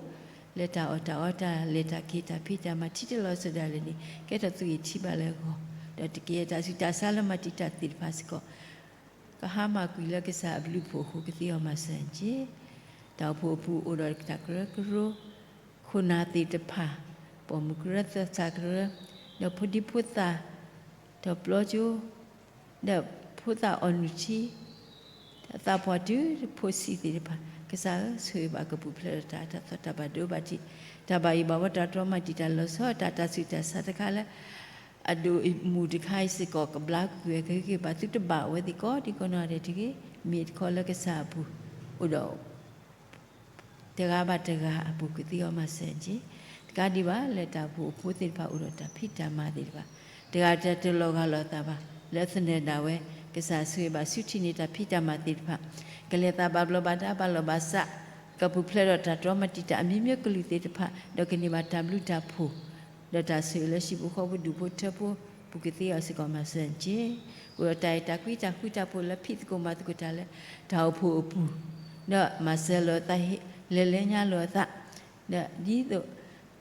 လၢတၢ်အီၣ်တၢ်အီတၢ်လဲၤတၢ်က့ၤတၢ်ဖံးတၢ်မၤထံတလီၤစၢၤဒၣ်လဲာ်န့ၣ် ကဲထီၣ်သူၣ်ဂ့ၤထံဘၣ်လၢအဂီၢ်, ဒီးတက့ၢ်တၢ်ဆူးတၢ်ဆါလၢမၤတံာ်တာ်သ့ၣ်တဖၣ်စ့ၢ်ကီး ကဟါမၢ်ကွံာ်လၢကစၢ်အဘျုးအဖှိၣ်အဃိ ကသ့အီၤမၤစၢၤအီၤတက့ၢ်. တၢ်အိၣ်ဖှိၣ်အပူၤအိၣ်ဒီးတၢ်ကရၢကရိ ခိၣ်နၢ်သ့ၣ်တဖၣ်, ပိာ်မုၣ်ကရၢသးစၢ်ကရၢ, ဒီးဖိဒံဖိသၣ်, ဒီးပျီကၠိ, ဒီးဖိသၣ်အီၣ်နုၢ်ထံ, အသးပှၢ်တုၤဖိဆံးသ့ၣ်တဖၣ်, ကစၢ်ဧၢ, ဆိၣ်ဂ့ၤဘၣ်ကပူၤဖျဲးဒီးတၢ် တၢ်သီၣ်တၢ်ဘၣ်ဒိဘၣ်ထံး, တၢ်ဘၣ်ယိၣ်ဘၣ်ဘှီ တၢ်တြီမၤတံာ်တာ်လီၤဆီ တၢ် တၢ်ဆူးတၢ်ဆါတခါလၢ အဒိၣ်အမုၢ်တခါအံၤစ့ၢ်ကီး ကဘျါကွံာ်ဝဲ ကဂ့ၤက့ၤဘၣ်သုတဘၣ်အဝဲသ့ၣ်ကိးဒံကိးနီၢ်ဒဲးတဂ့ၤ, မ့ၢ်တခီလၢကစၢ်အပူၤ အိၣ်ဒီး တဂၤဘၣ်တဂၤအပူၤ ကသ့အီၤမၤစၢၤအီၤတက့ၢ်. တကးဒံးဘၣ် လၢတၢ်အိၣ်ဖှိၣ်အဖိသ့ၣ်တဖၣ်အိၣ်ဒီးတၢ်ဖံးတၢ်မၤသ့ၣ်တဖၣ်, တဂၤတဂၤတလီၤဂာ်လိာ်အသးဘၣ်, လၢသနၢၣ်ဒၣ်ဝဲ ကစၢ်ဆိၣ်ဂ့ၤဘၣ်ဆူထံၣ်န့ၢ်တၢ်ဖံးတၢ်မၤသ့ၣ်တဖၣ်, ကလဲၤသးဘၣ်ဘျီးဘၣ်ဒါဘၣ်လီၢ်ဘၣ်စး, ကပူၤဖျဲးဒီးတၢ်တြီမၤတံာ်တာ်အမျိုးမျိုးကလုာ်သ့ၣ်တဖၣ်, ဒီးကန့ၢ်ဘၣ်တၢ်ဘျုးတၢ်ဖှိၣ် ဒီးတၢ်ဆိၣ်ဂ့ၤလၢဟံၣ်ဖိဃီဖိဒူၣ်ဖိထၢဖိပူၤ ကသ့အီၤစ့ၢ်ကီးမၤစၢၤအီၤတက့ၢ်. အိၣ်ဒီးတၢ်အဲၣ်တၢ်ကွံတၢ်ဃူတၢ်ဖိးလၢဖံးသကိးမၤသကိးတၢ်လၢ တၢ်အိၣ်ဖှိၣ်အပူၤ, ဒီးမၤစၢၤလိာ်အသး လဲၤလဲညါလိာ်အသး, ဒီးဒ်သိး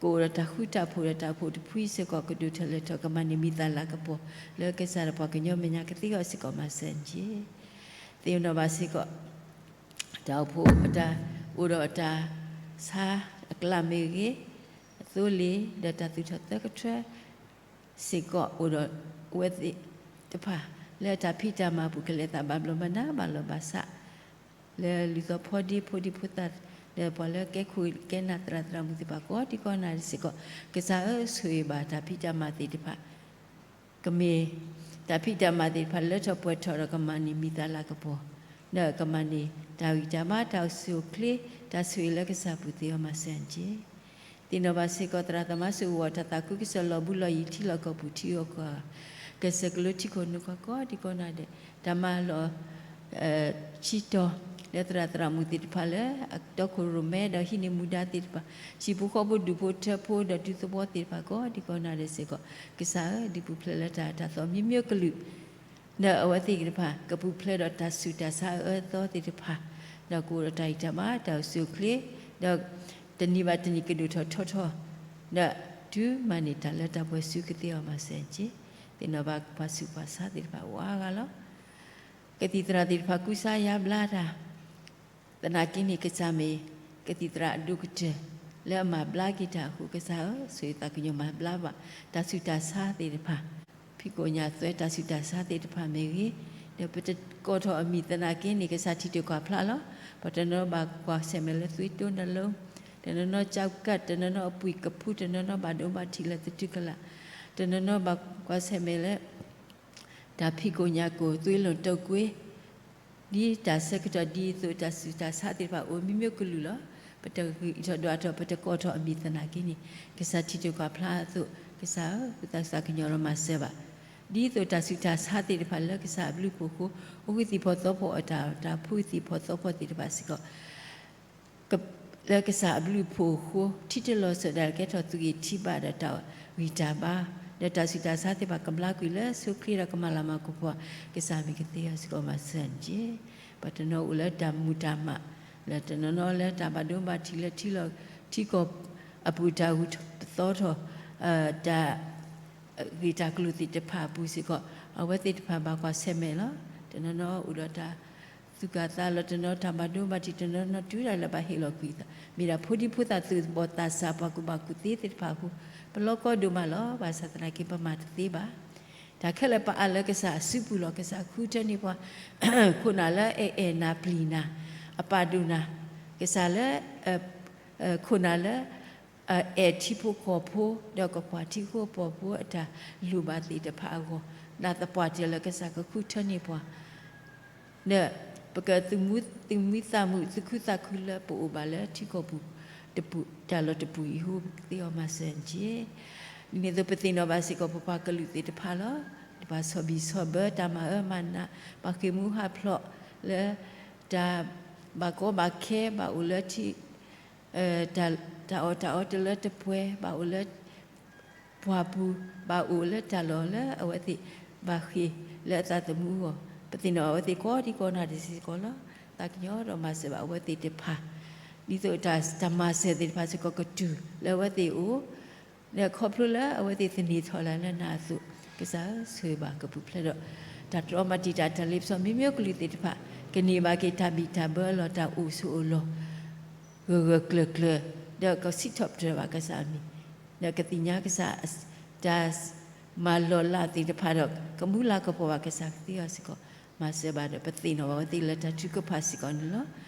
ကအိၣ်ဒီးတၢ်ဃူတၢ်ဖိးဒီးတၢ်အိၣ်ဖှိၣ်တဖုစ့ၢ်ကီး ကဒိၣ်ထီၣ်လဲၤထီၣ် ကမၤန့ၢ်မံၤသၣ်လၤကပီၤ လၢကစၢ်ဒီးပှၤကညီမဲာ်ညါ ကသ့အီၤစ့ၢ်ကီးမၤစၢၤအီၤတက့ၢ်. သ့ၣ်နီၣ်ဘၣ်စ့ၢ်ကီး တၢ်အိၣ်ဖှိၣ်အတၢ် အိၣ်ဒီးအတၢ်ဆါအကျါမ့ၢ်ဂ့ၤ, အသိလ့ၣ် ဒီးတၢ်သူၣ်ထီၣ်သၢကထၢ စ့ၢ်ကီးအိၣ်ဒီးအဝဲသ့ၣ်တဖၣ် လၢတၢ်ဖံးတၢ်မၤအပူၤ ကလဲၤသးဘၣ်ဘျီးဘၣ်ဒါဘၣ်လီၢ်ဘၣ်စး လၢလူၤသီဖိဒံဖိဒံဖိသၣ် ဒီးပှၤလၢကဲခိၣ်ကဲနၢ်သရၣ်သရၣ်မုၣ်သ့ၣ်တဖၣ်ကိးဒံကိးနီၢ်ဒဲးစ့ၢ်ကီး, ကစၢ်ဧၢ, ဆိၣ်ဂ့ၤဘၣ်တၢ်ဖံးတၢ်မၤသ့ၣ်တဖၣ် ကမ့ၢ်တၢ်ဖံးတၢ်မၤသ့ၣ်တဖၣ် လၢထီၣ်ပှဲၤထီၣ်ဒီးကမၤန့ၢ်မံၤသၣ်လၤကပီၤ, ဒီးကမၤန့ၢ်တၢ်ဂံၢ်တၢ်ဘါ တၢ်အိၣ်ဆူၣ်အိၣ်ချ့ တၢ်ဆိၣ်ဂ့ၤလၢကစၢ်အပူၤ သ့အီၤမၤစၢၤအီၤတက့ၢ်. သ့ၣ်နီၣ်ဘၣ်စ့ၢ်ကီး သရၣ်သမါစုကဝဲၤ တၢ်သးခုကစီၣ်လီၤဘူးလီၤယံၤ ထံလီၢ်ကီၢ်ပူၤထံဂီၢ်ကီၢ်, ကစၢၢ်ကလိထံခိၣ်နူာ်ကီၢ်ကိးဒံကိးနီၢ်ဒဲး, တၢ်မၤလီၤ ဆံတီၤ လၢသရၣ်သရၣ်မုၣ်သ့ၣ်တဖၣ်လၢ အတီခိၣ်ရိၣ်မဲဒီးဟံးန့ၢ်မူဒါသ့ၣ်တဖၣ်, ဟံၣ်ဖိဃီဖိဒူၣ်ဖိထၢဖိဒီးဒူသဝီသ့ၣ်တဖၣ်ကိးဒံကိးနီၢ်ဒဲးစ့ၢ်ကီး, ကစၢ်ဧၢ, ဒုးပူၤဖျဲးလၢတၢ် တၢ်သီၣ်မံၤမံၤကလုာ် ဒီးအဝဲသ့ၣ်တဖၣ် ကပူၤဖျဲးဒီးတၢ်ဆူးတၢ်ဆါအအၢအသီသ့ၣ်တဖၣ်, ဒီးကအိၣ်ဒီးတၢ်ဂံၢ်တၢ်ဘါ တၢ်အိၣ်ဆူၣ်အိၣ်ချ့, ဒီးတနံၤဘၣ်တနံၤကဒိၣ်ထီၣ်ထီထီၣ်, ဒီးတုၤမၤန့ၢ်တၢ်လၢတၢ်ပှဲၤဆူ ကသ့အီၤမၤစၢၤအီၤတက့ၢ်. သ့ၣ်နီၣ်ဘၣ်ပှၤဆူးပှၤဆါသ့ၣ်တဖၣ်အိၣ်အါဂၤလီၤ. ကသံၣ်သရၣ်သ့ၣ်တဖၣ်ကူစါယါဘျါတၢ် သနာ်က့န့ၣ် ကစၢ်မ့ၢ်ကသံၣ်သရၣ်အဒိၣ်ကတၢၢ် လၢအမၤဘျါက့ၤတၢ်အဃိ ကစၢ်ဧၢ, ဆိၣ်ဂ့ၤသးကညီၤမၤဘျါဘၣ် တၢ်ဆူးတၢ်ဆါသ့ၣ်တဖၣ်, ဖံးကိာ်ညၣ်သွဲတၢ်ဆူးတၢ်ဆါသ့ၣ်တဖၣ်မ့ၢ်ဂ့ၤ, ဒီးပတကိးထီၣ်အမံၤသနာ်က့န့ၣ် ကစၢ်ထံၣ်တကွၢ်ဖျါလီၤ. ပှၤတနီၤဘၣ်ကွၢ်ဆၢၣ်မဲာ်လၢသွံတိနလိ, တနီၤနီၤကၠီကၣ်, တနီၤနီၤအပှံၢ်ကဖူ, တနီၤနီၤဘၣ်ဒိဘၣ်ထံးလၢသတူၢ်ကလာ်, တနီၤနီၤဘၣ်ကွၢ်ဆၢၣ်မဲာ်လၢ တၢ်ဖံးကိာ်ညၣ်ကိာ် သွံလိာ်တိာ်ကွံာ်, ဒ်တၢ်ဆၢကတီၢ်ဒ်သိးတၢ်ဆူးတၢ်ဆါသ့ၣ်တဖၣ်အိၣ်မံၤမံၤကလုာ်လီၤ. ပတဂံၢ်ထီၣ်ဒွးထီၣ် ပတကိးထီၣ်အမံၤသနာ်က့န့ၣ် ကစၢ်ထံၣ်တကွၢ်ဖျါအသိး ကစၢ်ဧၢ, ပသးစၢ်ကညီၤဒီးမၤစၢၤဘၣ် ဒ်သိးတၢ်ဆူးတၢ်ဆါသ့ၣ်တဖၣ်လၢကစၢ်အဘျုးအဖှိၣ်အဃိ အိၣ်ဂံၢ်သံၣ်ဖီၣ်သီဖီၣ်အတၢ် တၢ်ဖှူသံၣ်ဖီၣ်သီဖီၣ်သ့ၣ်တဖၣ်စ့ၢ်ကီး လၢကစၢ်အဘျုးအဖှိၣ်အဃိ ထံတလီၤစၢၤဒၣ်ကဲထီၣ်သူၣ်ဂ့ၤထံဘၣ်ဒီးတၢ်ဂံၢ်တၢ်ဘါ ဒီးတၢ်ဆူးတၢ်ဆါသ့ၣ်တဖၣ်ကဘျါကွံာ်လၢဆိချ့ဒီးကမၤလၤမၤကပီၤ, ကစၢ်မ့ၢ်ကသ့အီၤစ့ၢ်ကီးမၤစၢၤတက့ၢ်. ပှၤတနီၤအိၣ်လၢတၢ်မူၤတၢ်မး, လၢတနီၤနီၤလၢတၢ်ဘၣ်ဒိဘၣ်ထံးလၢထံလီၢ်ထံကီၢ်အပူၤ တၢ်ဂုၤပသီထီၣ် တၢ် ဂ့ၢ်တၢ်ကျိၤသ့ၣ်တဖၣ်အပူၤစ့ၢ်ကီး, အဝဲသ့ၣ်တဖၣ်ဘၣ်ကွၢ်ဆၢၣ်မဲာ်လီၤ. တနီၤနီၤအိၣ်ဒီးတၢ်သူၣ်ကၢ်သးလီၤ, တနီၤတၢ်ဘၣ်ဒိဘၣ်ထံး, တနီၤနီၤတုၤဒၣ်လၢဘၣ်ဟ့ၣ်လီၤကွံာ်သး, မ့ၢ်ဒၣ်ဖိဒံဖိသၣ်သူၣ်ဘီၣ်သးစၢ် ပှၤကူၣ်ဘၣ်ကူၣ်သ့သ့ၣ်တဖၣ်အဃိ, ပလီၤကီဒိၣ်မးလီၤ. ဘၣ်ဆၣ်သနာ်က့ ပမၤတသ့ဘၣ်. တၢ်ခဲလၢာ်ပအးလၢကစၢ်အစုပူၤလီၤ. ကစၢ်ဃုထၢန့ၢ်ပှၤ ခိၣ်နၢ်လၢအအဲၣ်နၤပျံၤနၤ, အပာ်ဒိၣ်နၤ, ကစၢ်လၢ ခိၣ်နၢ်လၢ အအဲၣ်ထံဖိကီၢ်ဖိ ဒီးကကွၢ်ထံဖိကီၢ်ဖိအတၢ်လိၣ်ဘၣ်သ့ၣ်တဖၣ်အဂီၢ်, နၢ်သပှၢ်တၢၢ်လၢကစၢ်ကဃုထၢန့ၢ်ပှၤ ဒီးပကသုးမုၢ်သးမုာ် သူၣ်ခုသးခုလၢပအိၣ်ဘၣ်လၢထံကီၢ်ပူၤ တၢ်လီၢ်တပူၤအံၤအဃိ ပကသ့အီၤမၤစၢၤတက့ၢ်. ဒ်န့ၣ်အသိးပသ့ၣ်နီၣ်ဘၣ်စ့ၢ်ကီး ပပှၤကလုာ်သ့ၣ်တဖၣ်လီၤ. ပှၤဆီၣ်ဘံၣ်ဆီၣ်ဘၢ တၢ်မၤအၢမၤနး, ပှၤဃ့ၢ်မှံဟးဖျိးလၢ တၢ်ဘၣ်ကီဘၣ်ခဲ ဘၣ်အိၣ်လၢထံ တၢ်အီၣ်တၢ်အီတလၢတပှဲၤ, ဘၣ်အိၣ်လၢပှၢ်ပူၤ, ဘၣ်အိၣ်လၢတၢ်လီၢ်လၢအဝဲသ့ၣ်ဘၣ်ဃ့ၢ်လၢအသးသမူအဂီၢ်, ပသ့ၣ်နီၣ်အဝဲသ့ၣ်ကိးဒံကိးနီၢ်ဒဲးစ့ၢ်ကီးလီၤ. သးကညီၤဒီးမၤစၢၤဘၣ်အဝဲသ့ၣ်တဖၣ်, ဒ်သိးတၢ်မၤစၢၤသ့ၣ်တဖၣ်စ့ၢ်ကီးကတုၤလၢအဝဲသ့ၣ်အအိၣ်, ဒီးခီဖျိလၢအဝဲသ့ၣ်သန့ၤထီၣ်လၢနၤအသိး, ကစၢ်ဧၢ ဆိၣ်ဂ့ၤဘၣ်ကပူၤဖျဲးဒီး တၢ်တြီမၤတံာ်တာ်တၢ်လ့ပစီ မ့မ့ၢ်ကလုာ်သ့ၣ်တဖၣ် ကန့ၢ်ဘၣ်က့ၤတၢ်ဘံၣ်တၢ်ဘၢအလီၢ် တၢ်အိၣ်ဆိးအိၣ်လီၤ ဂၢၢ်ဂၢၢ်ကျၢၤကျၢၤ, ဒီးကစံးထီၣ်ပတြၢၤဘၣ်ကစၢ်အမံၤ, ဒီးကသ့ၣ်ညါကစၢ် တၢ်မၤလီၤလးသ့ၣ်တဖၣ်ဒီး ကမူလၤကပီၤဘၣ်ကစၢ်ကသ့အီၤစ့ၢ်ကီး, မၤစၢၤဘၣ်ဒီး ပသ့ၣ်နီၣ်ဘၣ်အဝဲသ့ၣ်လၢတၢ်ထုကဖၣ်စ့ၢ်ကီးန့ၣ်လီၤ.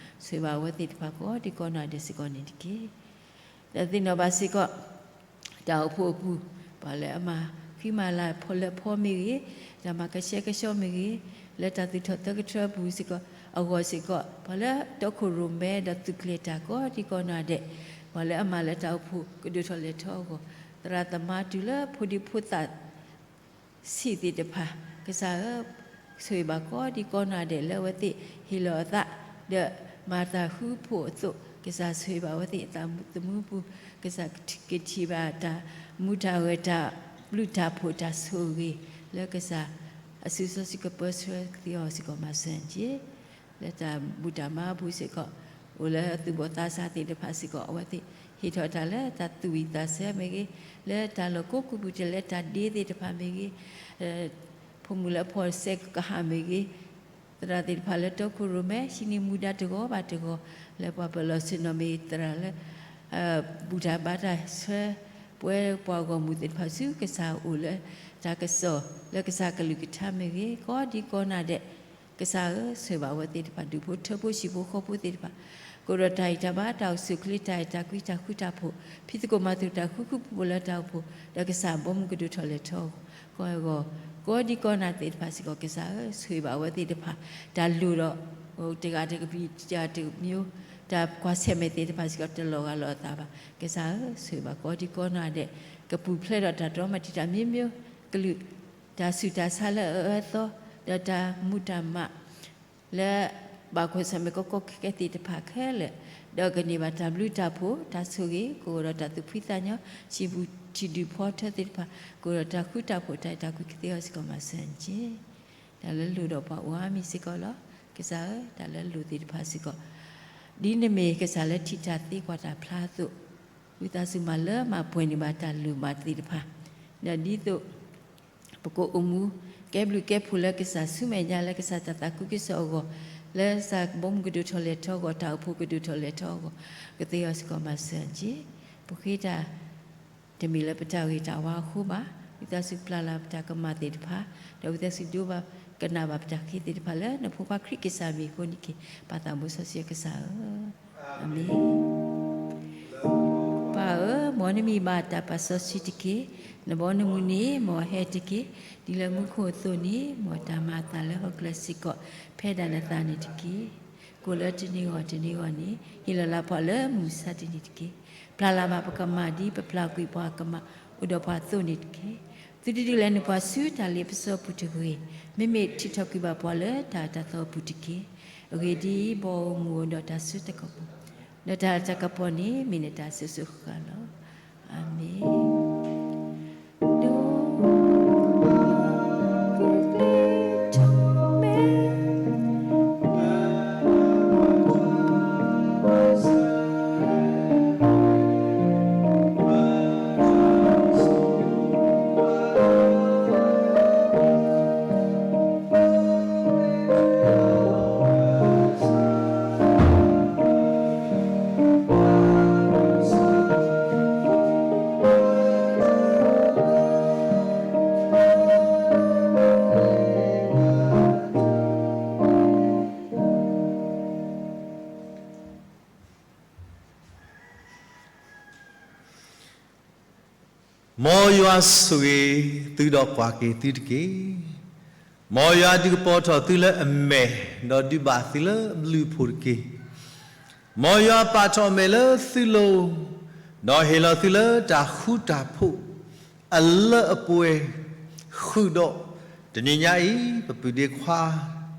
ဆိၣ်ဂ့ၤဘၣ်အဝဲသ့ၣ်တဖၣ်ကိးဒံကိးနီၢ်ဒဲးစ့ၢ်ကီးန့ၣ်တက့ၢ်. ဒီးသ့ၣ်နီၣ်ဘၣ်စ့ၢ်ကီး တၢ်အိၣ်ဖှိၣ်အပူၤ, ပှၤလၢအမၤဃံမၤလၤဖီလၢဖီမ့ၢ်ဂ့ၤ, တၢ်မၤကဆှဲကဆှီမ့ၢ်ဂ့ၤ, လၢတၢ်သူၣ်ထီၣ်သၢကထၢအပူၤစ့ၢ်ကီး, အဂီၢ်စ့ၢ်ကီး, ပှၤလၢတီခိၣ်ရိၣ်မဲဒီးသုးကျဲၤတၢ်ကိးဒံကိးနီၢ်ဒဲး, ပှၤလၢအမၤလၢတၢ်အိၣ်ဖှိၣ်ကဒိၣ်ထီၣ်လဲၤထီအဂီၢ်, သရၣ်သမါတုၤလၢဖိဒံဖိသၣ် ဆံးသ့ၣ်တဖၣ်, ကစၢ်ဧၢ, ဆိၣ်ဂ့ၤဘၣ်ကိးဒံကိးနီၢ်ဒဲးလၢအဝဲသ့ၣ်ဟ့ၣ်လီၤအသး ဒီးမၤတၢ်ဃူဖိးအသိး, ကစၢ်ဆိၣ်ဂ့ၤဘၣ်အဝဲသ့ၣ်အသးသမူပူၤ, ကစၢ်ကထံၣ်ဘၣ်တၢ်မူတၢ်ဂဲၤ တၢ်ဘျုးတၢ်ဖှိၣ်တၢ်ဆိၣ်ဂ့ၤ လၢကစၢ်အစုစီဆှံကပၢဆှၢကသ့အီၤစ့ၢ်ကီးမၤစၢၤတက့ၢ်. လၢတၢ်ဘူၣ်တၢ်ဘါအပူၤစ့ၢ်ကီး, အိၣ်လၢသူၣ်ဘီၣ်သးစၢ်သ့ၣ်တဖၣ်စ့ၢ်ကီး, အဝဲသ့ၣ်ဟ့ၣ်ထီၣ်တၢ်လၢတၢ်သူၣ်ဝံၣ်သးဆၢမ့ၢ်ဂ့ၤ, လၢတၢ်လီၢ်ကိးကိးပူၤ တုၤလၢတၢ်ဒ့သ့ၣ်တဖၣ်မ့ၢ်ဂ့ၤ, ဖိမုၣ်လၢဖီၣ်စဲကဟၣ်မ့ၢ်ဂ့ၤ, သရၣ်သ့ၣ်တဖၣ်လၢတီခိၣ်ရိၣ်မဲ ဟံးန့ၢ်မူဒါတဂီၤဘၣ်တဂီၤ, လၢပှၤပၢၤလီၢ်ဆ့ၣ်နီၤမ့ၢ်ဂ့ၤ, သရၣ်လၢ ဘူၣ်တၢ်ဘါတၢ်ဆှၢ ပဝဲပှၤဂီၢ်မုၢ်သ့ၣ်တဖၣ်ဆူ ကစၢ်အိၣ်လၢတၢ်ကစီၣ် လၢကစၢ်ကလုၢ်ကထါမ့ၢ်ဂ့ၤ, ကိးဒံကိးနီၢ်ဒဲး, ကစၢ်ဧၢ, ဆိၣ်ဂ့ၤဘၣ်အဝဲသ့ၣ်တဖၣ် ဒူၣ်ဖိထၢဖိဟံၣ်ဖိဃီဖိသ့ၣ်တဖၣ်, ကအိၣ်ဒီးတၢ်ဂံၢ်တၢ်ဘါ တၢ်အိၣ်ဆူၣ်အိၣ်ချ့ တၢ်အဲၣ်တၢ်ကွံ တၢ်ဃူတၢ်ဖိး, ဖံးသကိးမၤသကိးတၢ်ဃူဃူဖိးဖိးလၢတၢ်အိၣ်ဖှိၣ်, ဒီးကစၢ်ဘီမုၢ်ကဒိၣ်ထီၣ်လဲၤထီအဂီၢ်, ကိးဒံကိးနီၢ်သ့ၣ်တဖၣ်စ့ၢ်ကီး ကစၢ်ဧၢ, ဆိၣ်ဂ့ၤဘၣ်အဝဲသ့ၣ်တဖၣ် တၢ်လိၣ်ဒီး တဂၤတကပံၤ တဂၤတမံၤ, တၢ်ကွၢ်ဆၢၣ်မဲာ်သ့ၣ်တဖၣ်စ့ၢ်ကီး တလီၤဂာ်လီၤအသးဘၣ်. ကစၢ်ဧၢ, ဆိၣ်ဂ့ၤဘၣ်ကိးဒံကိးနီၢ်ဒဲး, ကပူၤဖျဲးဒီးတၢ်တြီမၤတံာ်တာ်မ့ၢ်မ့ၢ်ကလုာ်, တၢ်ဆူးတၢ်ဆါလၢအအၢအသီ, ဒီးတၢ်မူတၢ်မး လၢဘၣ်ကွၢ်ဆၢၣ်မဲာ်ကီကီခဲခဲသ့ၣ်တဖၣ်ခဲလၢာ်, ဒီးကန့ၢ်ဘၣ်တၢ်ဘျုးတၢ်ဖှိၣ် တၢ်ဆိၣ်ဂ့ၤ, ကအိၣ်ဒီးတၢ်သူၣ်ဖှံသးညီ, ထံၣ်ဒူၣ်ထီထၢသ့ၣ်တဖၣ်, ကအိၣ်ဒီးတၢ်ဃူတၢ်ဖိး တၢ်အဲၣ်တၢ်ကွံကသ့အီၤစ့ၢ်ကီးမၤစၢၤတက့ၢ်. တၢ်လၢလိၣ်ဒီးပှၤအိၣ်အါမံၤစ့ၢ်ကီးလီၤ. ကစၢ်ဧၢ, တၢ်လၢလိၣ်သ့ၣ်တဖၣ်စ့ၢ်ကီး, ဒ်နမ့ၢ်ကစၢ်လၢထံၣ်တၢ်သ့ကွၢ်တၢ်ဖျါအသိး, ဝံသးစူၤမၤလၢမၤပှဲၤန့ၢ်ဘၣ်တၢ်လိၣ်ဘၣ်သ့ၣ်တဖၣ်, ဒီးဒ်သိး ပကအိၣ်မူ ကဲဘျုးကဲဖှိၣ်လၢကစၢ်ဆူမဲာ်ညါ လၢကစၢ်တၢ်သးခုကစီၣ်အဂီၢ်, လၢကစၢ်ဘီမုၢ်ကဒိၣ်ထီၣ်လဲၤထီအဂီၢ်, တၢ်အိၣ်ဖှိၣ်ကဒိၣ်ထီၣ်လဲၤထီအဂီၢ်, ကသ့အီၤစ့ၢ်ကီးမၤစၢၤတက့ၢ်. ပဃ့တၢ် တမ့ၢ်လၢပတၢ်ဂ့ၤတၢ်ဝါအဃိဘၣ်. ဝံသးစူၤပျၢ်လၢ်ပတၢ်ကမၣ်သ့ၣ်တဖၣ်, ဒီးဝံသးစူၤဒိကနၣ်ဘၣ်ပတၢ်ဃ့သ့ၣ်တဖၣ် လၢနဖိခွါခရံာ်ကစၢ်မံၤအဃိန့ၣ်တက့ၢ်. ပၢ်သးဘိစီဆှံကစၢ်ဧၢ, အၤမ့ၣ်. ပၢ်ဧၢ, မ်နမံၤဘၣ်တၢ်ပာ်စီဆှံတက့ၢ်. နဘီနမုၢ်န့ၣ် မ်အဟဲတက့ၢ်. ဒ်လၢမူခိၣ်အသိးန့ၣ်, မ်တၢ်မၤအသးလၢဟီၣ်ခိၣ်ချၢစ့ၢ်ကီး ဖဲဒၣ်နသးန့ၣ်တက့ၢ်. ကိၣ်လၢတနံၤဂီၢ်တနံၤဂီၢ်န့ၣ်, ဟ့ၣ်လီၤလၢပှၤလၢမုၢ်မဆါတနံၤတက့ၢ်. ပျၢ်လၢ်ဘၣ်ပကမၣ်ဒ်ပပျၢ်ကွံာ်ပှၤကမၣ်အိၣ်ဒီးပှၤအသိးန့ၣ်တက့ၢ်. သုတဒုးလဲၤနုာ်ပှၤဆူတၢ်လ့ပစီပူၤတဂ့ၤ, မ့မ့ၢ်ထုးထီၣ်ကွံာ်ဘၣ်ပှၤလၢတၢ်အၢတၢ်သီအပူၤတက့ၢ်. အဂ့ၢ်ဒ်အံၤ, ဘီဧိၤမုၢ်ဧိၤဒီးတၢ်စိတၢ်ကမီၤ, ဒီးတၢ်လၤတၢ်ကပီၤန့ၣ် မ့ၢ်နတၢ်စိၤစိၤဃၣ်ဃၣ်လီၤ. အၤမ့ၣ်. ဒိ မ်ယွၤဆိၣ်ဂ့ၤသုဒီးကွၢ်က့ၤသုတက့ၢ်. မ်ယွၤဒုးကပီၤထီၣ်သုလၢအမဲာ်, ဒီးဒုးဘၣ်သုလၢအဘျုးအဖှိၣ်တက့ၢ်. မ်ယွၤပာ်ထီၣ်အမဲာ်လၢသုလိၤ, ဒီးဟ့ၣ်လီၤသုလၢတၢ်ဃူတၢ်ဖိး အလၢအပှဲၤ, ဃုာ်ဒီးတနံၤညါအံၤ ပပုၢ်ဒ့ခွါ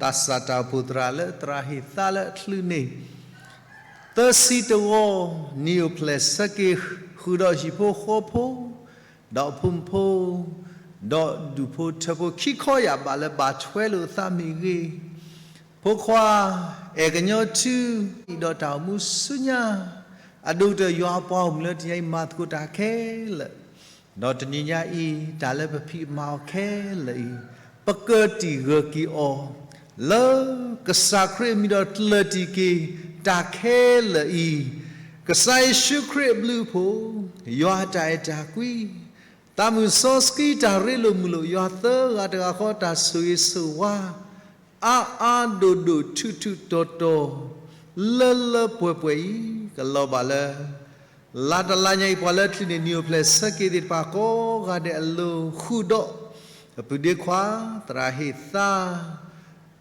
သးစၢ်တၢ်အိၣ်ဖှိၣ်သရၣ်လၢသရၣ်ဟ့ၣ်သါလၢအချုးန့ၣ် သၢဆံတဝီ နံၣ်အိၣ်ဖျဲၣ်ဆၢက့ၤ ဃုာ်ဒီးဟံၣ်ဖိဃီဖိ ဒီးအဖိမုၣ်ဖိ ဒီးဒူၣ်ဖိထၢဖိခံခီယၢ်ဘးလၢဘၣ်ထွဲလိာ်အသးမ့ၢ်ဂ့ၤ, ဖိခွါ အဲၣ်ကညီထူ ဒီးတၢ်အိၣ်မူဆူညါ, အဒိၣ်ကတၢၢ်ယွၤအပှၤဂီၢ်မုၢ်လၢတနံၤညါအံၤမၤသကိးတၢ်ခဲလၢာ် ဒီးတနံၤညါအံၤ တၢ်လၢပဖံးမၤအီၤခဲလၢာ်အံၤ ပကတံၢ်ဂၢၢ်က့ၤအီၤ လၢကစၢ်ခရံာ်အမံၤဒီးကျၢၢ်တံၢ်က့ၤတၢ်ခဲလၢာ်အံၤ, ကစၢ်ယ့ၣ်ၡူးခရံာ်အဘျုးအဖှိၣ်, ယွၤအတၢ်အဲၣ်တၢ်ကွံ, သးမုၢ်စီဆှံတၢ်ရ့လိာ်မုာ်လိာ် ယွၤသၢဂၤတဂၤဃီတၢ်ဆိၣ်ဂ့ၤဆိၣ်ဝါ အါအါဒိၣ်ဒိၣ်ထူးထူးတီၤတီၤ လၢလၢပှဲၤပှဲၤအံၤ ကလီၤဘၣ်လၢ လါတလါညါအံၤ ပှၤလၢအချုးန့ၢ်နံၣ်အိၣ်ဖျဲၣ်ဆၢက့ၤသ့ၣ်တဖၣ်ကိးဂၤဒဲးအလိၤ ဃုာ်ဒီး ပပုၢ်ဒ့ခွါ သရၣ်ဟ့ၣ်သါ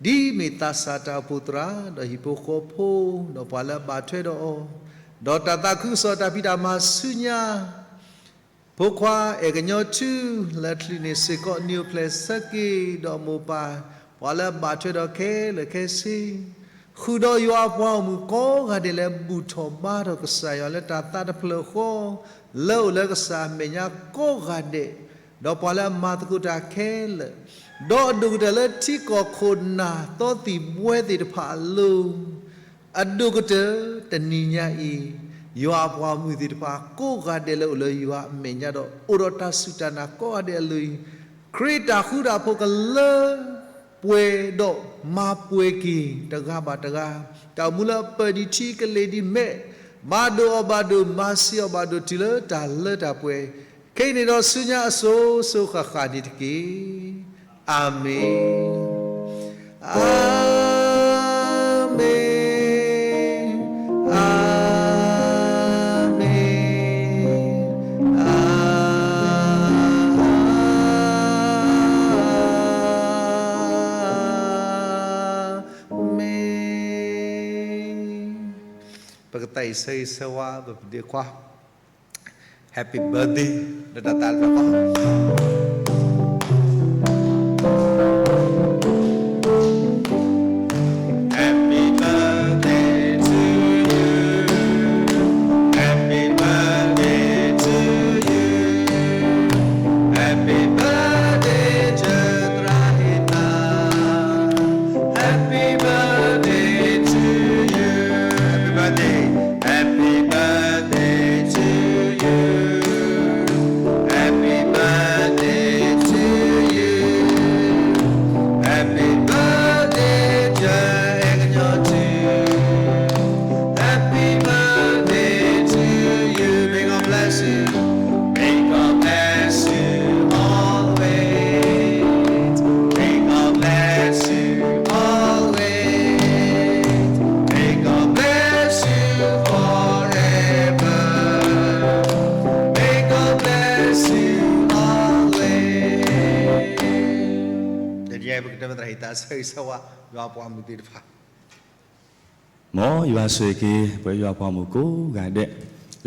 ဒ်မ့ၢ်သးစၢ်တၢ်အိၣ်ဖှိၣ်သရၣ် ဒီးဟံၣ်ဖိဃီဖိ ဒီးပှၤလၢအဘၣ်ထွဲဒီးအီၤ, ဒီးတၢ်သးခုကစီၣ်တၢ်ဖံးတၢ်မၤဆူညါ ဖိခွါအဲၣ်ကညီထူ လၢချုးန့ၢ်စ့ၢ်ကီးနံၣ်အိၣ်ဖျဲၣ်ဆၢက့ၤ ဒီးမိၢ်ပၢ် ပှၤလၢအဘၣ်ထွဲဒီးခဲလၢာ်ခဲဆ့, ဃုာ်ဒီးယွၤအပှၤဂီၢ်မုၢ်ကိးဂၤဒဲးလၢဘူၣ်ထီၣ်ဘါထီၣ်ကစၢ်ယွၤလၢတၢ်သးတဖျၢၣ်ဃီ လၢအိၣ်လၢကစၢ်အမဲာ်ညါကိးဂၤဒဲး, ဒီးပှၤလၢအမၤသကိးတၢ်ခဲလၢာ်, ဒီးအဒိၣ်ကတၢၢ်လၢထံကီၢ်ခိၣ်နၢ်သီသံၣ်ဘှဲသ့ၣ်တဖၣ်အလိၤ အဒိၣ်ကတၢၢ်တနံၤညါအံၤ, ယွၤအပှၤဂီၢ်မုၢ်သ့ၣ်တဖၣ်ကိးဂၤဒဲးလၢအိၣ်လၢယွၤအမဲာ်ညါဒီး အိၣ်ဒီးတၢ်စူၢ်တၢ်နာ်ကိးဂၤဒဲးအလိၤအံၤ, ခရံာ်တၢ်ဃူတၢ်ဖိးကလၢပှဲၤဒီးမၤပှဲၤက့ၤတဂၤဘၣ်တဂၤ, တၢ်အိၣ်မူလၢအပၢၢ်ဒံးထံကလ့ၤဒံးမဲး, မၤဒိၣ်အီၤဘၣ်ဒိၣ် မၤစံးအီၤဘၣ်ဒိၣ်တုၤလၢတၢ်လၢတၢ်ပှဲၤ, ခဲအံၤန့ၣ်ဒီးဆူညါအစိၤစိၤဃၣ်ဃၣ်န့ၣ်တက့ၢ်. အၤမ့ၣ်. အၤမ့ၣ်, အၤမ့ၣ်, အၤမ့ၣ်. ပကသးအံၤဆၢဂ့ၤဆၢဝါ ပပုၢ်ဒ့ခွါ Happy birthday လၢတၢ်သးတဖျၢၣ်ဃီ. Happy birthday to you. Happy birthday to you. Happy birthday သရၣ်ဟ့ၣ်သါ. Happy birthday to you. Happy birthday. Happy birthday to you. Happy birthday to you. Happy birthday, dear အဲၣ်ကညီထူ. Happy birthday to you. May God bless you. May God bless you always. May God bless you always. May God bless you forever. May God bless you always. တနံၤအံၤ ပကတဲမ့ၢ်သရၣ်ဟ့ၣ်သါဆၢဂ့ၤဆၢဝါ ယွၤအပှၤဂီၢ်မုၢ်သ့ၣ်တဖၣ် မ်ယွၤဆိၣ်ဂ့ၤက့ၤ ပဝဲယွၤအပှၤဂီၢ်မုၢ်ကိးဂၤဒဲး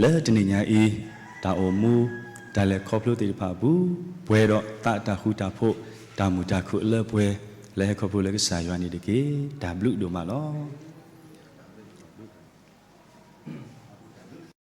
လၢတနံၤညါအံၤ တၢ်အိၣ်မူ တၢ်လဲၤခီဖျိသ့ၣ်တဖၣ်အပူၤ ပှဲၤဒီးသးတၢ်ဃူတၢ်ဖိး တၢ်မုာ်တၢ်ခုၣ်အလၢပှဲၤ လၢဟဲခီဖျိလၢကစၢ်ယွၤန့ၣ်တက့ၢ်. တၢ်ဘျုးဒိၣ်မးလီၤ.